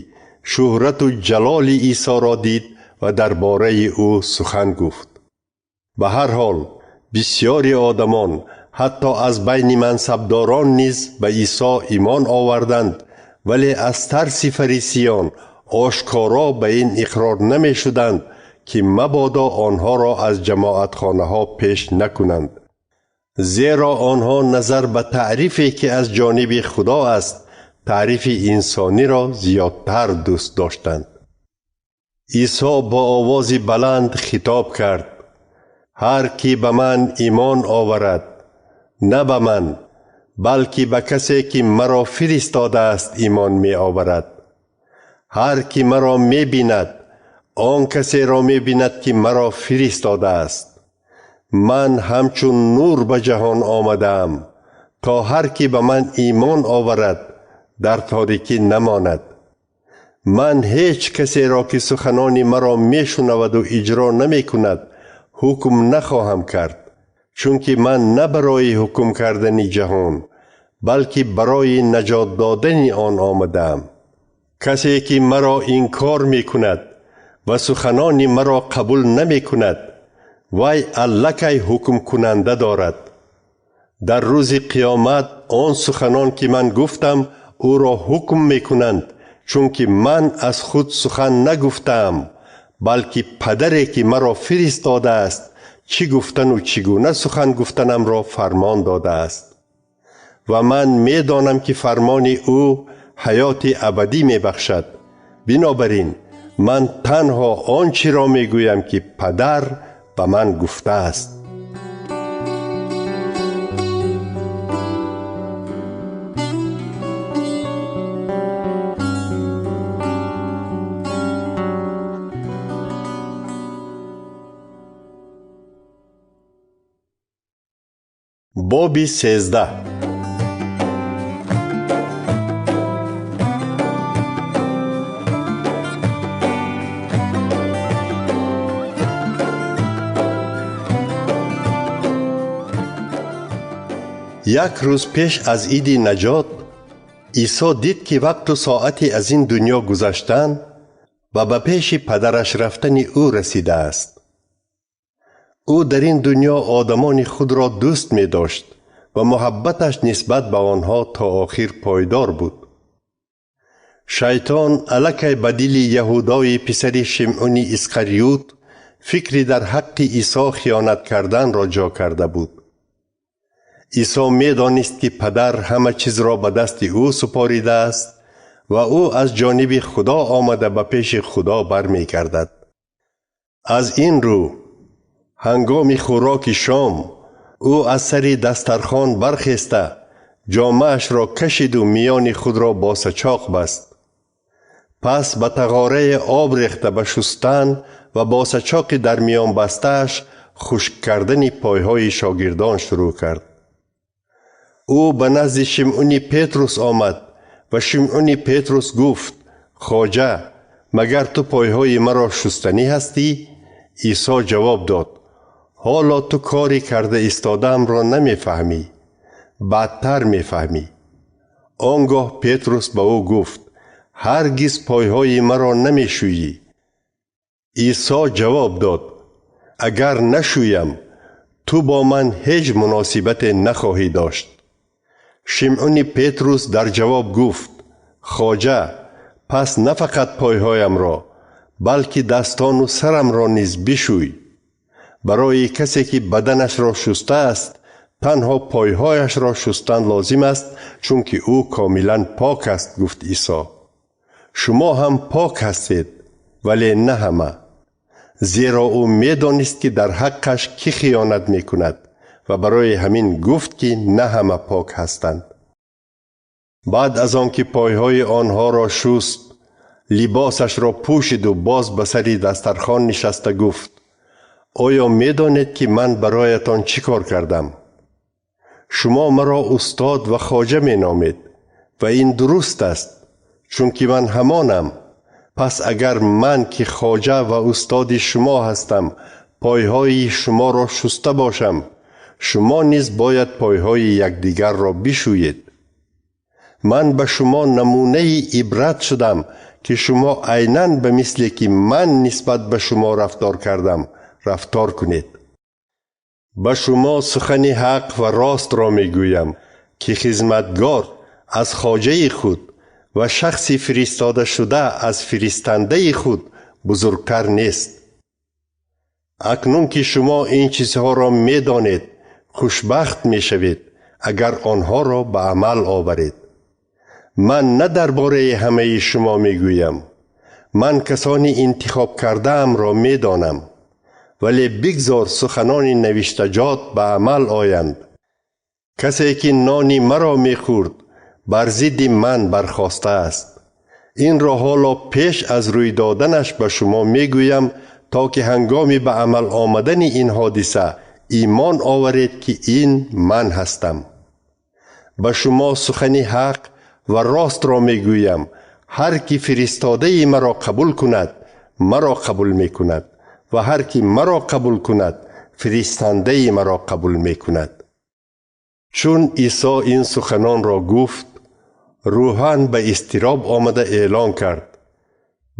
шӯҳрату ҷалоли Исоро дид ва дар бораи ӯ сухан гуфт. Ба ҳар ҳол бисёри одамон, ҳатто аз байни мансабдорон низ ба Исо имон оварданд, вале аз тарси фарисиён ошкоро ба ин иқрор намешуданд ки мабодо онҳоро аз ҷамоатхонаҳо пеш накунанд. Зеро онҳо назар ба таърифе ки аз ҷониби Худо аст, таърифи инсониро зиёдтар дӯст доштанд. Исо бо овози баланд хитоб кард: ҳар ки ба ман имон оварад, на ба ман, балки ба касе ки маро фиристодааст имон меоварад. Ҳар ки маро мебинад, он касеро мебинад ки маро фиристодааст. Ман ҳамчун нур ба ҷаҳон омадаам, то ҳар ки ба ман имон оварад, дар торикӣ намонад. Ман ҳеҷ касеро ки суханони маро мешунаваду иҷро намекунад, ҳукм нахоҳам кард, чунки ман на барои ҳукм кардани ҷаҳон, балки барои наҷот додани он омадаам. Касе ки маро инкор мекунад ва суханони маро қабул намекунад, вай аллакай ҳукмкунанда дорад. Дар рӯзи қиёмат он суханон ки ман гуфтам, ӯро ҳукм мекунанд, чунки ман аз худ сухан нагуфтаам, балки падаре ки маро фиристодааст, чӣ гуфтану чӣ гуна сухан гуфтанамро фармон додааст. Ва ман медонам ки фармони ӯ ҳаёти абадӣ мебахшад. Бинобар ин ман танҳо он чиро мегӯям ки падар ба ман гуфтааст. Боби 13. Як рӯз пеш аз иди наҷот, Исо дид ки вақту соати аз ин дунё гузаштан ва ба пеши падараш рафтани ӯ расидааст. Ӯ дар ин дунё одамони худро дӯст медошт ва муҳаббаташ нисбат ба онҳо то охир пойдор буд. Шайтон аллакай ба дили Яҳудои писари Шимъуни Искариют фикри дар ҳаққи Исо хиёнат карданро ҷо карда буд. Исо медонист ки падар ҳама чизро ба дасти ӯ супоридааст ва ӯ аз ҷониби Худо омада ба пеши Худо бармегардад. Аз ин рӯ ҳангоми хӯроки шом ӯ аз сари дастархон бархеста, ҷомаашро кашиду миёни худро бо сачоқ баст. Пас ба тағораи об рехта ба шустан ва бо сачоқи дар миён бастааш хушк кардани пойҳои шогирдон шурӯъ кард. Ӯ ба назди Шимъуни Петрус омад ва Шимъуни Петрус гуфт: Хоҷа, магар ту пойҳои маро шустанӣ ҳастӣ? Исо ҷавоб дод: ҳоло ту кори карда истодаамро намефаҳмӣ, баъдтар мефаҳмӣ. Он гоҳ Петрус ба ӯ гуфт: ҳаргиз пойҳои маро намешӯӣ. Исо ҷавоб дод: агар нашӯям, ту бо ман ҳеҷ муносибате нахоҳӣ дошт. Шимъуни Петрус дар ҷавоб гуфт: Хоҷа, пас на фақат пойҳоямро, балки дастону сарамро низ бишӯй. Барои касе ки баданашро шустааст, танҳо пойҳояшро шустан лозим аст, чунки ӯ комилан пок аст, гуфт Исо. Шумо ҳам пок ҳастед, вале на ҳама. Зеро ӯ медонист ки дар ҳаққаш кӣ хиёнат мекунад ва барои ҳамин гуфт ки на ҳама пок ҳастанд. Баъд аз он ки пойҳои онҳоро шуст, либосашро пӯшиду боз ба сари дастархон нишаста гуфт: оё медонед ки ман бароятон чӣ кор кардам? Шумо маро устод ва хоҷа меномед ва ин дуруст аст, чунки ман ҳамонам. Пас агар ман ки хоҷа ва устоди шумо ҳастам, пойҳои шуморо шуста бошам, шумо низ бояд пойҳои якдигарро бишӯед. Ман ба шумо намунаи ибрат шудам ки шумо айнан ба мисле ки ман нисбат ба шумо рафтор кардам, рафтор кунед. Ба шумо сухани ҳақ ва ростро мегӯям ки хизматгор аз хоҷаи худ ва шахси фиристодашуда аз фиристандаи худ бузургтар нест. Акнун ки шумо ин чизҳоро медонед, Хушбахт мешавед, агар онҳоро ба амал оваред. Ман на дар бораи ҳамаи шумо мегӯям. Ман касони интихоб кардаамро медонам, вале бигзор суханони навиштаҷот ба амал оянд. Касе ки нони маро мехӯрд, бар зидди ман бархостааст. Инро ҳоло пеш аз рӯй доданаш ба шумо мегӯям, то ки ҳангоми ба амал омадани ин ҳодиса имон оваред, ки ин ман ҳастам. Ба шумо сухани ҳақ ва ростро мегӯям. Ҳар ки фиристодаи маро қабул кунад, маро қабул мекунад, ва ҳар ки маро қабул кунад, фиристандаи маро қабул мекунад. Чун Исо ин суханонро гуфт, рӯҳан ба изтироб омада эълон кард: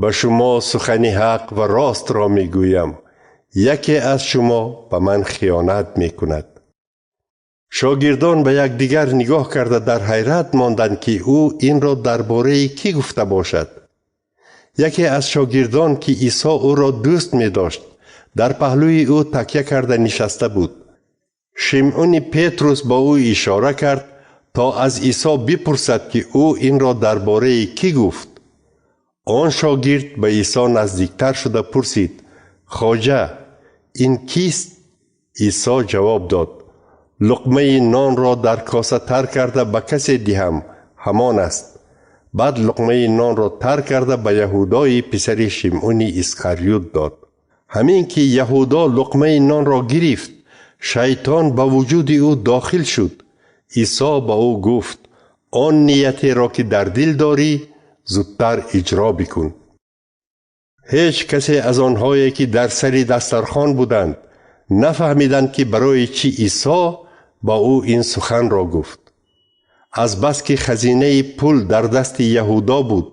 ба шумо сухани ҳақ ва ростро мегӯям, яке аз шумо ба ман хиёнат мекунад. Шогирдон ба якдигар нигоҳ карда дар ҳайрат монданд, ки ӯ инро дар бораи кӣ гуфта бошад. Яке аз шогирдон, ки Исо ӯро дӯст медошт, дар паҳлӯи ӯ такя карда нишаста буд. Шимъуни Петрус ба ӯ ишора кард, то аз Исо бипурсад, ки ӯ инро дар бораи кӣ гуфт. Он шогирд ба Исо наздиктар шуда пурсид: Хоҷа, ин кист? Исо ҷавоб дод: луқмаи нонро дар коса тар карда ба касе диҳам, ҳамон аст. Баъд луқмаи нонро тар карда ба Яҳудои писари Шимъуни Искариют дод. Ҳамин ки Яҳудо луқмаи нонро гирифт, шайтон ба вуҷуди ӯ дохил шуд. Исо ба ӯ гуфт: он ниятеро ки дар дил дорӣ, зудтар иҷро бикун. Ҳеҷ касе аз онҳое ки дар сари дастархон буданд, нафаҳмиданд, ки барои чӣ Исо ба ӯ ин суханро гуфт. Азбаски хазинаи пул дар дасти Яҳудо буд,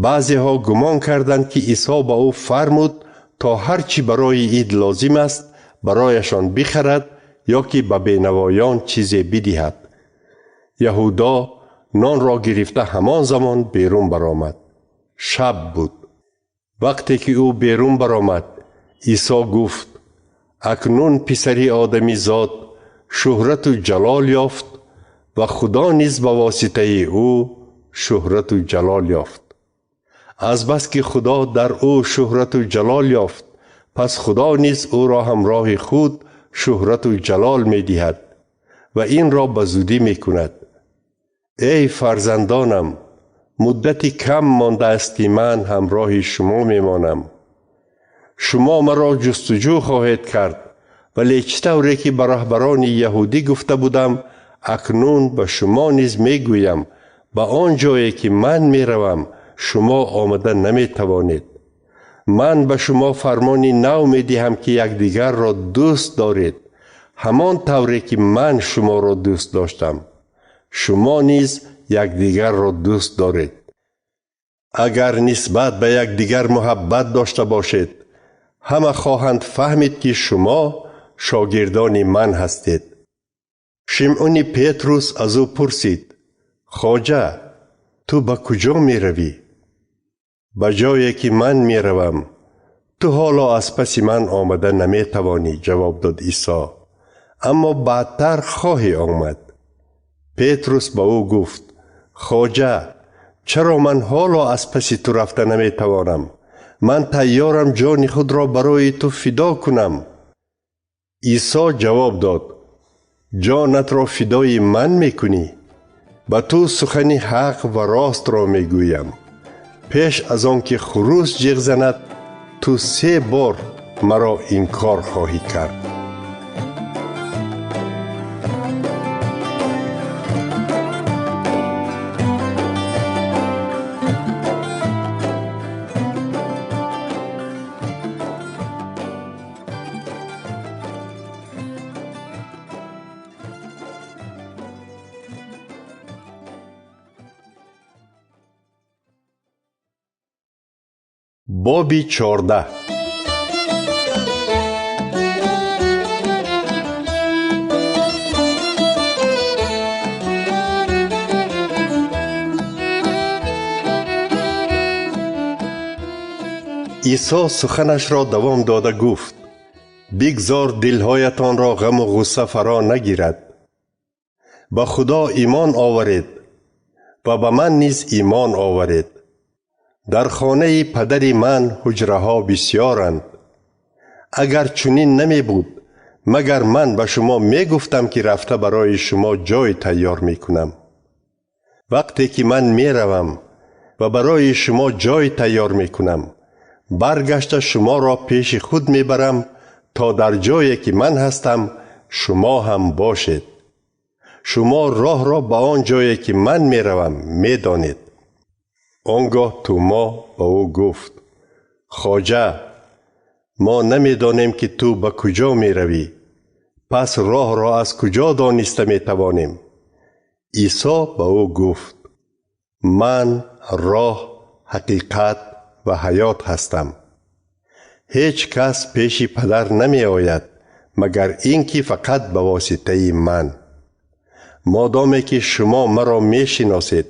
баъзеҳо гумон карданд, ки Исо ба ӯ фармуд, то ҳар чӣ барои ид лозим аст, барояшон бихарад ё ки ба бенавоён чизе бидиҳад. Яҳудо нонро гирифта ҳамон замон берун баромад. Шаб буд. Вақте ки ӯ берун баромад, Исо гуфт: акнун писари одамизод шӯҳрату ҷалол ёфт ва Худо низ ба воситаи ӯ шӯҳрату ҷалол ёфт. Азбаски Худо дар ӯ шӯҳрату ҷалол ёфт, пас Худо низ ӯро ҳамроҳи худ шӯҳрату ҷалол медиҳад ва инро ба зудӣ мекунад. Эй фарзандонам, муддати кам мондааст, ки ман ҳамроҳи шумо мемонам. Шумо маро ҷустуҷӯ хоҳед кард, вале чӣ тавре ки ба раҳбарони яҳудӣ гуфта будам, акнун ба шумо низ мегӯям: ба он ҷое ки ман меравам, шумо омада наметавонед. Ман ба шумо фармони нав медиҳам, ки якдигарро дӯст доред, ҳамон тавре ки ман шуморо дӯст доштам. Шумо низ якдигарро дӯст доред. Агар нисбат ба якдигар муҳаббат дошта бошед, ҳама хоҳанд фаҳмид, ки шумо шогирдони ман ҳастед. Шимъуни Петрус аз ӯ пурсид: Хоҷа, ту ба куҷо меравӣ? Ба ҷое ки ман меравам, ту ҳоло аз паси ман омада наметавонӣ, ҷавоб дод Исо, аммо баъдтар хоҳӣ омад. Петрус ба ӯ гуфт: Хоҷа, чаро ман ҳоло аз паси ту рафта наметавонам? Ман тайёрам ҷони худро барои ту фидо кунам. Исо ҷавоб дод: ҷонатро фидои ман мекунӣ? Ба ту сухани ҳақ ва ростро мегӯям. Пеш аз он ки хурӯс ҷиғ занад, ту се бор маро инкор хоҳӣ кард. Боби 14. Исо суханашро давом дода гуфт: Бигзор дилҳоятонро ғаму ғусса фаро нагирад. Ба Худо имон оваред ва ба ман низ имон оваред. Дар хонаи падари ман ҳуҷраҳо бисёранд. Агар чунин намебуд, магар ман ба шумо мегуфтам, ки рафта барои шумо ҷой тайёр мекунам? Вақте ки ман меравам ва барои шумо ҷой тайёр мекунам, баргашта шуморо пеши худ мебарам, то дар ҷое ки ман ҳастам шумо ҳам бошед. Шумо роҳро ба он ҷое ки ман меравам медонед. Он гоҳ Тӯмо ба ӯ гуфт: Хоҷа, мо намедонем, ки ту ба куҷо меравӣ, пас роҳро аз куҷо дониста метавонем? Исо ба ӯ гуфт: Ман роҳ, ҳақиқат ва ҳаёт ҳастам. Ҳеҷ кас пеши падар намеояд, магар ин ки фақат ба воситаи ман. Модоме ки шумо маро мешиносед,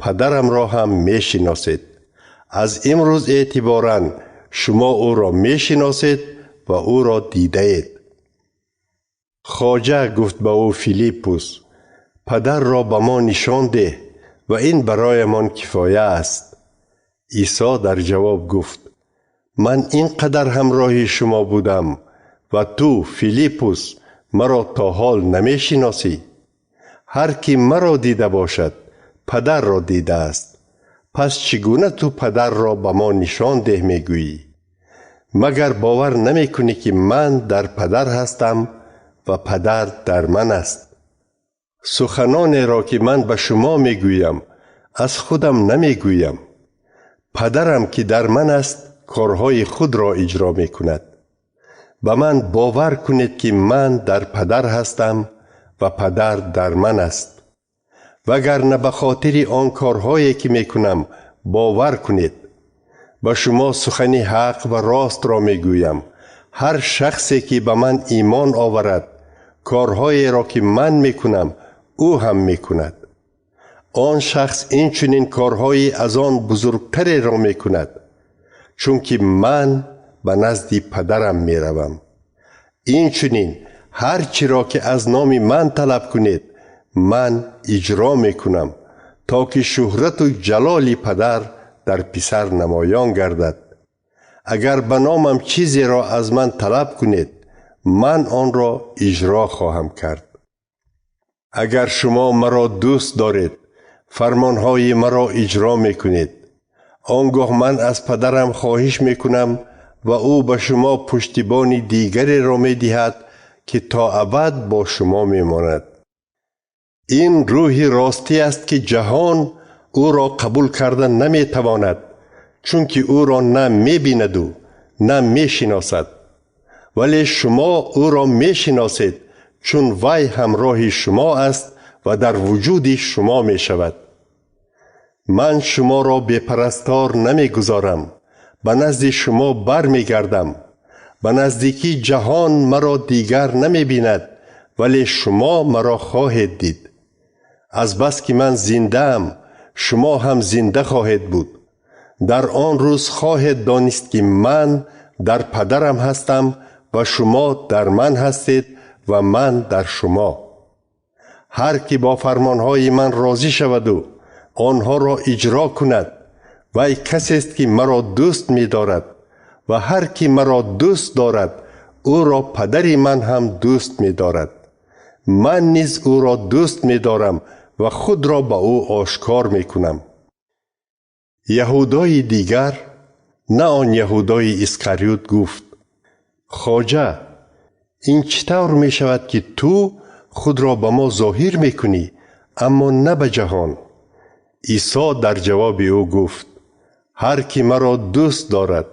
падарамро ҳам мешиносед. Аз имрӯз эътиборан шумо ӯро мешиносед ва ӯро дидаед. Хоҷа, гуфт ба ӯ Филиппус, падарро ба мо нишон деҳ ва ин бароямон кифоя аст. Исо дар ҷавоб гуфт: Ман ин қадар ҳамроҳи шумо будам ва ту, Филиппус, маро то ҳол намешиносӣ. Ҳар ки маро дида бошад, падарро дидааст. Пас чӣ гуна ту падарро ба мо нишон деҳ мегӯӣ? Магар бовар намекунӣ, ки ман дар падар ҳастам ва падар дар ман аст? Суханонеро, ки ман ба шумо мегӯям, аз худам намегӯям. Падарам, ки дар ман аст, корҳои худро иҷро мекунад. Ба ман бовар кунед, ки ман дар падар ҳастам ва падар дар ман аст. Вагарна ба хотири он корҳое, ки мекунам, бовар кунед. Ба шумо сухани ҳақ ва ростро мегӯям. Ҳар шахсе, ки ба ман имон оварад, корҳоеро, ки ман мекунам, ӯ ҳам мекунад. Он шахс инчунин корҳои аз он бузургтареро мекунад, чунки ман ба назди падарам меравам. Инчунин ҳар чиро, ки аз номи ман талаб кунед, ман иҷро мекунам, то ки шӯҳрату ҷалоли падар дар писар намоён гардад. Агар ба номам чизеро аз ман талаб кунед, ман онро иҷро хоҳам кард. Агар шумо маро дӯст доред, фармонҳои маро иҷро мекунед. Он гоҳ ман аз падарам хоҳиш мекунам ва ӯ ба шумо пуштибони дигареро медиҳад, ки то абад бо шумо мемонад. Ин рӯҳи ростӣ аст, ки ҷаҳон ӯро қабул карда наметавонад, чунки ӯро на мебинаду на мешиносад. Вале шумо ӯро мешиносед, чун вай ҳамроҳи шумо аст ва дар вуҷуди шумо мешавад. Ман шуморо бепарастор намегузорам, ба назди шумо бармегардам. Ба наздикӣ ҷаҳон маро дигар намебинад, вале шумо маро хоҳед дид. Азбаски ман зиндаам, шумо ҳам зинда хоҳед буд. Дар он рӯз хоҳед донист, ки ман дар падарам ҳастам ва шумо дар ман ҳастед ва ман дар шумо. Ҳар ки бо фармонҳои ман розӣ шаваду онҳоро иҷро кунад, вай касест, ки маро дӯст медорад, ва ҳар ки маро дӯст дорад, ӯро падари ман ҳам дӯст медорад. Ман низ ӯро дӯст медорам ва худро ба ӯ ошкор мекунам. Яҳудои дигар, на он Яҳудои Искариют, гуфт: Хоҷа, ин чӣ тавр мешавад, ки ту худро ба мо зоҳир мекунӣ, аммо на ба ҷаҳон? Исо дар ҷавоби ӯ гуфт: Ҳар ки маро дӯст дорад,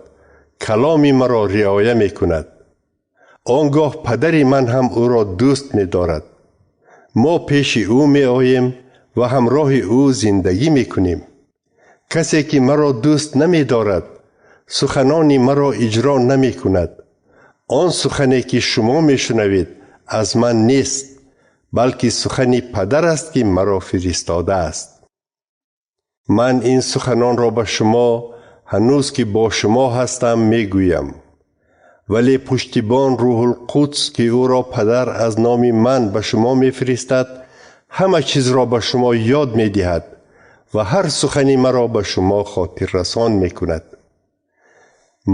каломи маро риоя мекунад. Он гоҳ падари ман ҳам ӯро дӯст медорад. Мо пеши ӯ меоем ва ҳамроҳи ӯ зиндагӣ мекунем. Касе, ки маро дӯст намедорад, суханони маро иҷро намекунад. Он сухане, ки шумо мешунавед, аз ман нест, балки сухани падар аст, ки маро фиристодааст. Ман ин суханонро ба шумо ҳанӯз ки бо шумо ҳастам мегӯям. Вале пуштибон Рӯҳулқудс, ки ӯро Падар аз номи ман ба шумо мефиристад, ҳама чизро ба шумо ёд медиҳад ва ҳар сухани маро ба шумо хотиррасон мекунад.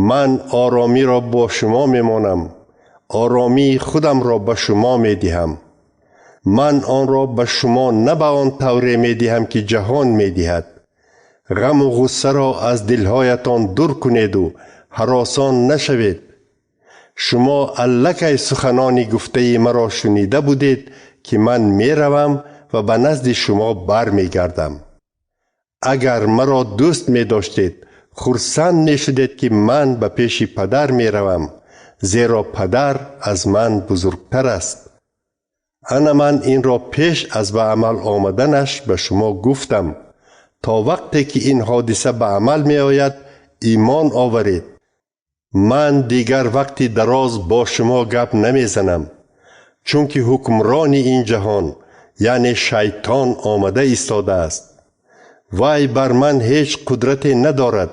Ман оромиро бо шумо мемонам, оромии худамро ба шумо медиҳам. Ман онро ба шумо на ба он тавре медиҳам, ки ҷаҳон медиҳад. Ғаму ғуссаро аз дилҳоятон дур кунеду ҳаросон нашавед. Шумо аллакай суханони гуфтаи маро шунида будед, ки ман меравам ва ба назди шумо бармегардам. Агар маро дӯст медоштед, хурсанд мешудед, ки ман ба пеши Падар меравам, зеро Падар аз ман бузургтар аст. Ана ман инро пеш аз ба амал омаданаш ба шумо гуфтам, то вақте ки ин ҳодиса ба амал меояд, имон оваред. Ман дигар вақти дароз бо шумо гап намезанам, чунки ҳукмрони ин ҷаҳон, яъне шайтон, омада истодааст. Вай бар ман ҳеҷ қудрате надорад,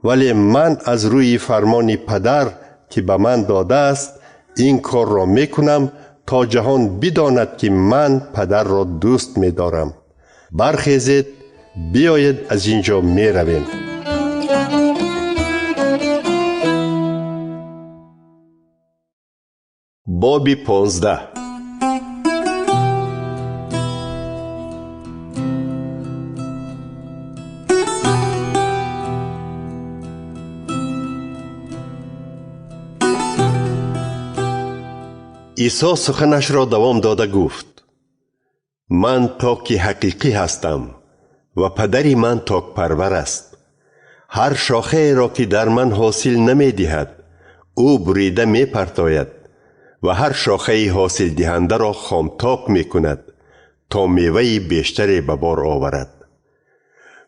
вале ман аз рӯи фармони Падар, ки ба ман додааст, ин корро мекунам, то ҷаҳон бидонад, ки ман Падарро дӯст медорам. Бархезед, биёед аз ин ҷо меравем. Боби 15. Исо суханашро давом дода гуфт: Ман токи ҳақиқӣ ҳастам ва падари ман токпарвар аст. Ҳар шохаеро, ки дар ман ҳосил намедиҳад, ӯ бурида мепартояд ва ҳар шохаи ҳосилдиҳандаро хомток мекунад, то меваи бештаре ба бор оварад.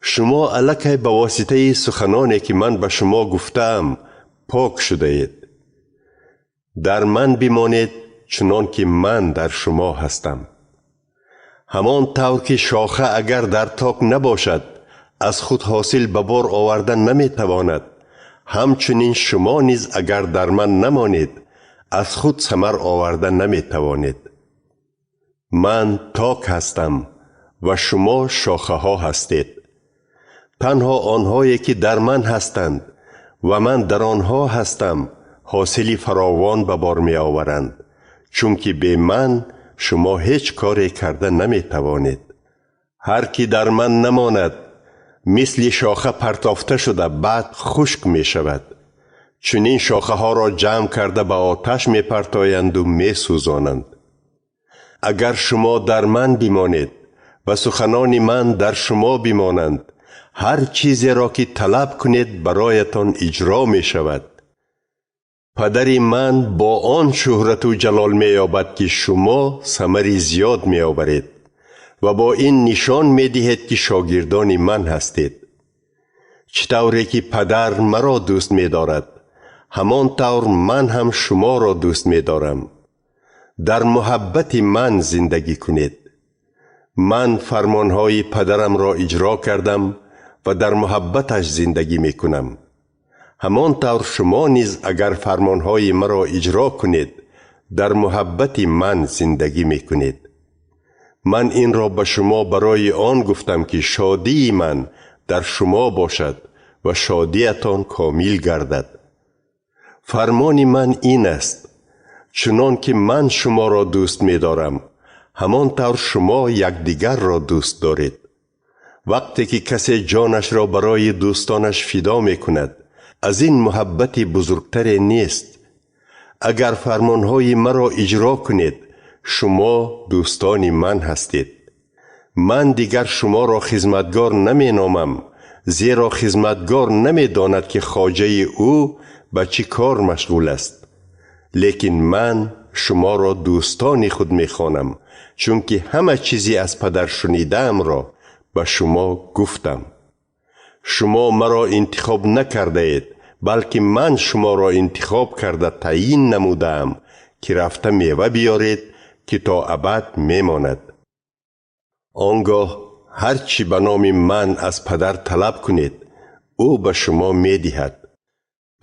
Шумо аллакай ба воситаи суханоне, ки ман ба шумо гуфтаам, пок шудаед. Дар ман бимонед, чунон ки ман дар шумо ҳастам. Ҳамон тавр ки шоха агар дар ток набошад, аз худ ҳосил ба бор оварда наметавонад, ҳамчунин шумо низ агар дар ман намонед, аз худ самар оварда наметавонед. Ман ток ҳастам ва шумо шохаҳо ҳастед. Танҳо онҳое, ки дар ман ҳастанд ва ман дар онҳо ҳастам, ҳосили фаровон ба бор меоваранд, чунки бе ман шумо ҳеҷ коре карда наметавонед. Ҳар ки дар ман намонад, мисли шоха партофта шуда баъд хушк мешавад. Чунин шохаҳоро ҷамъ карда ба оташ мепартоянду месӯзонанд. Агар шумо дар ман бимонед ва суханони ман дар шумо бимонанд, ҳар чизеро, ки талаб кунед, бароятон иҷро мешавад. Падари ман бо он шӯҳрату ҷалол меёбад, ки шумо самари зиёд меоваред ва бо ин нишон медиҳед, ки шогирдони ман ҳастед. Чӣ тавре ки Падар маро дӯст медорад, ҳамон тавр ман ҳам шуморо дӯст медорам. Дар муҳаббати ман зиндагӣ кунед. Ман фармонҳои падарамро иҷро кардам ва дар муҳаббаташ зиндагӣ мекунам. Ҳамон тавр шумо низ агар фармонҳои маро иҷро кунед, дар муҳаббати ман зиндагӣ мекунед. Ман инро ба шумо барои он гуфтам, ки шодии ман дар шумо бошад ва шодиятон комил гардад. Фармони ман ин аст: чунон ки ман шуморо дӯст медорам, ҳамон тавр шумо якдигарро дӯст доред. Вақте ки касе ҷонашро барои дӯстонаш фидо мекунад, аз ин муҳаббати бузургтаре нест. Агар фармонҳои маро иҷро кунед, шумо дӯстони ман ҳастед. Ман дигар шуморо хизматгор наменомам, зеро хизматгор намедонад, ки хоҷаи ӯ ба чӣ кор машғул аст. Лекин ман шуморо дӯстони худ мехонам, чунки ҳама чизи аз падар шунидаамро ба шумо гуфтам. Шумо маро интихоб накардаед, балки ман шуморо интихоб карда таъйин намудаам, ки рафта мева биёред, ки то абад мемонад. Он гоҳ ҳар чӣ ба номи ман аз падар талаб кунед, ӯ ба шумо медиҳад.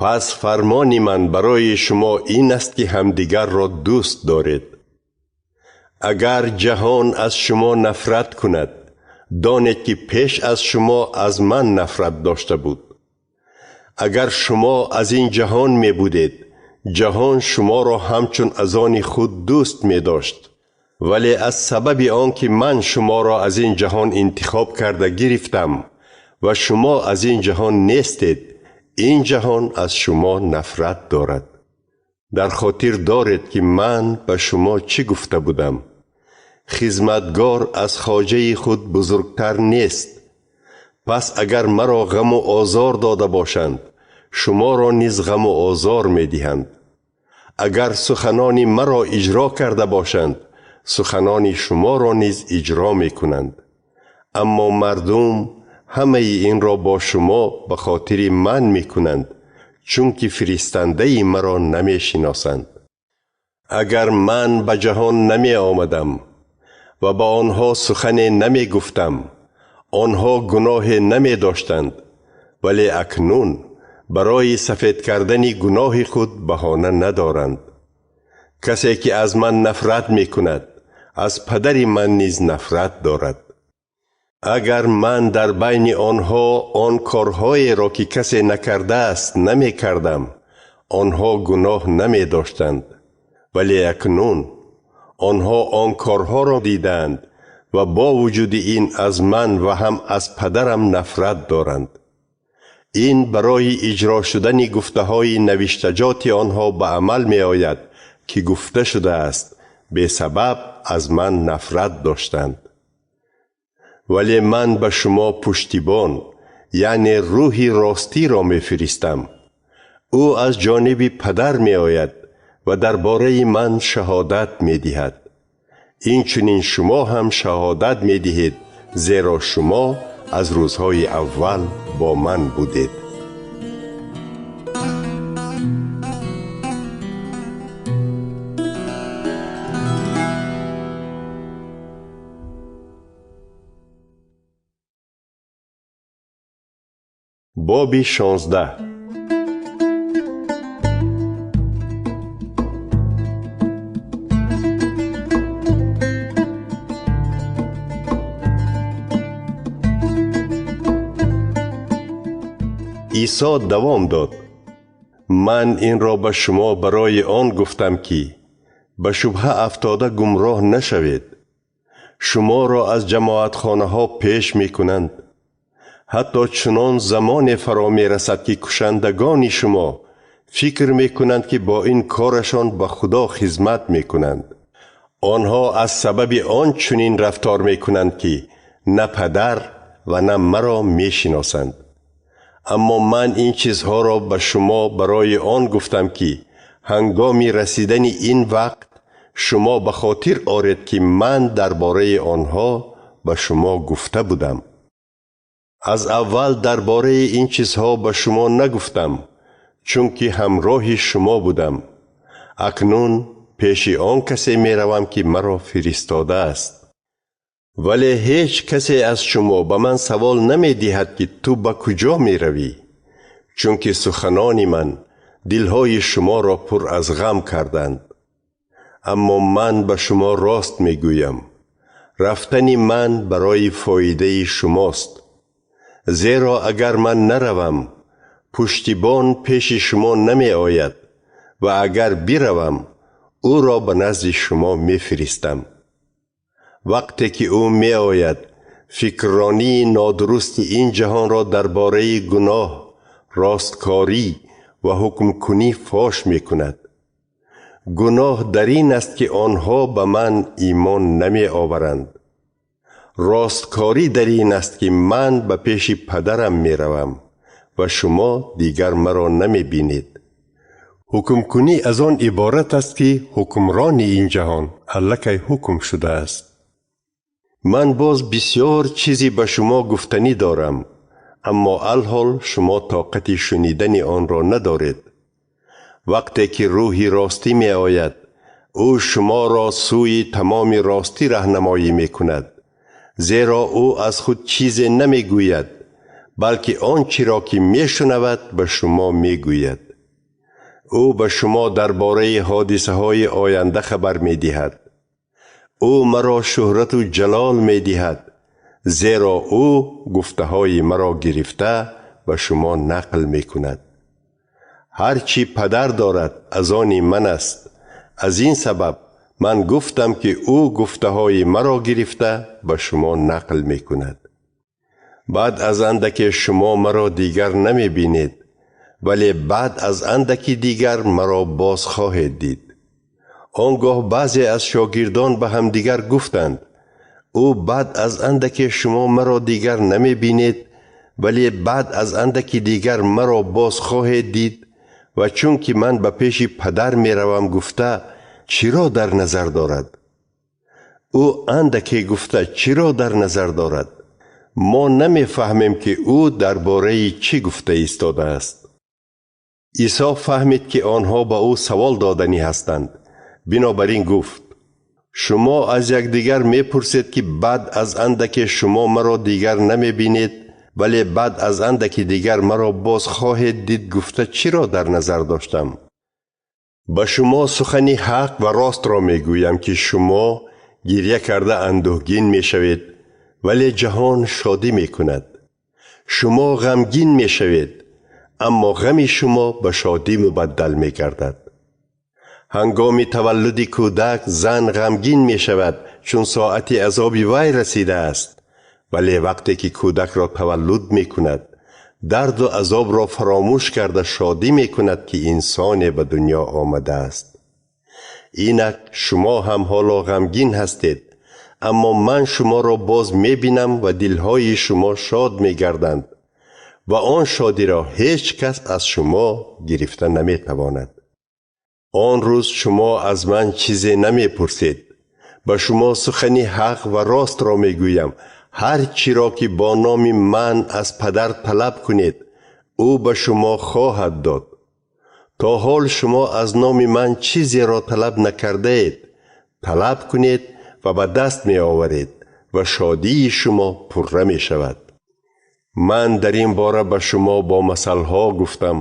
Пас фармони ман барои шумо ин аст, ки ҳамдигарро дӯст доред. Агар ҷаҳон аз шумо нафрат кунад, донед, ки пеш аз шумо аз ман нафрат дошта буд. Агар шумо аз ин ҷаҳон мебудед, ҷаҳон шуморо ҳамчун аз они худ дӯст медошт. Вале аз сабаби он ки ман шуморо аз ин ҷаҳон интихоб карда гирифтам ва шумо аз ин ҷаҳон нестед, ин ҷаҳон аз шумо нафрат дорад. Дар хотир доред, ки ман ба шумо чӣ гуфта будам? Хизматгор аз хоҷаи худ бузургтар нест. Пас агар маро ғаму озор дода бошанд, шуморо низ ғаму озор медиҳанд. Агар суханони маро иҷро карда бошанд, суханони шуморо низ иҷро мекунанд. Аммо мардум ҳамаи инро бо шумо ба хотири ман мекунанд, чунки фиристандаи маро намешиносанд. Агар ман ба ҷаҳон намеомадам ва ба онҳо сухане намегуфтам, онҳо гуноҳе намедоштанд, вале акнун барои сафед кардани гуноҳи худ баҳона надоранд. Касе ки аз ман нафрат мекунад, аз падари ман низ нафрат дорад. Агар ман дар байни онҳо он корҳоеро, ки касе накардааст, намекардам, онҳо гуноҳ намедоштанд. Вале акнун онҳо он корҳоро дидаанд ва бо вуҷуди ин аз ман ва ҳам аз падарам нафрат доранд. Ин барои иҷро шудани гуфтаҳои навиштаҷоти онҳо ба амал меояд, ки гуфта шудааст: бесабаб аз ман нафрат доштанд. Вале ман ба шумо пуштибон, яъне рӯҳи ростиро мефиристам. Ӯ аз ҷониби падар меояд ва дар бораи ман шаҳодат медиҳад. Инчунин шумо ҳам шаҳодат медиҳед, зеро шумо аз рӯзҳои аввал бо ман будед. Боби 16. Исо давом дод: ман инро ба шумо барои он гуфтам, ки ба шубҳа афтода гумроҳ нашавед. Шуморо аз ҷамоатхонаҳо пеш мекунанд. Ҳатто чунон замоне фаро мерасад, ки кушандагони шумо фикр мекунанд, ки бо ин корашон ба Худо хизмат мекунанд. Онҳо аз сабаби он чунин рафтор мекунанд, ки на падар ва на маро мешиносанд. Аммо ман ин чизҳоро ба шумо барои он гуфтам, ки ҳангоми расидани ин вақт шумо ба хотир оред, ки ман дар бораи онҳо ба шумо гуфта будам. Аз аввал дар бораи ин чизҳо ба шумо нагуфтам, чунки ҳамроҳи шумо будам. Акнун пеши он касе меравам, ки маро фиристодааст. Вале ҳеҷ касе аз шумо ба ман савол намедиҳад, ки ту ба куҷо меравӣ, чунки суханони ман дилҳои шуморо пур аз ғам карданд. Аммо ман ба шумо рост мегӯям: рафтани ман барои фоидаи шумост. Зеро агар ман наравам, пуштибон пеши шумо намеояд ва агар биравам, ӯро ба назди шумо мефиристам. Вақте ки ӯ меояд, фикрронии нодурусти ин ҷаҳонро дар бораи гуноҳ, росткорӣ ва ҳукмкунӣ фош мекунад. Гуноҳ дар ин аст, ки онҳо ба ман имон намеоваранд. Росткорӣ дар ин аст, ки ман ба пеши падарам меравам ва шумо дигар маро намебинед. Ҳукмкунӣ аз он иборат аст, ки ҳукмрони ин ҷаҳон аллакай ҳукм шудааст. Ман боз бисёр чизе ба шумо гуфтанӣ дорам, аммо алҳол шумо тоқати шунидани онро надоред. Вақте ки рӯҳи ростӣ меояд, ӯ шуморо сӯи тамоми ростӣ раҳнамоӣ мекунад, зеро ӯ аз худ чизе намегӯяд, балки он чиро ки мешунавад ба шумо мегӯяд. Ӯ ба шумо дар бораи ҳодисаҳои оянда хабар медиҳад. Ӯ маро шӯҳрату ҷалол медиҳад, зеро ӯ гуфтаҳои маро гирифта ба шумо нақл мекунад. Ҳар чӣ падар дорад, аз они ман аст. Аз ин сабаб ман гуфтам, ки ӯ гуфтаҳои маро гирифта ба шумо нақл мекунад. Баъд аз андаке шумо маро дигар намебинед, вале баъд аз андаки дигар маро боз хоҳед дид. Он гоҳ баъзе аз шогирдон ба ҳамдигар гуфтанд: ӯ баъд аз андаке шумо маро дигар намебинед, вале баъд аз андаки дигар маро боз хоҳед дид, ва чун ки ман ба пеши падар меравам гуфта, чиро дар назар дорад? Ӯ андаке гуфта чиро дар назар дорад? Мо намефаҳмем, ки ӯ дар бораи чӣ гуфта истодааст. Исо фаҳмид, ки онҳо ба ӯ савол доданӣ ҳастанд. Бинобар ин гуфт: шумо аз якдигар мепурсед, ки баъд аз андаке шумо маро дигар намебинед, вале баъд аз андаки дигар маро боз хоҳед дид гуфта чиро дар назар доштам? Ба шумо сухани ҳақ ва ростро мегӯям, ки шумо гиря карда андӯҳгин мешавед, вале ҷаҳон шодӣ мекунад. Шумо ғамгин мешавед, аммо ғами шумо ба шодӣ мубаддал мегардад. Ҳангоми таваллуди кӯдак зан ғамгин мешавад, чун соати азоби вай расидааст, вале вақте ки кӯдакро таваллуд мекунад, дарду азобро фаромӯш карда шодӣ мекунад, ки инсоне ба дунё омадааст. Инак шумо ҳам ҳоло ғамгин ҳастед, аммо ман шуморо боз мебинам ва дилҳои шумо шод мегарданд ва он шодиро ҳеҷ кас аз шумо гирифта наметавонад. Он рӯз шумо аз ман чизе намепурсед. Ба шумо сухани ҳақ ва ростро мегӯям. Ҳар чиро ки бо номи ман аз падар талаб кунед, ӯ ба шумо хоҳад дод. То ҳол шумо аз номи ман чизеро талаб накардаед. Талаб кунед ва ба даст меоваред ва шодии шумо пурра мешавад. Ман дар ин бора ба шумо бо масалҳо гуфтам,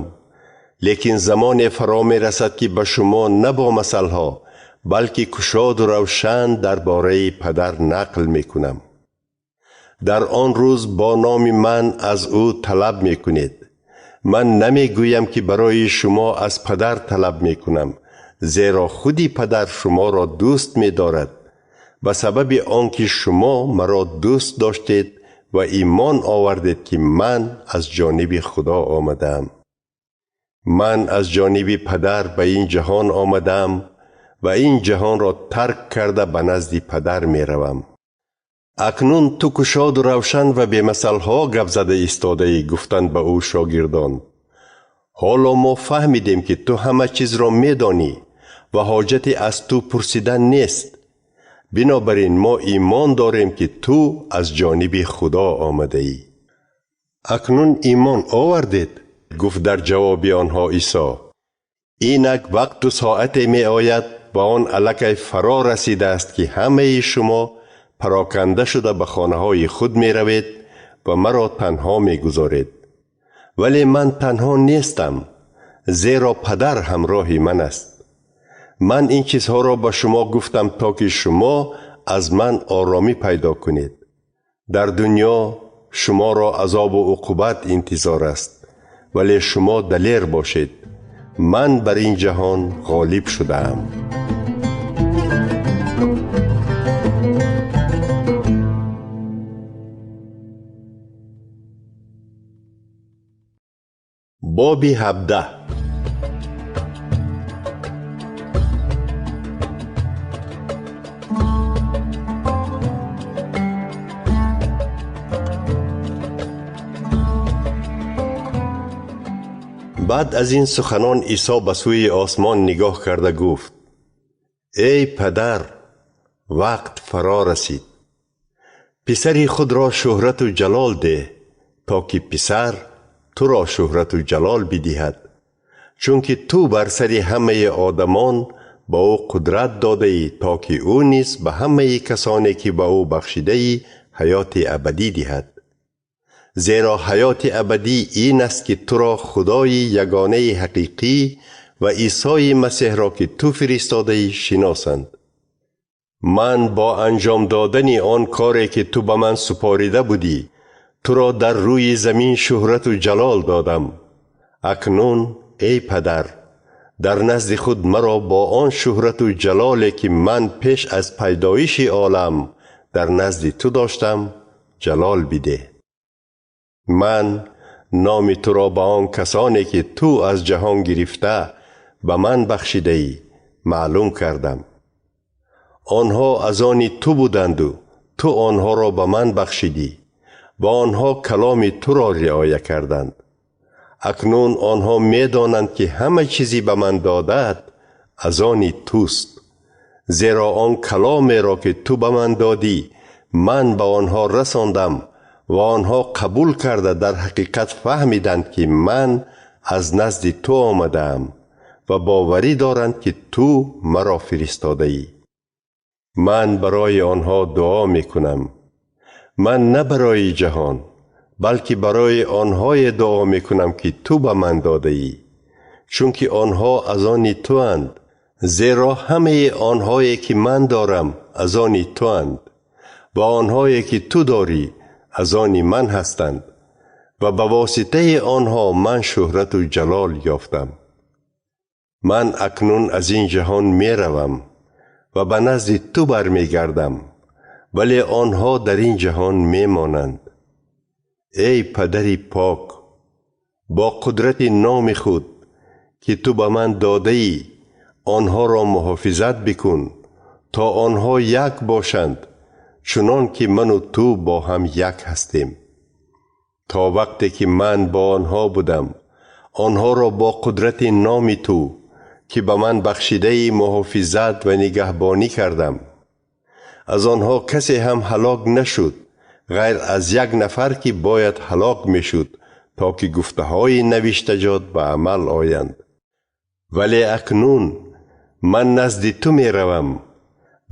лекин замоне фаро мерасад, ки ба шумо на бо масалҳо, балки кушоду равшан дар бораи падар нақл мекунам. Дар он рӯз бо номи ман аз ӯ талаб мекунед. Ман намегӯям, ки барои шумо аз падар талаб мекунам, зеро худи падар шуморо дӯст медорад, ба сабаби он ки шумо маро дӯст доштед ва имон овардед, ки ман аз ҷониби Худо омадаам. Ман аз ҷониби падар ба ин ҷаҳон омадаам ва ин ҷаҳонро тарк карда ба назди падар меравам. Акнун ту кушоду равшан ва бемасалҳо гап зада истодаӣ, гуфтанд ба ӯ шогирдон. Ҳоло мо фаҳмидем, ки ту ҳама чизро медонӣ ва ҳоҷате аз ту пурсидан нест. Бинобар ин мо имон дорем, ки ту аз ҷониби Худо омадаӣ. Акнун имон овардед, гуфт дар ҷавоби онҳо Исо. Инак вақту соате меояд ва он аллакай фаро расидааст, ки ҳамаи шумо пароканда шуда ба хонаҳои худ меравед ва маро танҳо мегузоред. Вале ман танҳо нестам, зеро падар ҳамроҳи ман аст. Ман ин чизҳоро ба шумо гуфтам, то ки шумо аз ман оромӣ пайдо кунед. Дар дунё шуморо азобу уқубат интизор аст, вале шумо далер бошед. Ман бар ин ҷаҳон ғолиб шудаам. Боби 17. Баъд аз ин суханон Исо ба сӯи осмон нигоҳ карда гуфт: эй падар, вақт фаро расид. Писари худро шӯҳрату ҷалол деҳ, то ки писар туро шӯҳрату ҷалол бидиҳад, чунки ту бар сари ҳамаи одамон ба ӯ қудрат додаӣ, то ки ӯ низ ба ҳамаи касоне ки ба ӯ бахшидаӣ ҳаёти абадӣ диҳад. Зеро ҳаёти абадӣ ин аст, ки туро Худои ягонаи ҳақиқӣ ва Исои Масеҳро, ки ту фиристодаӣ, шиносанд. Ман бо анҷом додани он коре, ки ту ба ман супорида будӣ, туро дар рӯи замин шӯҳрату ҷалол додам. Акнун, эй Падар, дар назди худ маро бо он шӯҳрату ҷалоле, ки ман пеш аз пайдоиши олам дар назди ту доштам, ҷалол бидеҳ. Ман номи туро ба он касоне, ки ту аз ҷаҳон гирифта ба ман бахшидаӣ, маълум кардам. Онҳо аз они ту буданду ту онҳоро ба ман бахшидӣ ва онҳо каломи туро риоя карданд. Акнун онҳо медонанд, ки ҳама чизи ба ман додаат аз они туст, зеро он каломеро, ки ту ба ман додӣ, ман ба онҳо расондам ва онҳо қабул карда дар ҳақиқат фаҳмиданд, ки ман аз назди ту омадаам ва боварӣ доранд, ки ту маро фиристодаӣ. Ман барои онҳо дуо мекунам. Ман на барои ҷаҳон, балки барои онҳое дуо мекунам, ки ту ба ман додаӣ, чунки онҳо аз они туанд, зеро ҳамаи онҳое, ки ман дорам, аз они туанд ва онҳое, ки ту дорӣ, аз они ман ҳастанд ва ба воситаи онҳо ман шӯҳрату ҷалол ёфтам. Ман акнун аз ин ҷаҳон меравам ва ба назди ту бармегардам, вале онҳо дар ин ҷаҳон мемонанд. Эй Падари пок, бо қудрати номи худ, ки ту ба ман додаӣ, онҳоро муҳофизат бикун, то онҳо як бошанд, чунон ки ману ту бо ҳам як ҳастем. То вақте ки ман бо онҳо будам, онҳоро бо қудрати номи ту, ки ба ман бахшидаи, муҳофизат ва нигаҳбонӣ кардам. Аз онҳо касе ҳам ҳалок нашуд, ғайр аз як нафар, ки бояд ҳалок мешуд, то ки гуфтаҳои навиштаҷот ба амал оянд. Вале акнун ман назди ту меравам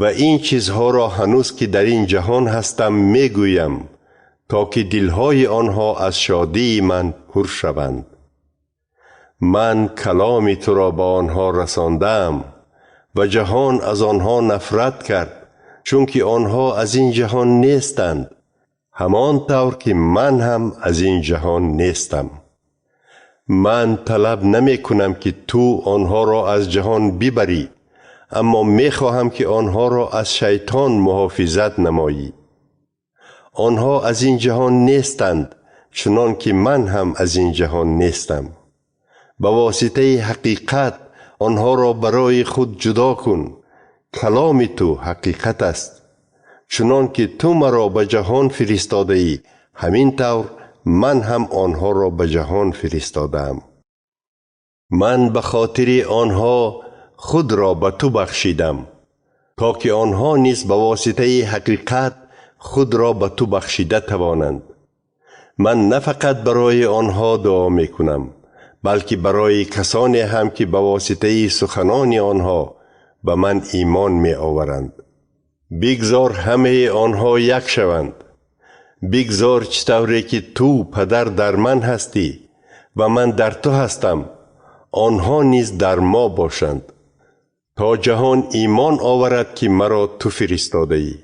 ва ин чизҳоро ҳанӯз ки дар ин ҷаҳон ҳастам мегӯям, то ки дилҳои онҳо аз шодии ман пур шаванд. Ман каломи туро ба онҳо расондаам ва ҷаҳон аз онҳо нафрат кард, чунки онҳо аз ин ҷаҳон нестанд, ҳамон тавр ки ман ҳам аз ин ҷаҳон нестам. Ман талаб намекунам, ки ту онҳоро аз ҷаҳон бибарӣ, аммо мехоҳам, ки онҳоро аз шайтон муҳофизат намоӣ. Онҳо аз ин ҷаҳон нестанд, чунон ки ман ҳам аз ин ҷаҳон нестам. Ба воситаи ҳақиқат онҳоро барои худ ҷудо кун. Каломи ту ҳақиқат аст. Чунон ки ту маро ба ҷаҳон фиристодаӣ, ҳамин тавр ман ҳам онҳоро ба ҷаҳон фиристодаам. Ман ба хотири онҳо худро ба ту бахшидам, то ки онҳо низ ба воситаи ҳақиқат худро ба ту бахшида тавонанд. Ман на фақат барои онҳо дуо мекунам, балки барои касоне ҳам, ки ба воситаи суханони онҳо ба ман имон меоваранд. Бигзор ҳамаи онҳо як шаванд. Бигзор чӣ тавре ки ту, Падар, дар ман ҳастӣ ва ман дар ту ҳастам, онҳо низ дар мо бошанд, то ҷаҳон имон оварад, ки маро ту фиристодаӣ.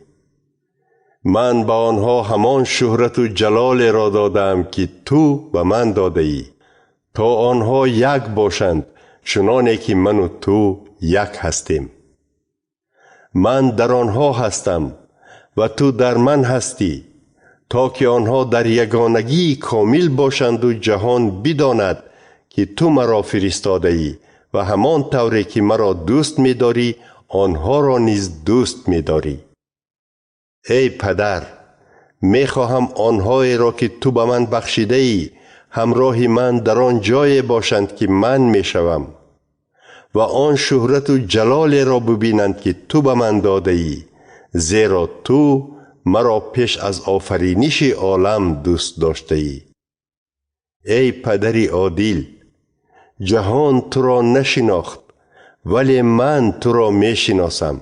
Ман ба онҳо ҳамон шӯҳрату ҷалолеро додаам, ки ту ба ман додаӣ, то онҳо як бошанд, чуноне ки ману ту як ҳастем. Ман дар онҳо ҳастам ва ту дар ман ҳастӣ, то ки онҳо дар ягонагии комил бошанду ҷаҳон бидонад, ки ту маро фиристодаӣ ва ҳамон тавре ки маро дӯст медорӣ, онҳоро низ дӯст медорӣ. Эй Падар, мехоҳам онҳоеро, ки ту ба ман бахшидаӣ, ҳамроҳи ман дар он ҷое бошанд, ки ман мешавам, ва он шӯҳрату ҷалолеро бибинанд, ки ту ба ман додаӣ, зеро ту маро пеш аз офариниши олам дӯст доштаӣ. Эй Падари одил, ҷаҳон туро нашинохт, вале ман туро мешиносам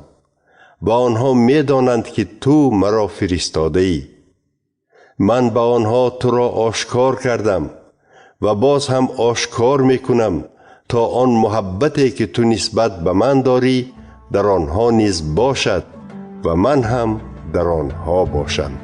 ва онҳо медонанд, ки ту маро фиристодаӣ. Ман ба онҳо туро ошкор кардам ва боз ҳам ошкор мекунам, то он муҳаббате ки ту нисбат ба ман дорӣ дар онҳо низ бошад ва ман ҳам дар онҳо бошам.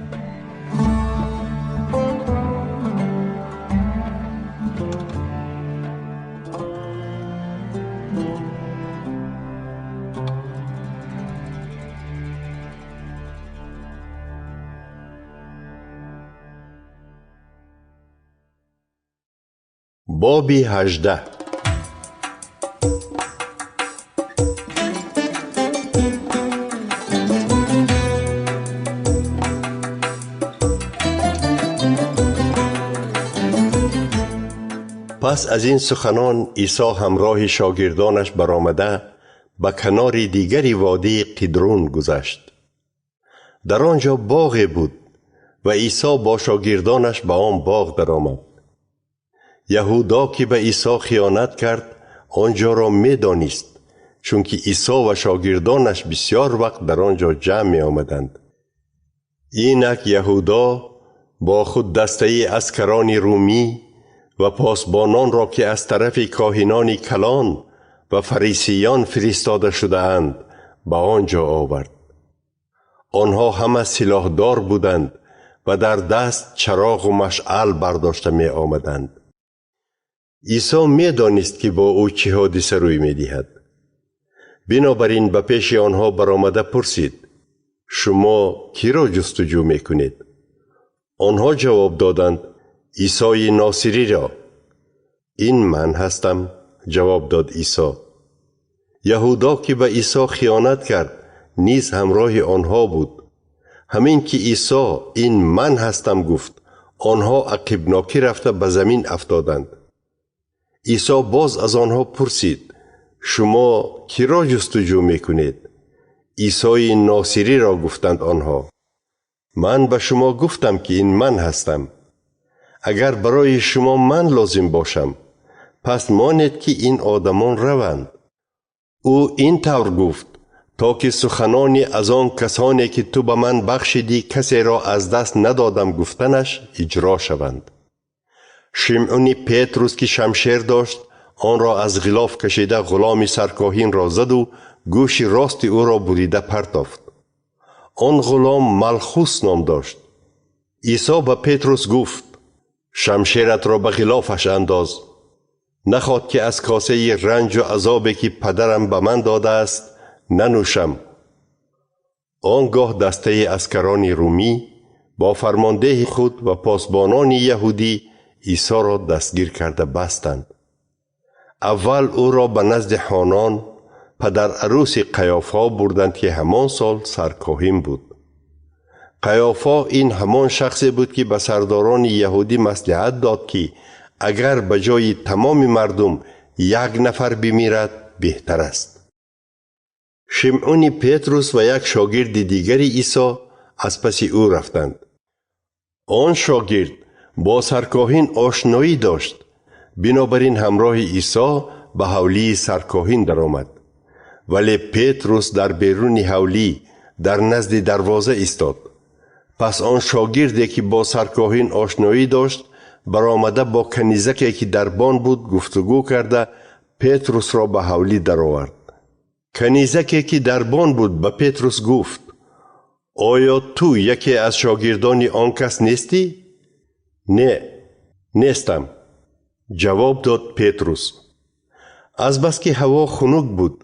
Боби 18. Пас аз ин суханон Исо ҳамроҳи шогирдонаш баромада ба канори дигари водии Қидрун гузашт. Дар он ҷо боғе буд ва Исо бо шогирдонаш ба он боғ даромад. Яҳудо ки ба Исо хиёнат кард, он ҷоро медонист, чунки Исо ва шогирдонаш бисёр вақт дар он ҷо ҷамъ меомаданд. Инак Яҳудо бо худ дастаи аскарони румӣ ва посбононро ки аз тарафи коҳинони калон ва фарисиён фиристода шудаанд, ба он ҷо овард. Онҳо ҳама силоҳдор буданд ва дар даст чароғу машъал бардошта меомаданд. Исо медонист ки бо ӯ чӣ ҳодиса рӯй медиҳад. Бинобар ин ба пеши онҳо баромада пурсид: шумо киро ҷустуҷӯ мекунед? Онҳо ҷавоб доданд: Исои Носириро. Ин ман ҳастам, ҷавоб дод Исо. Яҳудо ки ба Исо хиёнат кард, низ ҳамроҳи онҳо буд. Ҳамин ки Исо ин ман ҳастам гуфт, онҳо ақибнокӣ рафта ба замин афтоданд. Исо боз аз онҳо пурсид: шумо киро ҷустуҷӯ мекунед? Исои Носириро, гуфтанд онҳо. Ман ба шумо гуфтам ки ин ман ҳастам. Агар барои шумо ман лозим бошам, пас монед ки ин одамон раванд. Ӯ ин тавр гуфт, то ки суханони аз он касоне ки ту ба ман бахшидӣ касеро аз даст надодам гуфтанаш иҷро шаванд. Шимъуни Петрус ки шамшер дошт, онро аз ғилоф кашида ғуломи саркоҳинро заду гӯши рости ӯро бурида партофт. Он ғулом Малхус ном дошт. Исо ба Петрус гуфт: шамшератро ба ғилофаш андоз. Нахоҳад ки аз косаи ранҷу азобе ки падарам ба ман додааст нанӯшам. Он гоҳ дастаи аскарони румӣ бо фармондеҳи худ ва посбонони яҳудӣ Исоро дастгир карда бастанд. Аввал ӯро ба назди Ҳонон, падарарӯси Қаёфо бурданд ки ҳамон сол саркоҳин буд. Қаёфо ин ҳамон шахсе буд ки ба сардорони яҳудӣ маслиҳат дод ки агар ба ҷои тамоми мардум як нафар бимирад, беҳтар аст. Шимъуни Петрус ва як шогирди дигари Исо аз паси ӯ рафтанд. Он шогирд бо саркоҳин ошноӣ дошт, бинобар ин ҳамроҳи Исо ба ҳавлии саркоҳин даромад. Вале Петрус дар беруни ҳавлӣ дар назди дарвоза истод. Пас он шогирде ки бо саркоҳин ошноӣ дошт, баромада бо канизаке ки дарбон буд гуфтугӯ карда Петрусро ба ҳавлӣ даровард. Канизаке ки дарбон буд ба Петрус гуфт: оё ту яке аз шогирдони он кас нестӣ? Не, нестам, ҷавоб дод Петрус. Азбаски ҳаво хунук буд,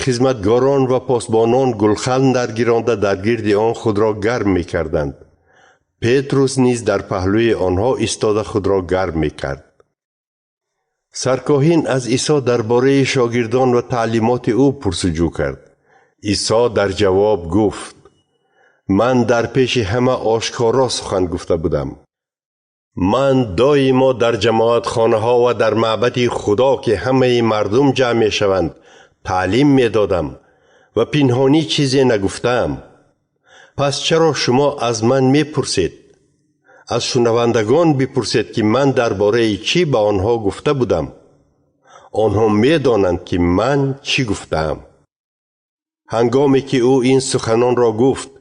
хизматгорон ва посбонон гулхан даргиронда дар гирди он худро гарм мекарданд. Петрус низ дар паҳлӯи онҳо истода худро гарм мекард. Саркоҳин аз Исо дар бораи шогирдон ва таълимоти ӯ пурсуҷӯ кард. Исо дар ҷавоб гуфт: ман дар пеши ҳама ошкоро сухан гуфта будам. Ман доимо дар ҷамоатхонаҳо ва дар маъбади Худо ки ҳамаи мардум ҷамъ мешаванд таълим медодам ва пинҳонӣ чизе нагуфтаам. Пас чаро шумо аз ман мепурсед? Аз шунавандагон бипурсед ки ман дар бораи чӣ ба онҳо гуфта будам. Онҳо медонанд ки ман чӣ гуфтаам. Ҳангоме ки ӯ ин суханонро гуфт,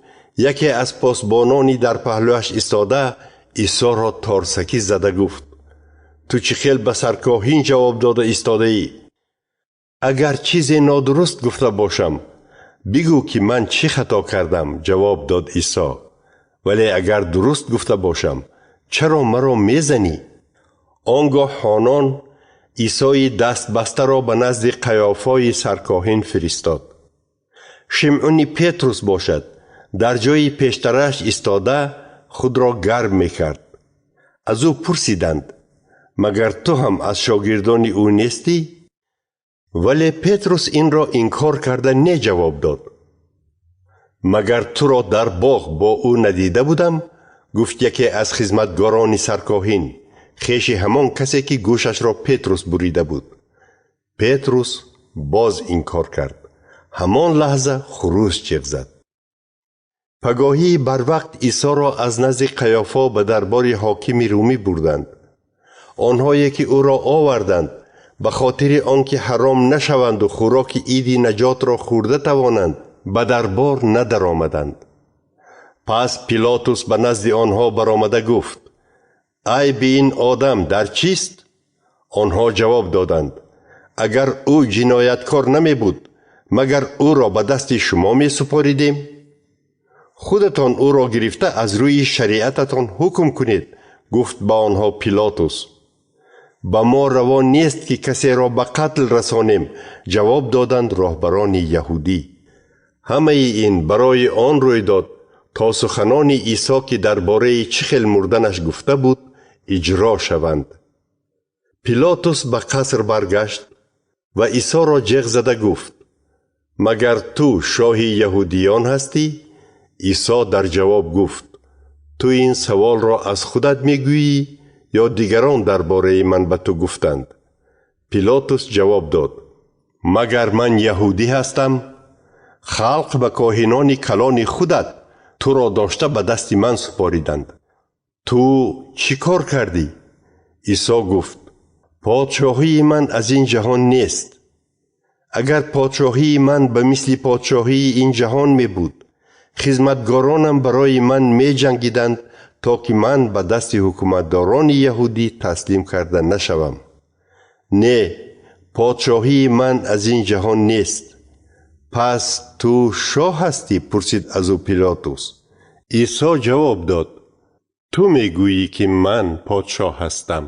яке аз посбонони дар паҳлӯяш истода Исоро торсакӣ зада гуфт: ту чӣ хел ба саркоҳин ҷавоб дода истодаӣ? Агар чизе нодуруст гуфта бошам, бигӯ ки ман чӣ хато кардам, ҷавоб дод Исо. Вале агар дуруст гуфта бошам, чаро маро мезанӣ? Он гоҳ Ҳонон Исои дастбастаро ба назди Қаёфои саркоҳин фиристод. Шимъуни Петрус бошад, дар ҷои пештараш истода худро гарм мекард. Аз ӯ пурсиданд: магар ту ҳам аз шогирдони ӯ нестӣ? Вале Петрус инро инкор карда не ҷавоб дод. Магар туро дар боғ бо ӯ надида будам? Гуфт яке аз хизматгорони саркоҳин, хеши ҳамон касе ки гӯшашро Петрус бурида буд. Петрус боз инкор кард. Ҳамон лаҳза хурӯс ҷеғ зад. Пагоҳии барвақт Исоро аз назди Қаёфо ба дарбори ҳокими румӣ бурданд. Онҳое ки ӯро оварданд, ба хотири он ки ҳаром нашаванду хӯроки иди наҷотро хӯрда тавонанд, ба дарбор надаромаданд. Пас Пилотус ба назди онҳо баромада гуфт: айби ин одам дар чист? Онҳо ҷавоб доданд: агар ӯ ҷинояткор намебуд, магар ӯро ба дасти шумо месупоридем? Худатон ӯро гирифта аз рӯи шариататон ҳукм кунед, гуфт ба онҳо Пилотус. Ба мо раво нест ки касеро ба қатл расонем, ҷавоб доданд роҳбарони яҳудӣ. Ҳамаи ин барои он рӯй дод, то суханони Исо ки дар бораи чӣ хел мурданаш гуфта буд, иҷро шаванд. Пилотус ба қаср баргашт ва Исоро ҷеғ зада гуфт: магар ту шоҳи яҳудиён ҳастӣ? Исо дар ҷавоб гуфт: ту ин саволро аз худат мегӯӣ ё дигарон дар бораи ман ба ту гуфтанд? Пилотус ҷавоб дод: магар ман яҳудӣ ҳастам? Халқ ба коҳинони калони худат туро дошта ба дасти ман супориданд. Ту чӣ кор кардӣ? Исо гуфт: подшоҳии ман аз ин ҷаҳон нест. Агар подшоҳии ман ба мисли подшоҳии ин ҷаҳон мебуд, хизматгоронам барои ман меҷангиданд, то ки ман ба дасти ҳукуматдорони яҳудӣ таслим карда нашавам. Не, подшоҳии ман аз ин ҷаҳон нест. Пас ту шоҳ ҳастӣ? Пурсид аз ӯ Пилотус. Исо ҷавоб дод: ту мегӯӣ ки ман подшоҳ ҳастам.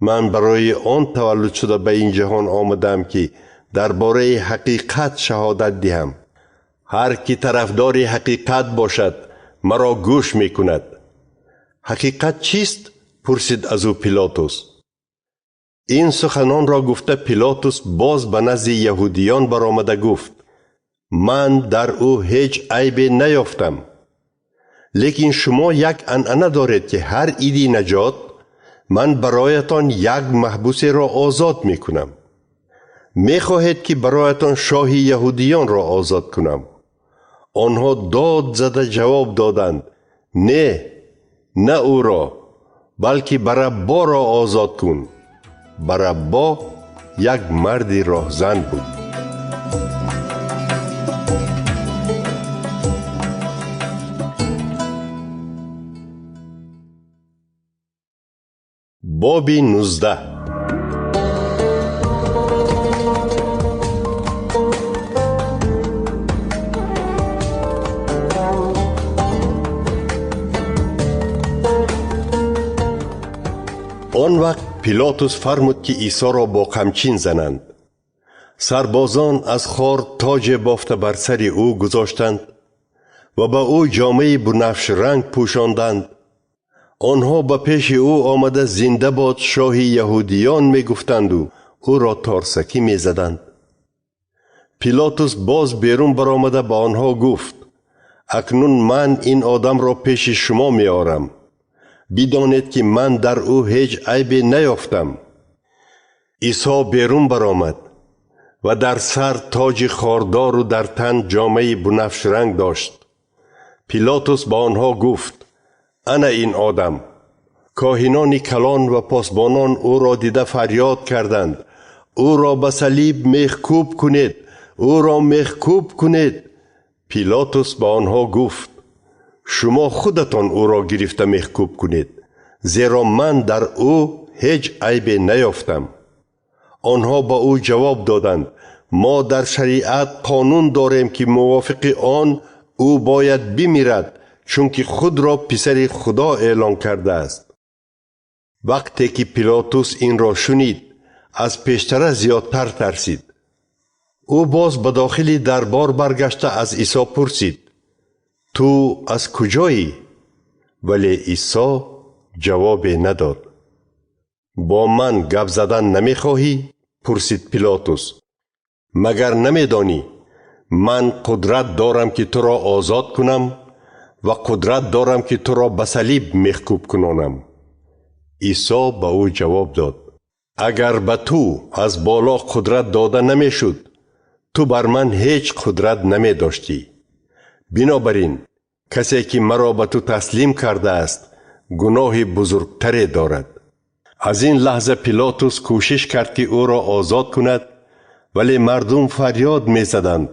Ман барои он таваллуд шуда ба ин ҷаҳон омадаам ки дар бораи ҳақиқат шаҳодат диҳам. Ҳар ки тарафдори ҳақиқат бошад, маро гӯш мекунад. Ҳақиқат чист? Пурсид аз ӯ Пилотус. Ин суханонро гуфта Пилотус боз ба назди яҳудиён баромада гуфт: ман дар ӯ ҳеҷ айбе наёфтам. Лекин шумо як анъана доред ки ҳар иди наҷот ман бароятон як маҳбусеро озод мекунам. Мехоҳед ки бароятон шоҳи яҳудиёнро озод кунам? Онҳо дод зада ҷавоб доданд: не, на ӯро, балки Барабборо озод кун. Бараббо як марди роҳзан буд. Боби 19. Он вақт Пилотус фармуд ки Исоро бо қамчин зананд. Сарбозон аз хор тоҷе бофта бар сари ӯ гузоштанд ва ба ӯ ҷомаи бунафшранг пӯшонданд. Онҳо ба пеши ӯ омада зинда бод шоҳи яҳудиён мегуфтанду ӯро торсакӣ мезаданд. Пилотус боз берун баромада ба онҳо гуфт: акнун ман ин одамро пеши шумо меорам. Бидонед ки ман дар ӯ ҳеҷ айбе наёфтам. Исо берун баромад ва дар сар тоҷи хордору дар тан ҷомаи бунафшранг дошт. Пилотус ба онҳо гуфт: ана ин одам. Коҳинони калон ва посбонон ӯро дида фарёд карданд: ӯро ба салиб мехкӯб кунед, ӯро мехкӯб кунед. Пилотус ба онҳо гуфт: шумо худатон ӯро гирифта мехкӯб кунед, зеро ман дар ӯ ҳеҷ айбе наёфтам. Онҳо ба ӯ ҷавоб доданд: Мо дар шариат қонун дорем, ки мувофиқи он ӯ бояд бимирад, чунки худро писари Худо эълон кардааст. Вақте ки Пилотус инро шунид, аз пештара зиёдтар тарсид. Ӯ боз ба дохили дарбор баргашта аз Исо пурсид: Ту аз куҷоӣ? Вале Исо ҷавобе надод. Бо ман гап задан намехоҳӣ? Пурсид Пилотус. Магар намедонӣ, ман қудрат дорам, ки туро озод кунам, ва қудрат дорам, ки туро ба салиб мехкӯб кунонам? Исо ба ӯ ҷавоб дод: Агар ба ту аз боло қудрат дода намешуд, ту бар ман ҳеҷ қудрат намедоштӣ. Бинобар ин касе, ки маро ба ту таслим кардааст, гуноҳи бузургтаре дорад. Аз ин лаҳза Пилотус кӯшиш кард, ки ӯро озод кунад, вале мардум фарёд мезаданд: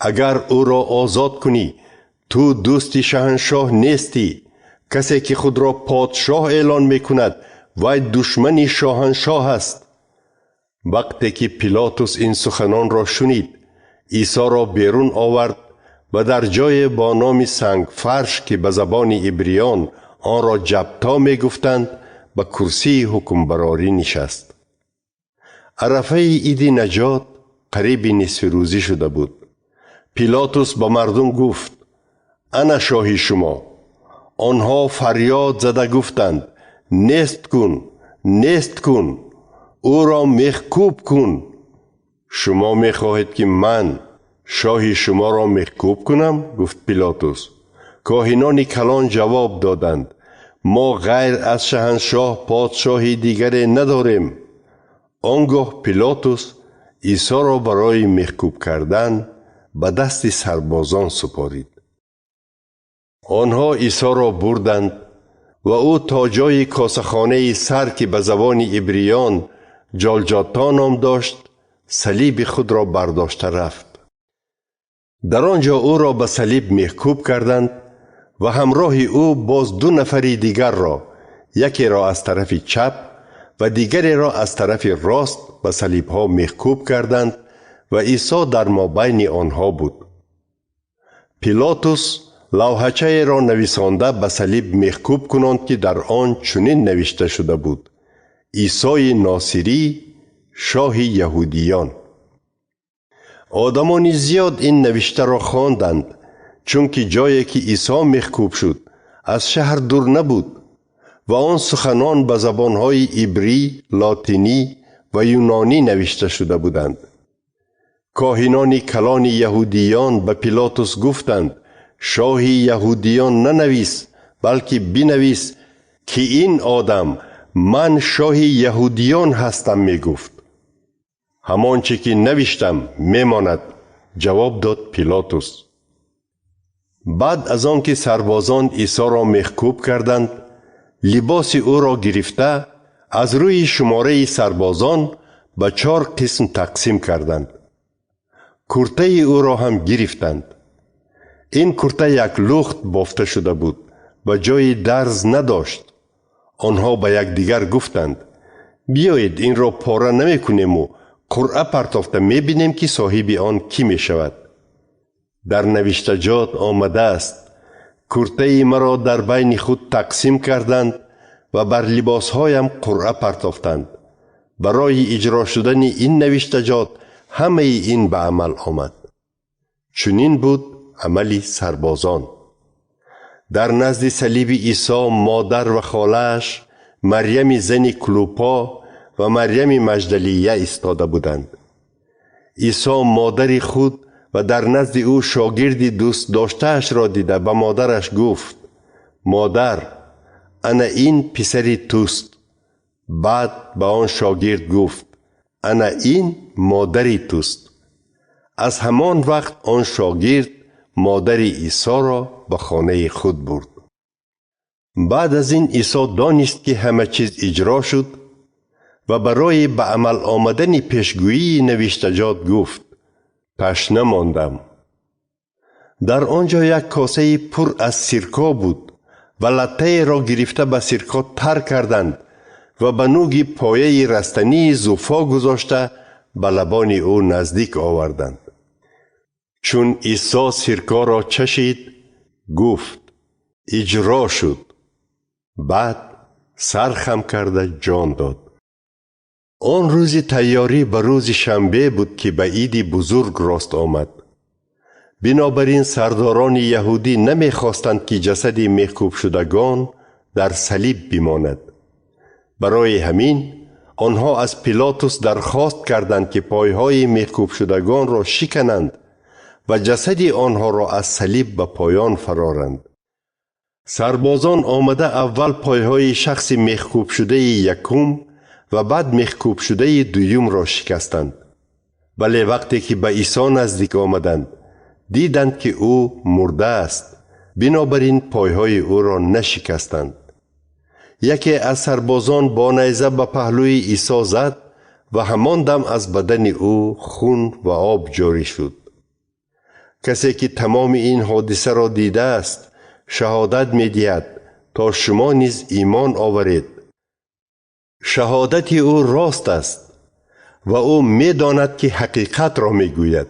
Агар ӯро озод кунӣ, ту дӯсти шаҳаншоҳ нестӣ. Касе, ки худро подшоҳ эълон мекунад, вай душмани шоҳаншоҳ аст. Вақте ки Пилотус ин суханонро шунид, Исоро берун овард ва дар ҷое бо номи Сангфарш, ки ба забони ибриён онро Ҷабто мегуфтанд, ба курсии ҳукмбарорӣ нишаст. Арафаи иди наҷот қариби нисфирӯзӣ шуда буд. Пилотус ба мардум гуфт: Ана шоҳи шумо. Онҳо фарёд зада гуфтанд: Нест кун, нест кун, ӯро мехкӯб кун. Шумо мехоҳед, ки ман шоҳи шуморо мехкӯб кунам? Гуфт Пилотус. Коҳинони калон ҷавоб доданд: Мо ғайр аз шаҳаншоҳ подшоҳи дигаре надорем. Он гоҳ Пилотус Исоро барои мехкӯб кардан ба дасти сарбозон супорид. Онҳо Исоро бурданд ва ӯ то ҷои косахонаи сар, ки ба забони ибриён Ҷолҷото ном дошт, салиби худро бардошта рафт. Дар он ҷо ӯро ба салиб мехкӯб карданд ва ҳамроҳи ӯ боз ду нафари дигарро, якеро аз тарафи чап ва дигареро аз тарафи рост ба салибҳо мехкӯб карданд ва Исо дар мобайни онҳо буд. Пилотус лавҳачаеро нависонда ба салиб мехкӯб кунонд, ки дар он чунин навишта шуда буд: Исои Носирӣ, шоҳи яҳудиён. Одамони зиёд ин навиштаро хонданд, чунки ҷое, ки Исо мехкӯб шуд, аз шаҳр дур набуд ва он суханон ба забонҳои ибрӣ, лотинӣ ва юнонӣ навишта шуда буданд. Коҳинони калони яҳудиён ба Пилотус гуфтанд: Шоҳи яҳудиён нанавис, балки бинавис, ки ин одам ман шоҳи яҳудиён ҳастам мегуфт. Ҳамон чӣ ки навиштам мемонад, ҷавоб дод Пилотус. Баъд аз он ки сарбозон Исоро мехкӯб карданд, либоси ӯро гирифта аз рӯи шумораи сарбозон ба 4 қисм тақсим карданд. Куртаи ӯро ҳам гирифтанд. Ин курта як лухт бофта шуда буд ва ҷои дарз надошт. Онҳо ба якдигар гуфтанд: Биёед инро пора намекунему қуръа партофта мебинем, ки соҳиби он кӣ мешавад. Дар навиштаҷот омадааст: Куртаи маро дар байни худ тақсим карданд ва бар либосҳоям қуръа партофтанд. Барои иҷро шудани ин навиштаҷот ҳамаи ин ба амал омад. Чунин буд амали сарбозон. Дар назди салиби Исо модар ва холааш, Марьями зани Клупо ва Марьями Маҷдалия истода буданд. Исо модари худ ва дар назди ӯ шогирди дӯстдоштаашро дида ба модараш гуфт: Модар, ана ин писари туст. Баъд ба он шогирд гуфт: Ана ин модари туст. Аз ҳамон вақт он шогирд модари Исоро ба хонаи худ бурд. Баъд аз ин Исо донист, ки ҳама чиз иҷро шуд ва барои ба амал омадани пешгӯии навиштаҷот гуфт: Ташна мондам. Дар он ҷо як косаи пур аз сирко буд ва латтаеро гирифта ба сирко тар карданд ва ба нуги пояи растании зуфо гузошта ба лабони ӯ наздик оварданд. Чун Исо сиркоро чашид, гуфт: иҷро шуд. Баъд сар хам карда ҷон дод. Он рӯзи тайёрӣ ба рӯзи шанбе буд, ки ба иди бузург рост омад. Бинобар ин сардорони яҳудӣ намехостанд, ки ҷасади мехкӯбшудагон дар салиб бимонад. Барои ҳамин онҳо аз Пилотус дархост карданд, ки пойҳои мехкӯбшудагонро шикананд ва ҷасади онҳоро аз салиб ба поён фароранд. Сарбозон омада аввал пойҳои шахси мехкӯбшудаи якум ва баъд мехкӯбшудаи дуюмро шикастанд. Вале вақте ки ба Исо наздик омаданд, диданд, ки ӯ мурдааст. Бинобар ин пойҳои ӯро нашикастанд. Яке аз сарбозон бо найза ба паҳлӯи Исо зад ва ҳамон дам аз бадани ӯ хун ва об ҷорӣ шуд. Касе ки тамоми ин ҳодисаро дидааст, шаҳодат медиҳад, то шумо низ имон оваред. Шаҳодати ӯ рост аст ва ӯ медонад, ки ҳақиқатро мегӯяд.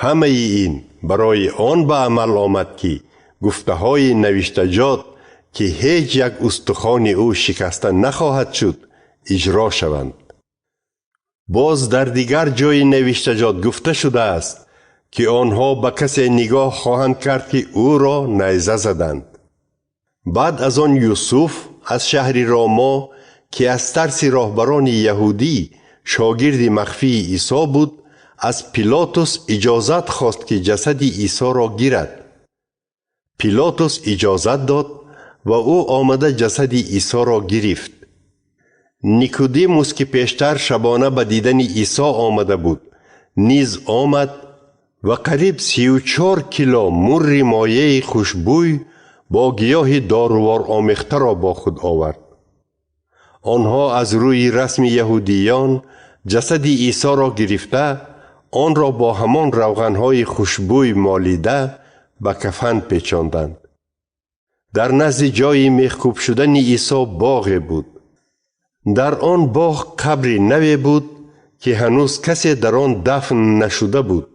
Ҳамаи ин барои он ба амал омад, ки гуфтаҳои навиштаҷот, ки ҳеҷ як устухони ӯ шикаста нахоҳад шуд, иҷро шаванд. Боз дар дигар ҷои навиштаҷот гуфта шудааст, ки онҳо ба касе нигоҳ хоҳанд кард, ки ӯро найза заданд. Баъд аз он Юсуф аз шаҳри Ромо, ки аз тарси роҳбарони яҳудӣ шогирди махфии Исо буд, аз Пилотус иҷозат хост, ки ҷасади Исоро гирад. Пилотус иҷозат дод ва ӯ омада ҷасади Исоро гирифт. Никодимус, ки пештар шабона ба дидани Исо омада буд, низ омад ва қариб 34 кило мурри моеи хушбӯй бо гиёҳи дорувор омехтаро бо худ овард. Онҳо аз рӯи расми яҳудиён ҷасади Исоро гирифта, онро бо ҳамон равғанҳои хушбӯй молида ба кафан печонданд. Дар назди ҷои мехкӯб шудани Исо боғе буд. Дар он боғ қабри наве буд, ки ҳанӯз касе дар он дафн нашуда буд.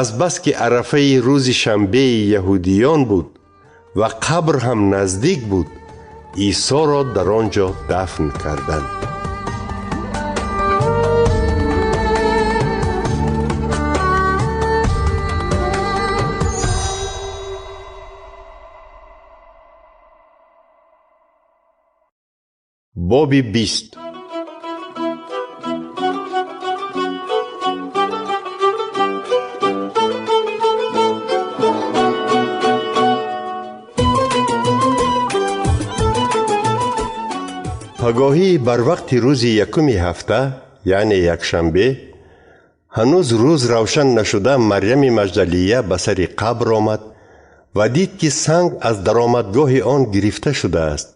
Азбаски арафаи рӯзи шанбеи яҳудиён буд ва қабр ҳам наздик буд, Исоро дар он ҷо дафн карданд. Боби 20. Пагоҳӣ бар вақти рӯзи якуми ҳафта, яъне якшанбе, ҳанӯз рӯз равшан нашуда, Марьями Маҷдалия ба сари қабр омад ва дид, ки санг аз даромадгоҳи он гирифта шудааст.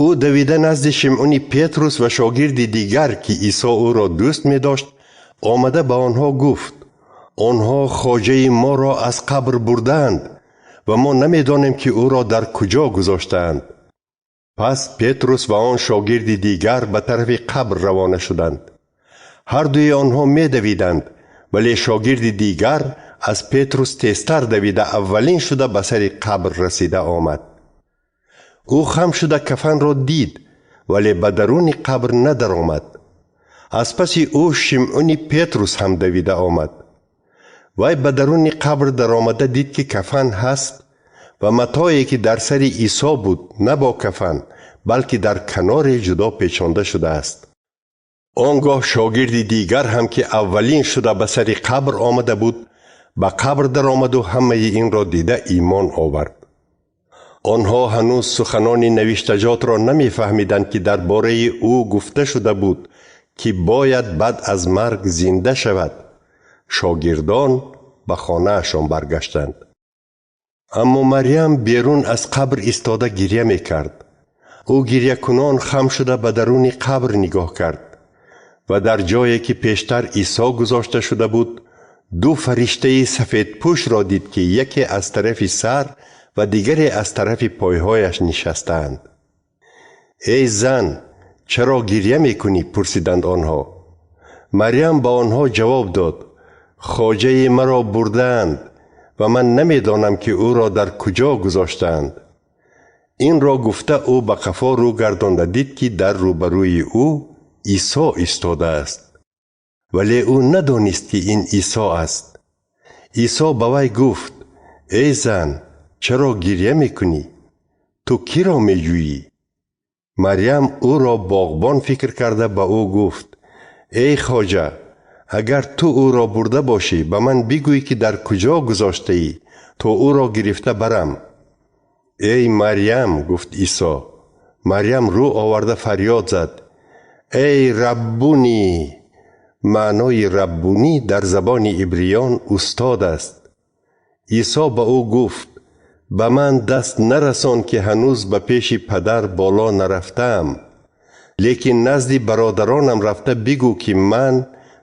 Ӯ давида назди Шимъуни Петрус ва шогирди дигар, ки Исо ӯро дӯст медошт, омада ба онҳо гуфт: онҳо хоҷаи моро аз қабр бурдаанд ва мо намедонем, ки ӯро дар куҷо гузоштаанд. Пас Петрус ва он шогирди дигар ба тарафи қабр равона шуданд. Ҳар дуи онҳо медавиданд, вале шогирди дигар аз Петрус тезтар давида аввалин шуда ба сари қабр расида омад. Ӯ хам шуда кафанро дид, вале ба даруни қабр надаромад. Аз паси ӯ Шимъуни Петрус ҳам давида омад. Вай ба даруни қабр даромада дид, ки кафан ҳаст ва матое, ки дар сари Исо буд, на бо кафан, балки дар каноре ҷудо печонда шудааст. Он гоҳ шогирди дигар ҳам, ки аввалин шуда ба сари қабр омада буд, ба қабр даромаду ҳамаи инро дида имон овард. Онҳо ҳанӯз суханони навиштаҷотро намефаҳмиданд, ки дар бораи ӯ гуфта шуда буд, ки бояд баъд аз марг зинда шавад. Шогирдон ба хонаашон баргаштанд. Аммо Марьям берун аз қабр истода гиря мекард. Ӯ гирякунон хам шуда ба даруни қабр нигоҳ кард ва дар ҷое, ки пештар Исо гузошта шуда буд, ду фариштаи сафедпӯшро дид, ки яке аз тарафи сар ва дигаре аз тарафи пойҳояш нишастаанд. Эй зан, чаро гиря мекунӣ? Пурсиданд онҳо. Марьям ба онҳо ҷавоб дод: хоҷаи маро бурдаанд ва ман намедонам, ки ӯро дар куҷо гузоштаанд. Инро гуфта ӯ ба қафо рӯ гардонда дид, ки дар рӯбарӯи ӯ Исо истодааст. Вале ӯ надонист, ки ин Исо аст. Исо ба вай гуфт: эй зан, чаро гиря мекунӣ? Ту киро меҷӯӣ? Марьям ӯро боғбон фикр карда ба ӯ гуфт: эй хоҷа, агар ту ӯро бурда бошӣ, ба ман бигӯй, ки дар куҷо гузоштаӣ, то ӯро гирифта барам. Эй Марьям, гуфт Исо. Марьям рӯ оварда фарёд зад: эй Раббунӣ! Маънои Раббунӣ дар забони ибриён устод аст. Исо ба ӯ гуфт: ба ман даст нарасон, ки ҳанӯз ба пеши падар боло нарафтаам. Лекин назди бародаронам рафта бигӯ, ки ман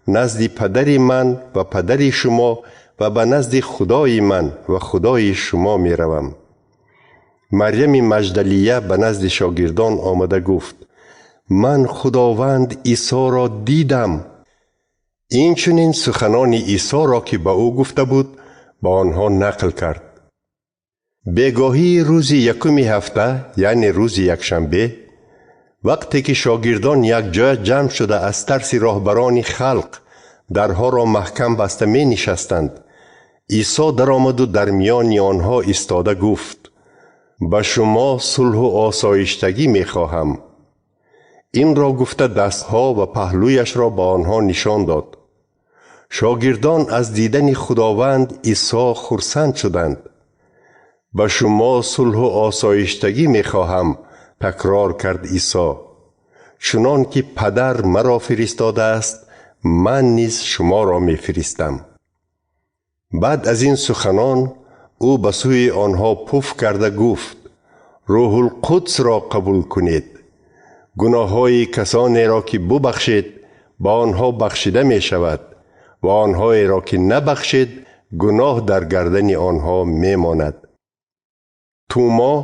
назди падари ман ва падари шумо ва ба назди Худои ман ва Худои шумо меравам. Марьями Маҷдалия ба назди шогирдон омада гуфт: ман Худованд Исоро дидам. Инчунин суханони Исоро, ки ба ӯ гуфта буд, ба онҳо нақл кард. Бегоҳии рӯзи якуми ҳафта, яъне рӯзи якшанбе, вақте ки шогирдон якҷоя ҷамъ шуда аз тарси роҳбарони халқ дарҳоро маҳкам баста менишастанд, Исо даромаду дар миёни онҳо истода гуфт: ба шумо сулҳу осоиштагӣ мехоҳам. Инро гуфта дастҳо ва паҳлӯяшро ба онҳо нишон дод. Шогирдон аз дидани Худованд Исо хурсанд шуданд. Ба шумо сулҳу осоиштагӣ мехоҳам, такрор кард Исо. Чунон ки падар маро фиристодааст, ман низ шуморо мефиристам. Баъд аз ин суханон ӯ ба сӯи онҳо пуф карда гуфт: Рӯҳулқудсро қабул кунед. Гуноҳҳои касонеро, ки бубахшед, ба онҳо бахшида мешавад ва онҳоеро, ки набахшед, гуноҳ дар гардани онҳо мемонад. Тӯмо,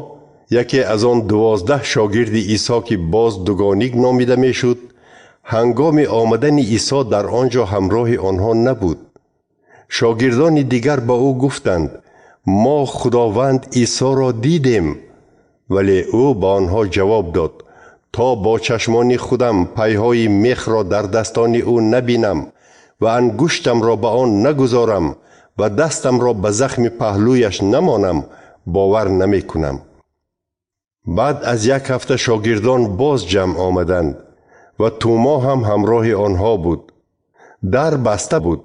яке аз он 12 шогирди Исо, ки боз дугоник номида мешуд, ҳангоми омадани Исо дар он ҷо ҳамроҳи онҳо набуд. Шогирдони дигар ба ӯ гуфтанд: мо Худованд Исоро дидем. Вале ӯ ба онҳо ҷавоб дод: то бо чашмони худам пайҳои мехро дар дастони ӯ набинам ва ангуштамро ба он нагузорам ва дастамро ба захми паҳлӯяш намонам, бовар намекунам. Баъд аз як ҳафта шогирдон боз ҷамъ омаданд ва Тӯмо ҳам ҳамроҳи онҳо буд. Дар баста буд,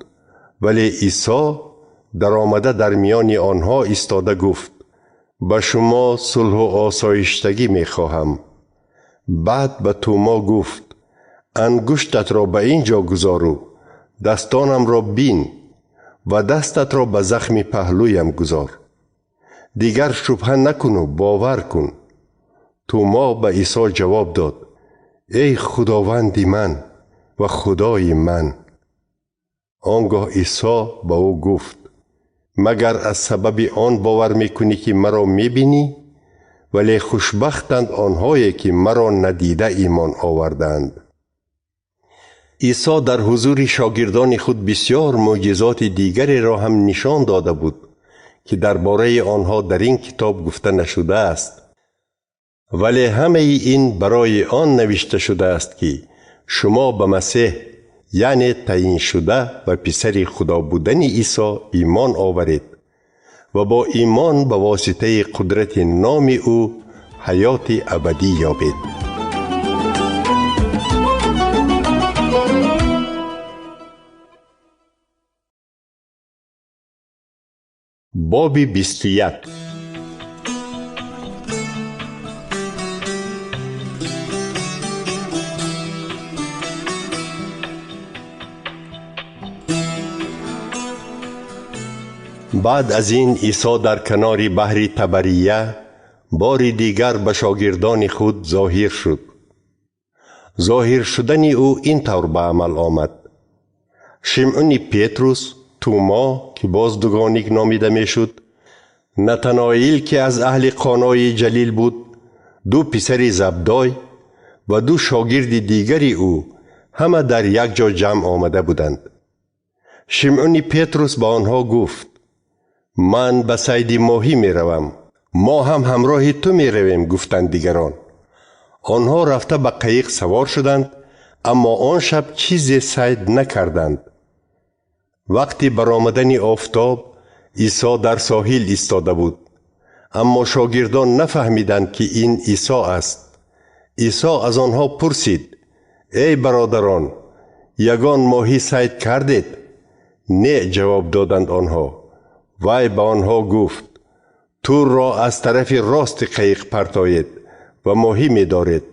вале Исо даромада дар миёни онҳо истода гуфт: ба шумо сулҳу осоиштагӣ мехоҳам. Баъд ба Тӯмо гуфт: ангуштатро ба ин ҷо гузору, дастонамро бин ва дастатро ба захми паҳлӯям гузор. Дигар шубҳа накуну бовар кун. Тӯмо ба Исо ҷавоб дод: эй Худованди ман ва Худои ман. Он гоҳ Исо ба ӯ гуфт: магар аз сабаби он бовар мекунӣ, ки маро мебинӣ? Вале хушбахтанд онҳое, ки маро надида имон оварданд. Исо дар ҳузури шогирдони худ бисёр мӯъҷизоти дигареро ҳам нишон дода буд, ки дар бораи онҳо дар ин китоб гуфта нашудааст. Вале ҳамаи ин барои он навишта шудааст, ки шумо ба Масеҳ, яъне таъйиншуда ва писари Худо будани Исо имон оваред ва бо имон ба воситаи қудрати номи ӯ ҳаёти абадӣ ёбед. Боби 21. Баъд аз ин Исо дар канори баҳри Табария бори дигар ба шогирдони худ зоҳир шуд. Зоҳир шудани ӯ ин тавр ба амал омад. Шимъуни Петрус, Тӯмо, ки боз дугоник номида мешуд, Натанаил, ки аз аҳли Қонои Ҷалил буд, ду писари Забдой ва ду шогирди дигари ӯ Ҳама дар як ҷо ҷамъ омада буданд. Шимъуни Петрус ба онҳо гуфт: «Ман ба сайди моҳӣ меравам.» «Мо ҳам ҳамроҳи ту меравем», гуфтанд дигарон. Онҳо рафта ба қайиқ савор шуданд, аммо он шаб чизе сайд накарданд. Вақти баромадани офтоб Исо дар соҳил истода буд, аммо шогирдон нафаҳмиданд, ки ин Исо аст. Исо аз онҳо пурсид: «Эй бародарон, ягон моҳӣ сайд кардед?» «Не», ҷавоб доданд онҳо. Вай ба онҳо гуфт: «Тӯрро аз тарафи рости қайиқ партоед ва моҳӣ медоред.»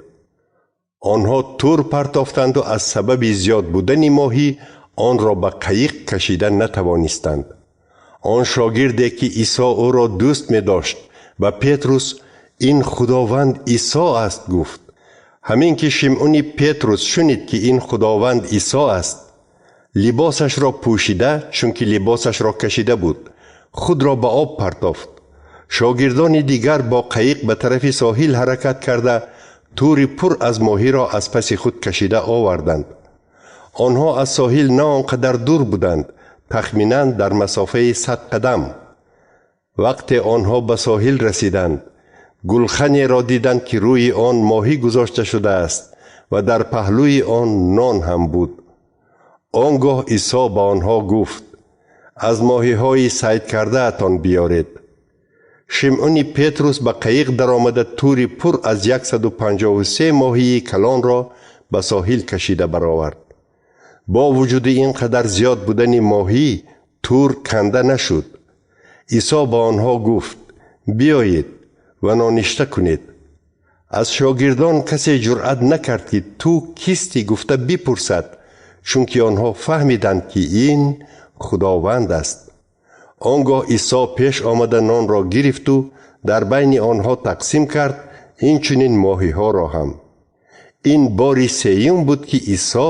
Онҳо тӯр партофтанду аз сабаби зиёд будани моҳӣ онро ба қайиқ кашида натавонистанд. Он шогирде, ки Исо ӯро дӯст медошт, ба Петрус: «Ин Худованд Исо аст», гуфт. Ҳамин ки Шимъуни Петрус шунид, ки ин Худованд Исо аст, либосашро пӯшида, чунки либосашро кашида буд, худро ба об партофт. Шогирдони дигар бо қайиқ ба тарафи соҳил ҳаракат карда, тӯри пур аз моҳиро аз паси худ кашида оварданд. Онҳо аз соҳил на он қадар дур буданд, тахминан дар масофаи 100 қадам. Вақте онҳо ба соҳил расиданд, гулханеро диданд, ки рӯи он моҳӣ гузошта шудааст ва дар паҳлӯи он нон ҳам буд. Он гоҳ Исо ба онҳо гуфт: «Аз моҳиҳои сайд кардаатон биёред.» Шимъуни Петрус ба қайиқ даромада, тӯри пур аз 153 моҳии калонро ба соҳил кашида баровард. Бо вуҷуди ин қадар зиёд будани моҳӣ, тӯр канда нашуд. Исо ба онҳо гуфт: «Биёед ва ноништа кунед.» Аз шогирдон касе ҷуръат накард, ки ту кистӣ гуфта бипурсад, чунки онҳо фаҳмиданд, ки ин Худованд аст. Он гоҳ Исо пеш омада, нонро гирифту дар байни онҳо тақсим кард, инчунин моҳиҳоро ҳам. Ин бори сеюм буд, ки Исо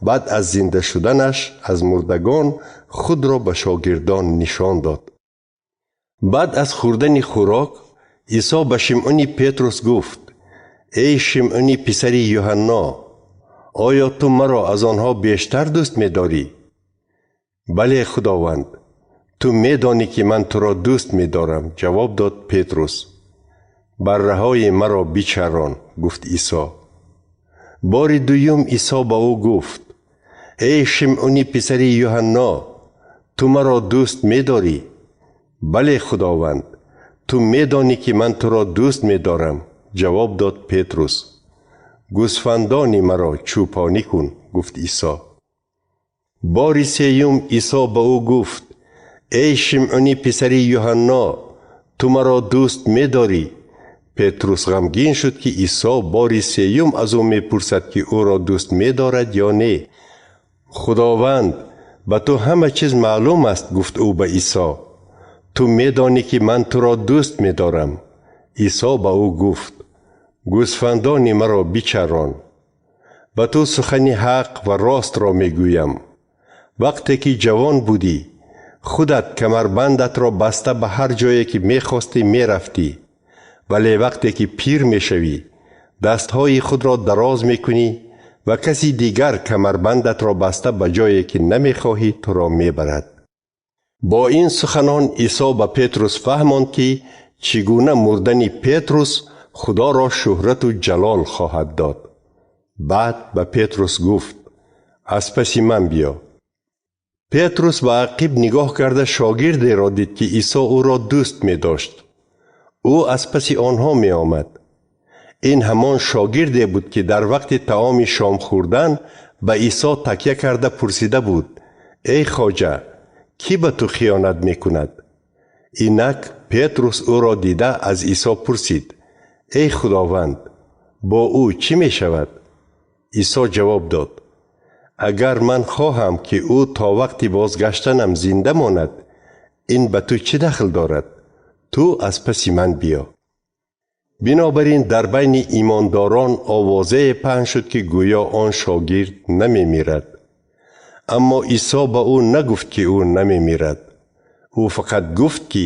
баъд аз зинда шуданаш аз мурдагон худро ба шогирдон нишон дод. Баъд аз хӯрдани хӯрок Исо ба Шимъуни Петрус гуфт: «Эй Шимъуни писари Юҳанно, оё ту маро аз онҳо бештар дӯст медорӣ?» «Бале, Худованд, ту медонӣ, ки ман туро дӯст медорам», ҷавоб дод Петрус. «Барраҳои маро бичарон», гуфт Исо. Бори дуюм Исо ба ӯ гуфт: «Эй Шимъуни писари Юҳанно, ту маро дӯст медорӣ?» «Бале, Худованд, ту медонӣ, ки ман туро дӯст медорам», ҷавоб дод Петрус. «Гӯсфандони маро чӯпонӣ кун», гуфт Исо. Бори сеюм Исо ба ӯ гуфт: «Эй Шимъуни писари Юҳанно, ту маро дӯст медорӣ?» Петрус ғамгин шуд, ки Исо бори сеюм аз ӯ мепурсад, ки ӯро дӯст медорад ё не. «Худованд, ба ту ҳама чиз маълум аст», гуфт ӯ ба Исо. «Ту медонӣ, ки ман туро дӯст медорам.» Исо ба ӯ гуфт: «Гӯсфандони маро бичарон. Ба ту сухани ҳақ ва ростро мегӯям. Вақте ки ҷавон будӣ, худат камарбандатро баста ба ҳар ҷое ки мехостӣ мерафтӣ, вале вақте ки пир мешавӣ, дастҳои худро дароз мекунӣ ва каси дигар камарбандатро баста ба ҷое ки намехоҳӣ туро мебарад.» Бо ин суханон Исо ба Петрус фаҳмонд, ки чӣ гуна мурдани Петрус Худоро шӯҳрату ҷалол хоҳад дод. Баъд ба Петрус гуфт: «Аз паси ман биё.» Петрус ба ақиб нигоҳ карда, шогирдеро дид, ки Исо ӯро дӯст медошт. Ӯ аз паси онҳо меомад. Ин ҳамон шогирде буд, ки дар вақти таоми шом хӯрдан ба Исо такя карда пурсида буд: «Эй хоҷа, кӣ ба ту хиёнат мекунад?» Инак Петрус ӯро дида аз Исо пурсид: «Эй Худованд, бо ӯ чӣ мешавад?» Исо ҷавоб дод: «Агар ман хоҳам, ки ӯ то вақти бозгаштанам зинда монад, ин ба ту чӣ дахл дорад? Ту аз паси ман биё.» Бинобар ин дар байни имондорон овозае паҳн шуд, ки гӯё он шогирд намемирад. Аммо Исо ба ӯ нагуфт, ки ӯ намемирад. Ӯ фақат гуфт, ки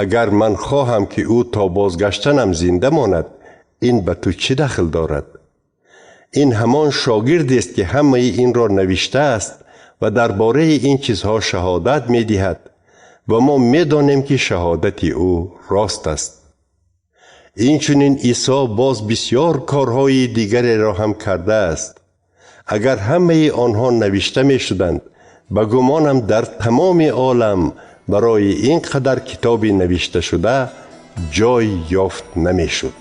агар ман хоҳам, ки ӯ то бозгаштанам зинда монад, ин ба ту чӣ дахл дорад? Ин ҳамон шогирдест, ки ҳамаи инро навиштааст ва дар бораи ин чизҳо шаҳодат медиҳад, ва мо медонем, ки шаҳодати ӯ рост аст. Инчунин Исо боз бисёр корҳои дигареро ҳам кардааст. Агар ҳамаи онҳо навишта мешуданд, ба гумонам дар тамоми олам барои ин қадар китоби навишташуда ҷой ёфт намешуд.